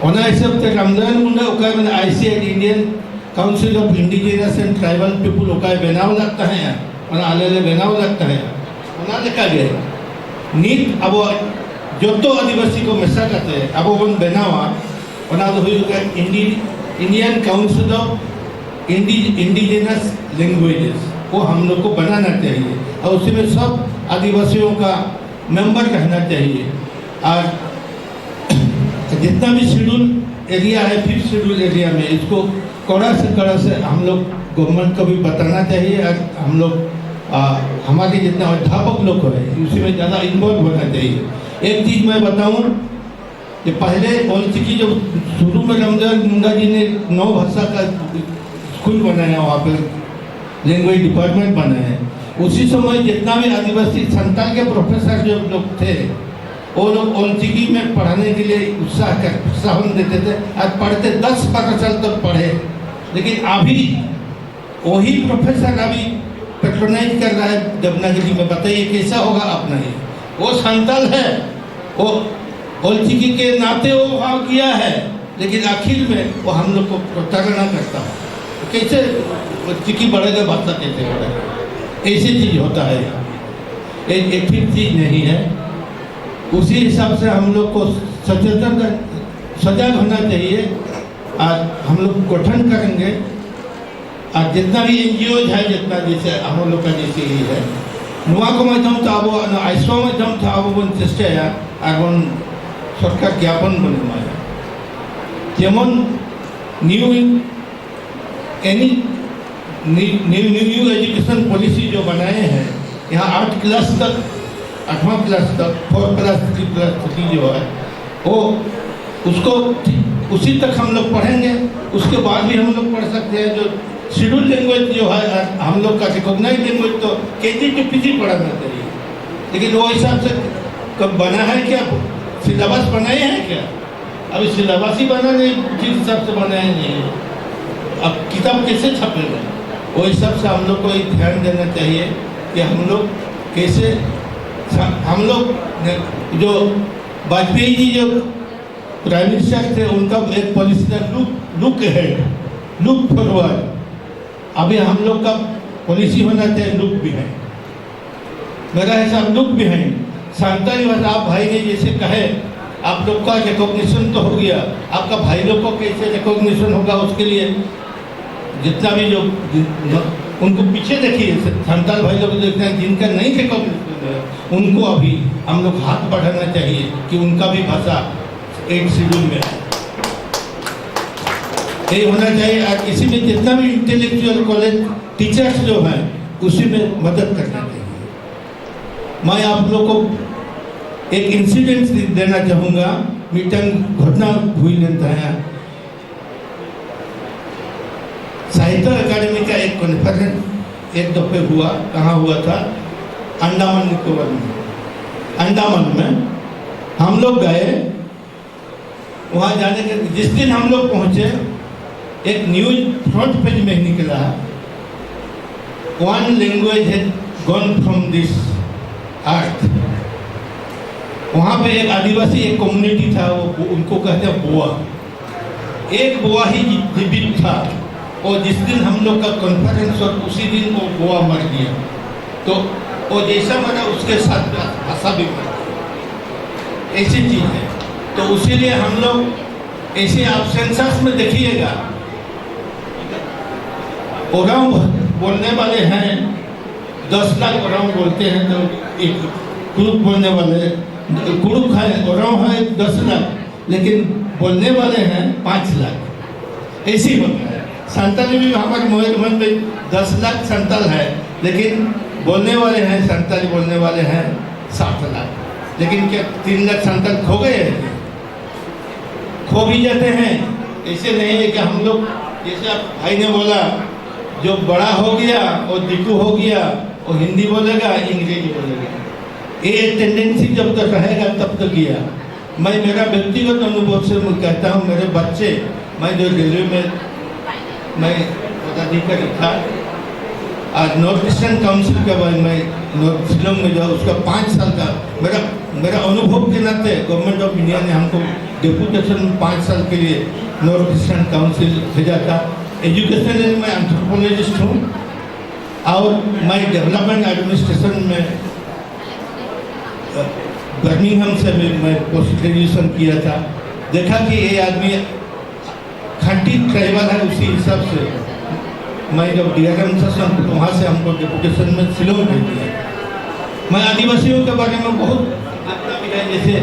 ᱚᱱᱟ ᱦᱤᱥᱟᱹᱵ ᱛᱮ ᱨᱟᱢᱱᱟᱨᱟᱭᱚᱱ ᱢᱩᱱᱰᱟ ᱚᱠᱟᱭ ᱢᱮᱱᱟ, ᱟᱭ ᱥᱤ ᱟᱭ ᱰᱤ, Indian Council of Indigenous and Tribal People ᱚᱠᱟᱭ ᱵᱮᱱᱟᱣ ᱞᱮᱫ ᱛᱟᱦᱮᱸᱫᱼᱟ, ᱚᱱᱟ ᱟᱞᱮ ᱞᱮ ᱵᱮᱱᱟᱣ ᱞᱮᱫ ᱛᱟᱦᱮᱸᱫᱼᱟ᱾ ᱚᱱᱟ ᱞᱮᱠᱟᱜᱮ ᱱᱤᱛ ᱟᱵᱚᱣᱟᱜ ᱡᱚᱛᱚ ᱟᱹᱫᱤᱵᱟᱹᱥᱤ ᱠᱚ ᱢᱮᱥᱟ ᱠᱟᱛᱮ ᱟᱵᱚ ᱵᱚᱱ ᱵᱮᱱᱟᱣᱟ, ᱚᱱᱟ ᱫᱚ ᱦᱩᱭᱩᱜ ᱠᱟᱱᱟ Indi-, Indian Council of Indi-, Indigenous Languages, वो हम लोग को बनाना चाहिए और उसमें सब आदिवासियों का मेंबर रहना चाहिए। और जितना भी शेड्यूल एरिया है, फिफ्थ शेड्यूल एरिया में, इसको कड़ा से कड़ा से हम लोग गवर्नमेंट को भी बताना चाहिए और हम लोग, आ, हमारे जितना अध्यापक लोग हैं, उसी में ज़्यादा इन्वॉल्व होना चाहिए। एक चीज़ मैं बताऊं कि पहले ऑलचिकी, जब शुरू में रामदयाल मुंडा जी ने नौ भाषा का स्कूल बनाया, वहाँ पे लैंग्वेज डिपार्टमेंट बनाया, उसी समय जितना भी आदिवासी संताल के प्रोफेसर जो लोग थे, वो लोग ऑलचिकी में पढ़ाने के लिए उत्साह कर, प्रोत्साहन देते थे और पढ़ते, दस बारह साल तक पढ़े। लेकिन अभी वही प्रोफेसर अभी पेट्रोनाइज कर रहा है देवनागरी में। बताइए, कैसा होगा अपना ये? वो संताल है, वो ऑलचिकी के नाते वो काम किया है, लेकिन आखिर में वो हम लोग को प्रताड़ना करता है। तो कैसे वो चिकी बढ़ेगा, भाषा कैसे बढ़ेगा? ऐसी चीज होता है यहाँ। एक एथिक चीज नहीं है। उसी हिसाब से हम लोग को सचेतन कर, सजग होना चाहिए। आज हम लोग गठन करेंगे, और जितना भी एनजीओ है, जितना जैसे हम लोग का जैसे ये है, ᱱᱚᱣᱟ ᱠᱚ ᱢᱟᱫᱽᱫᱷᱚᱢ ᱛᱮ ᱟᱵᱚ, ᱚᱱᱟ ᱟᱭᱥᱚ ᱢᱟᱫᱽᱫᱷᱚᱢ ᱛᱮ ᱟᱵᱚ ᱵᱚᱱ ᱪᱮᱥᱴᱟᱭᱟ ᱟᱨ ᱵᱚᱱ ᱥᱚᱨᱠᱟᱨ ᱡᱟᱯᱚᱱ ᱵᱚᱱ ᱮᱢᱟᱭᱟ᱾ ᱡᱮᱢᱚᱱ ᱱᱤᱭᱩ, ᱮᱱᱤ, ᱱᱤ-, new, new, new education policy ᱡᱚ ᱵᱟᱱᱟᱭᱮ ᱦᱮᱸ, ᱡᱟᱦᱟᱸ ᱟᱴ ᱠᱞᱟᱥ ᱛᱚᱠ, ᱟᱴᱷᱣᱟᱸ ᱠᱞᱟᱥ ᱛᱚᱠ, ᱯᱷᱳᱨ ᱠᱞᱟᱥ, ᱛᱷᱨᱤ ᱠᱞᱟᱥ ᱛᱚᱠ ᱡᱚ ᱦᱮᱸ, ᱳ, ᱩᱥᱠᱳ ᱴᱷᱤᱠ ᱩᱥᱤ ᱛᱚᱠ ᱦᱟᱢ ᱞᱳᱜ ᱯᱟᱲᱷᱮᱸᱜᱮ, ᱩᱥᱠᱮ ᱵᱟᱫ ᱵᱷᱤ ᱦᱟᱢ ᱞᱳᱜ ᱯᱟᱲᱷ ᱥᱟᱠᱛᱮ ᱦᱮᱸ, ᱡᱚ ᱥᱤᱰᱩᱞ ᱞᱮᱝᱜᱩᱭᱮᱡᱽ ᱡᱚ ᱦᱮᱸ, ᱟᱨ ᱦᱟᱢ ᱞᱳᱜ ᱠᱟ ᱨᱮᱠᱚᱜᱱᱟᱭᱤᱡᱽ ᱞᱮᱝᱜᱩᱭᱮᱡᱽ ᱛᱚ ᱠᱮᱡᱤ ᱴᱩ ᱯᱤᱡᱤ ᱯᱟᱲᱷᱟᱱᱟ ᱪᱟᱦᱤᱭᱮ᱾ ᱞᱮᱠᱤᱱ ᱳ ᱦᱤᱥᱟᱵ ᱥᱮ ᱠᱚ ᱵᱟᱱᱟ ᱦᱮᱸ ᱠᱭᱟ? ᱥᱤᱞᱮᱵᱟᱥ ᱵᱟᱱᱟᱭᱮ ᱦᱮᱸ ᱠᱭᱟ? ᱟᱵᱷᱤ ᱥᱤᱞᱮᱵᱟᱥ ᱦᱤ ᱵᱟᱱᱟ ᱱᱟᱦᱤ, ᱴᱷᱤᱠ ᱦᱤᱥᱟᱵ ᱥᱮ ᱵᱟᱱᱟᱭᱮ ᱱᱟᱦᱤ᱾ ᱟᱵ ᱠᱤᱛᱟᱵ ᱠᱮᱥᱮ ᱪᱷᱟᱯᱮᱜᱟ? ᱳ ᱦᱤᱥᱟᱵ ᱥᱮ ᱦᱟᱢ ᱞᱳᱜ ᱠᱳ ᱫᱷᱮᱭᱟᱱ ᱫᱮᱱᱟ ᱪᱟᱦᱤᱭᱮ ᱠᱤ ᱦᱟᱢ ᱞᱳᱜ ᱠᱮᱥᱮ हम लोग ने जो वाजपेयी जी जो प्राइम मिनिस्टर थे, उनका एक पॉलिसी था, look look ahead, look forward. अभी हम लोग का पॉलिसी होना चाहिए लुक बिहाइंड। मेरा हिसाब लुक बिहाइंड। सांताली भाषा, आप भाई ने जैसे कहे, आप लोग का रिकॉग्निशन तो हो गया, आपका भाई लोग को कैसे रिकॉग्निशन होगा, उसके लिए जितना भी जो, उनको पीछे देखिए, संताल भाई लोग देखते हैं, जिनका नहीं रिकॉग्निशन है, उनको अभी हम लोग हाथ बढ़ाना चाहिए कि उनका भी भाषा एट शेड्यूल में है। ये होना चाहिए। और इसी में जितना भी इंटेलेक्चुअल कॉलेज टीचर्स जो हैं, उसी में मदद करना चाहिए। मैं आप लोग को एक इंसिडेंट देना चाहूँगा। मिटन घटना हुई लेता है। साहित्य अकादमी का एक कॉन्फ्रेंस एक दफे हुआ। कहाँ हुआ था? अंडमान निकोबार में। अंडमान में हम लोग गए। वहाँ जाने के जिस दिन हम लोग पहुँचे, एक न्यूज फ्रंट पेज में निकला, "One language has gone from this earth।" वहाँ पे एक आदिवासी, एक कम्युनिटी था, वो, उनको कहते हैं बोआ। एक बोआ ही जीवित था, और जिस दिन हम लोग का कॉन्फ्रेंस और उसी दिन वो बोआ मर गया। तो वो जैसा मरा, उसके साथ भाषा भी मर गई। ऐसी चीज है। तो उसीलिए हम लोग ऐसे, आप सेंसस में देखिएगा, ओरांव बोलने वाले हैं दस लाख, ओरांव बोलते हैं, तो एक कुड़ुख बोलने वाले, कुड़ुख है, ओरांव है दस लाख, लेकिन बोलने वाले हैं पाँच लाख। ऐसे ही होता है। संताली भी हमारे मयूरभंज में दस लाख संताल है, लेकिन बोलने वाले हैं, संताली बोलने वाले हैं सात लाख। लेकिन क्या तीन लाख संताल खो गए हैं? खो भी जाते हैं। ऐसे नहीं है कि हम लोग, जैसे आप भाई ने बोला, जो बड़ा हो गया, वो दिकू हो गया, वो हिंदी बोलेगा, अंग्रेजी बोलेगा। ये टेंडेंसी जब तक रहेगा, तब तक गया। मैं मेरा व्यक्तिगत अनुभव से मैं कहता हूँ, मेरे बच्चे, मैं जो रेलवे में मैं पदाधिकारी था, आज नॉर्थ ईस्टर्न काउंसिल के बाद मैं नॉर्थ शिलोंग में जो है, उसका पाँच साल का मेरा मेरा अनुभव के नाते गवर्नमेंट ऑफ इंडिया ने हमको डेपुटेशन में पाँच साल के लिए नॉर्थ ईस्टर्न काउंसिल भेजा था। एजुकेशन में मैं एंथ्रोपोलॉजिस्ट हूँ और मैं डेवलपमेंट एडमिनिस्ट्रेशन में, अ, बर्मिंघम से भी मैं पोस्ट ग्रेजुएशन किया था। देखा कि ये आदमी खांटी ट्राइबल है, उसी हिसाब से मैं जब डीआरएम सेशन, वहाँ से हमको डेपुटेशन में शिलोंग भेज दिया। मैं आदिवासियों के बारे में बहुत जितना भी है, जैसे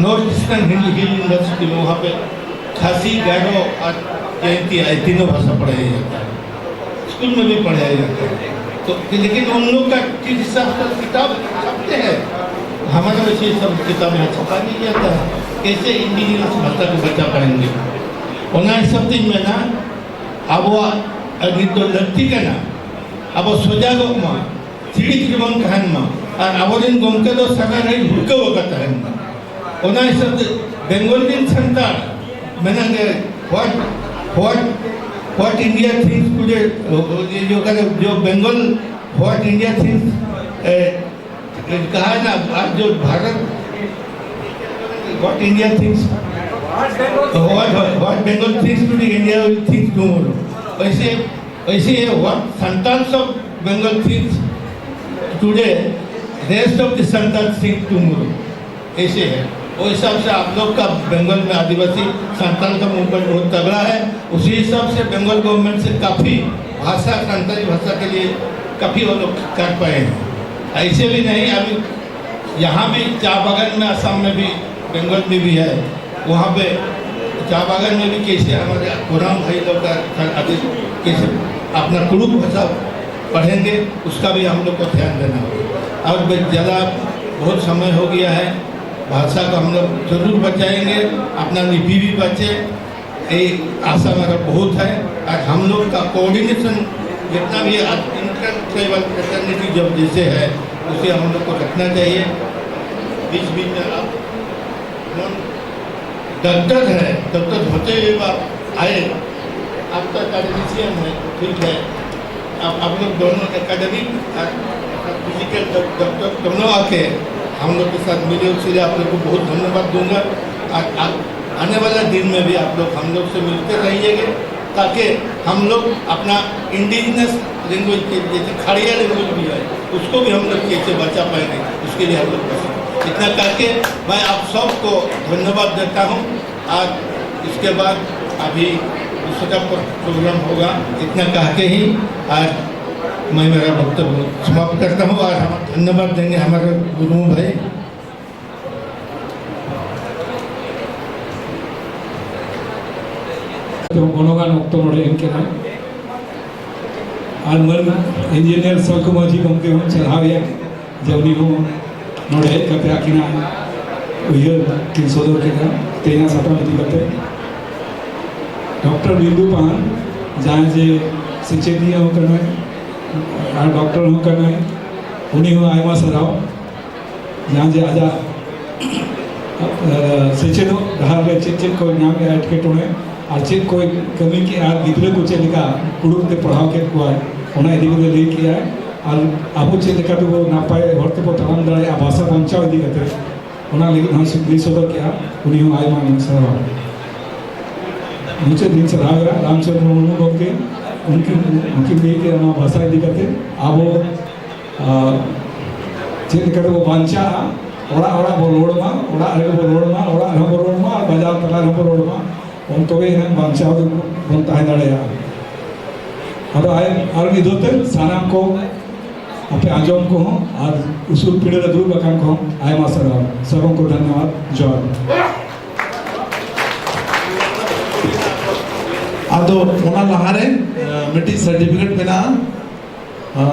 नॉर्थ ईस्टर्न हिल हिल यूनिवर्सिटी में, वहाँ पे खासी, गारो और जयंती, ये तीनों भाषा पढ़ाया जाता है, स्कूल में भी पढ़ाया जाता है। तो लेकिन उन लोग का किस हिसाब से किताब छपते हैं, हमारे वैसे सब किताब यहाँ छपा नहीं जाता है। कैसे इंडिजिनस भाषा को बचा पाएंगे? ᱚᱱᱟ ᱦᱤᱥᱟᱹᱵ ᱛᱤᱧ ᱢᱮᱱᱟ, ᱟᱵᱚᱣᱟᱜ ᱱᱤᱛ ᱫᱚ ᱞᱟᱹᱠᱛᱤ ᱠᱟᱱᱟ, ᱟᱵᱚ ᱥᱚᱡᱟᱜᱚᱜ ᱢᱟ, ᱥᱤᱲᱤᱡ ᱨᱮᱵᱚᱱ ᱛᱟᱦᱮᱱ ᱢᱟ᱾ ᱟᱨ ᱟᱵᱚᱨᱮᱱ ᱜᱚᱢᱠᱮ ᱫᱚ ᱥᱟᱫᱟ ᱨᱮ ᱦᱩᱲᱠᱟᱹᱣ ᱟᱠᱟ ᱛᱟᱦᱮᱱ ᱢᱟ᱾ ᱚᱱᱟ ᱦᱤᱥᱟᱹᱵ ᱛᱮ ᱵᱮᱝᱜᱚᱞ ᱨᱮᱱ ᱥᱟᱱᱛᱟᱲ ᱢᱮᱱᱟᱜ ᱜᱮ, what what what India thinks today, जो जो बंगाल, what India thinks, कहा है ना, आज जो Bharat, what India thinks, what what Bengal thinks today, India will think tomorrow. वैसे वैसे ये what Santals of Bengal thinks today, rest of the Santals think tomorrow. ऐसे है। वो हिसाब से आप लोग का बंगाल में आदिवासी संताल का मूवमेंट बहुत तगड़ा है। उसी हिसाब से बंगाल गवर्नमेंट से काफ़ी भाषा, संताली भाषा के लिए काफ़ी वो लोग कर पाए हैं। ऐसे भी नहीं, अभी यहाँ भी चाय बागान में, आसाम में भी, बंगाल में भी है, वहाँ पे चाय बागान में भी कैसे हमारे कोराम भाई लोग का अभी कैसे अपना कुड़ुख भाषा पढ़ेंगे, उसका भी हम लोग को ध्यान देना होगा। और ज़्यादा बहुत समय हो गया है, भाषा को हम लोग जरूर बचाएंगे, अपना लिपि भी बचे, ये आशा हमारा बहुत है। और हम लोग का कोऑर्डिनेशन जितना भी इंटर ट्राइबल फ्रेटर्निटी जब जैसे है, उसे हम लोग को रखना चाहिए। बीच बीच में आप डॉक्टर है, डॉक्टर होते हुए आप आए, आप तो एकेडमिशियन है, ठीक है, आप आप लोग दोनों एकेडमिक फिजिकल डॉक्टर दोनों आके हम लोग के साथ मिले, उसके लिए आप लोग को बहुत धन्यवाद दूंगा। और आप आने वाला दिन में भी आप लोग हम लोग से मिलते रहिएगा, ताकि हम लोग अपना इंडिजिनस लैंग्वेज के, जैसे खड़िया लैंग्वेज भी है, उसको भी हम लोग कैसे बचा पाएंगे, उसके लिए हम लोग बचें। इतना करके मैं आप सबको धन्यवाद देता हूँ। आज इसके बाद अभी दूसरा प्रोग्राम होगा। इतना कह के ही आज मैं मेरा वक्तव्य समाप्त करता हूँ और हम धन्यवाद देंगे हमारे गुरु भाई। ᱜᱚᱱᱚᱝᱟᱱ ᱚᱠᱛᱚ ᱱᱚᱰᱮ ᱮᱢ ᱠᱮᱫᱟ᱾ ᱟᱨ ᱢᱟᱹᱱ ᱤᱧᱡᱤᱱᱤᱭᱟᱨ ᱥᱚᱞᱠᱩ ᱢᱟᱹᱡᱷᱤ ᱜᱚᱢᱠᱮ ᱦᱚᱸ ᱪᱟᱨᱦᱟᱣ ᱮᱭᱟ, ᱡᱮ ᱩᱱᱤ ᱦᱚᱸ ᱱᱚᱰᱮ ᱦᱮᱡ ᱠᱟᱛᱮ ᱟᱹᱠᱤᱱᱟᱜ ᱩᱭᱦᱟᱹᱨ ᱠᱤᱱ ᱥᱚᱫᱚᱨ ᱠᱮᱫᱟ ᱛᱮᱦᱮᱧᱟᱜ ᱥᱟᱛᱟᱢ ᱤᱫᱤ ᱠᱟᱛᱮ᱾ ᱰᱚᱠᱴᱚᱨ ᱵᱤᱱᱫᱩ ᱯᱟᱱ ᱡᱟᱦᱟᱸᱭ ᱡᱮ ᱥᱮᱪᱮᱫᱤᱭᱟᱹ ᱦᱚᱸ ᱠᱟᱱᱟᱭ ᱟᱨ ᱰᱚᱠᱴᱚᱨ ᱦᱚᱸ ᱠᱟᱱᱟᱭ, ᱩᱱᱤ ᱦᱚᱸ ᱟᱭᱢᱟ ᱥᱟᱨᱦᱟᱣ᱾ ᱡᱟᱦᱟᱸ ᱡᱮ ᱟᱡᱟᱜ ᱥᱮᱪᱮᱫᱚᱜ ᱰᱟᱦᱟᱨ ᱨᱮ ᱪᱮᱫ ᱪᱮᱫ ᱠᱚ ᱧᱟᱢ ᱮᱫᱟ ᱮᱴᱠᱮᱴᱚᱬᱮ, ᱟᱨ ᱪᱮᱫ ᱠᱚᱭ ᱠᱟᱹᱢᱤ ᱠᱮᱫᱼᱟ ᱟᱨ ᱜᱤᱫᱽᱨᱟᱹ ᱠᱚ ᱪᱮᱫ ᱞᱮᱠᱟ ᱠᱩᱲᱩᱵ ᱛᱮ ᱯᱟᱲᱦᱟᱣ ᱠᱮᱫ ᱠᱚᱣᱟᱭ, ᱚᱱᱟ ᱤᱫᱤ ᱠᱟᱛᱮ ᱞᱟᱹᱭ ᱠᱮᱫᱼᱟᱭ᱾ ᱟᱨ ᱟᱵᱚ ᱪᱮᱫ ᱞᱮᱠᱟ ᱛᱮᱵᱚ ᱱᱟᱯᱟᱭ ᱦᱚᱨ ᱛᱮᱵᱚ ᱛᱟᱲᱟᱢ ᱫᱟᱲᱮᱭᱟᱜᱼᱟ ᱵᱷᱟᱥᱟ ᱵᱟᱧᱪᱟᱣ ᱤᱫᱤ ᱠᱟᱛᱮ, ᱚᱱᱟ ᱞᱟᱹᱜᱤᱫ ᱦᱚᱸ ᱞᱟᱹᱭ ᱥᱚᱫᱚᱨ ᱠᱮᱫᱼᱟ᱾ ᱩᱱᱤ ᱦᱚᱸ ᱟᱭᱢᱟ ᱟᱭᱢᱟ ᱥᱟᱨᱦᱟᱣ᱾ ᱢᱩᱪᱟᱹᱫ ᱫᱤᱱ ᱥᱟᱨᱦᱟᱣ ᱮᱫᱟ ᱨᱟᱢᱪᱚᱸᱫᱽᱨᱚ ᱢᱩᱨᱢᱩ ᱜᱚᱢᱠᱮ, ᱩᱱᱠᱤᱱ ᱩᱱᱠᱤᱱ ᱞᱟᱹᱭ ᱠᱮᱫᱼᱟ ᱱᱚᱣᱟ ᱵᱷᱟᱥᱟ ᱤᱫᱤ ᱠᱟᱛᱮ ᱟᱵᱚ ᱟᱨ ᱪᱮᱫ ᱞᱮᱠᱟ ᱛᱮᱵᱚ ᱵᱟᱧᱪᱟᱜᱼᱟ? ᱚᱲᱟᱜ ᱚᱲᱟᱜ ᱵᱚ ᱨᱚᱲ ᱢᱟ, ᱚᱲᱟᱜ ᱨᱮᱜᱮ ᱵᱚ ᱨᱚᱲ ᱢᱟ, ᱚᱲᱟᱜ ᱨᱮᱦᱚᱸ ᱵᱚ ᱨᱚᱲ ᱢᱟ ᱟᱨ ᱵᱟᱡᱟᱨ ᱛᱟᱞᱟ ᱨᱮᱦᱚᱸ ᱵᱚ ᱨᱚᱲ ᱢᱟ᱾ ᱩᱱ ᱛᱚᱵᱮ ᱮᱱᱟᱝ ᱵᱟᱧᱪᱟᱣ ᱵᱚᱱ ᱛᱟᱦᱮᱸ ᱫᱟᱲᱮᱭᱟᱜᱼᱟ᱾ ᱟᱫᱚ ᱟᱭ-, ᱟᱨ ᱢᱤᱫ ᱫᱷᱟᱣ ᱛᱮ ᱥᱟᱱᱟᱢ ᱠᱚ, ᱟᱯᱮ ᱟᱸᱡᱚᱢ ᱠᱚᱦᱚᱸ ᱟᱨ ᱩᱥᱩᱞ ᱯᱤᱸᱰᱟᱹ ᱨᱮ ᱫᱩᱲᱩᱵ ᱟᱠᱟᱱ ᱠᱚᱦᱚᱸ ᱟᱭᱢᱟ ᱥᱟᱨᱦᱟᱣ᱾ ᱥᱟᱱᱟᱢ ᱠᱚ ᱫᱷᱚᱱᱭᱚᱵᱟᱫ᱾ ᱡᱚᱦᱟᱨ᱾ ᱟᱫᱚ ᱚᱱᱟ ᱞᱟᱦᱟᱨᱮ, ᱟᱸ, ᱢᱤᱫᱴᱤᱡ ᱥᱟᱨᱴᱤᱯᱷᱤᱠᱮᱴ ᱢᱮᱱᱟᱜᱼᱟ᱾ ᱟᱸ,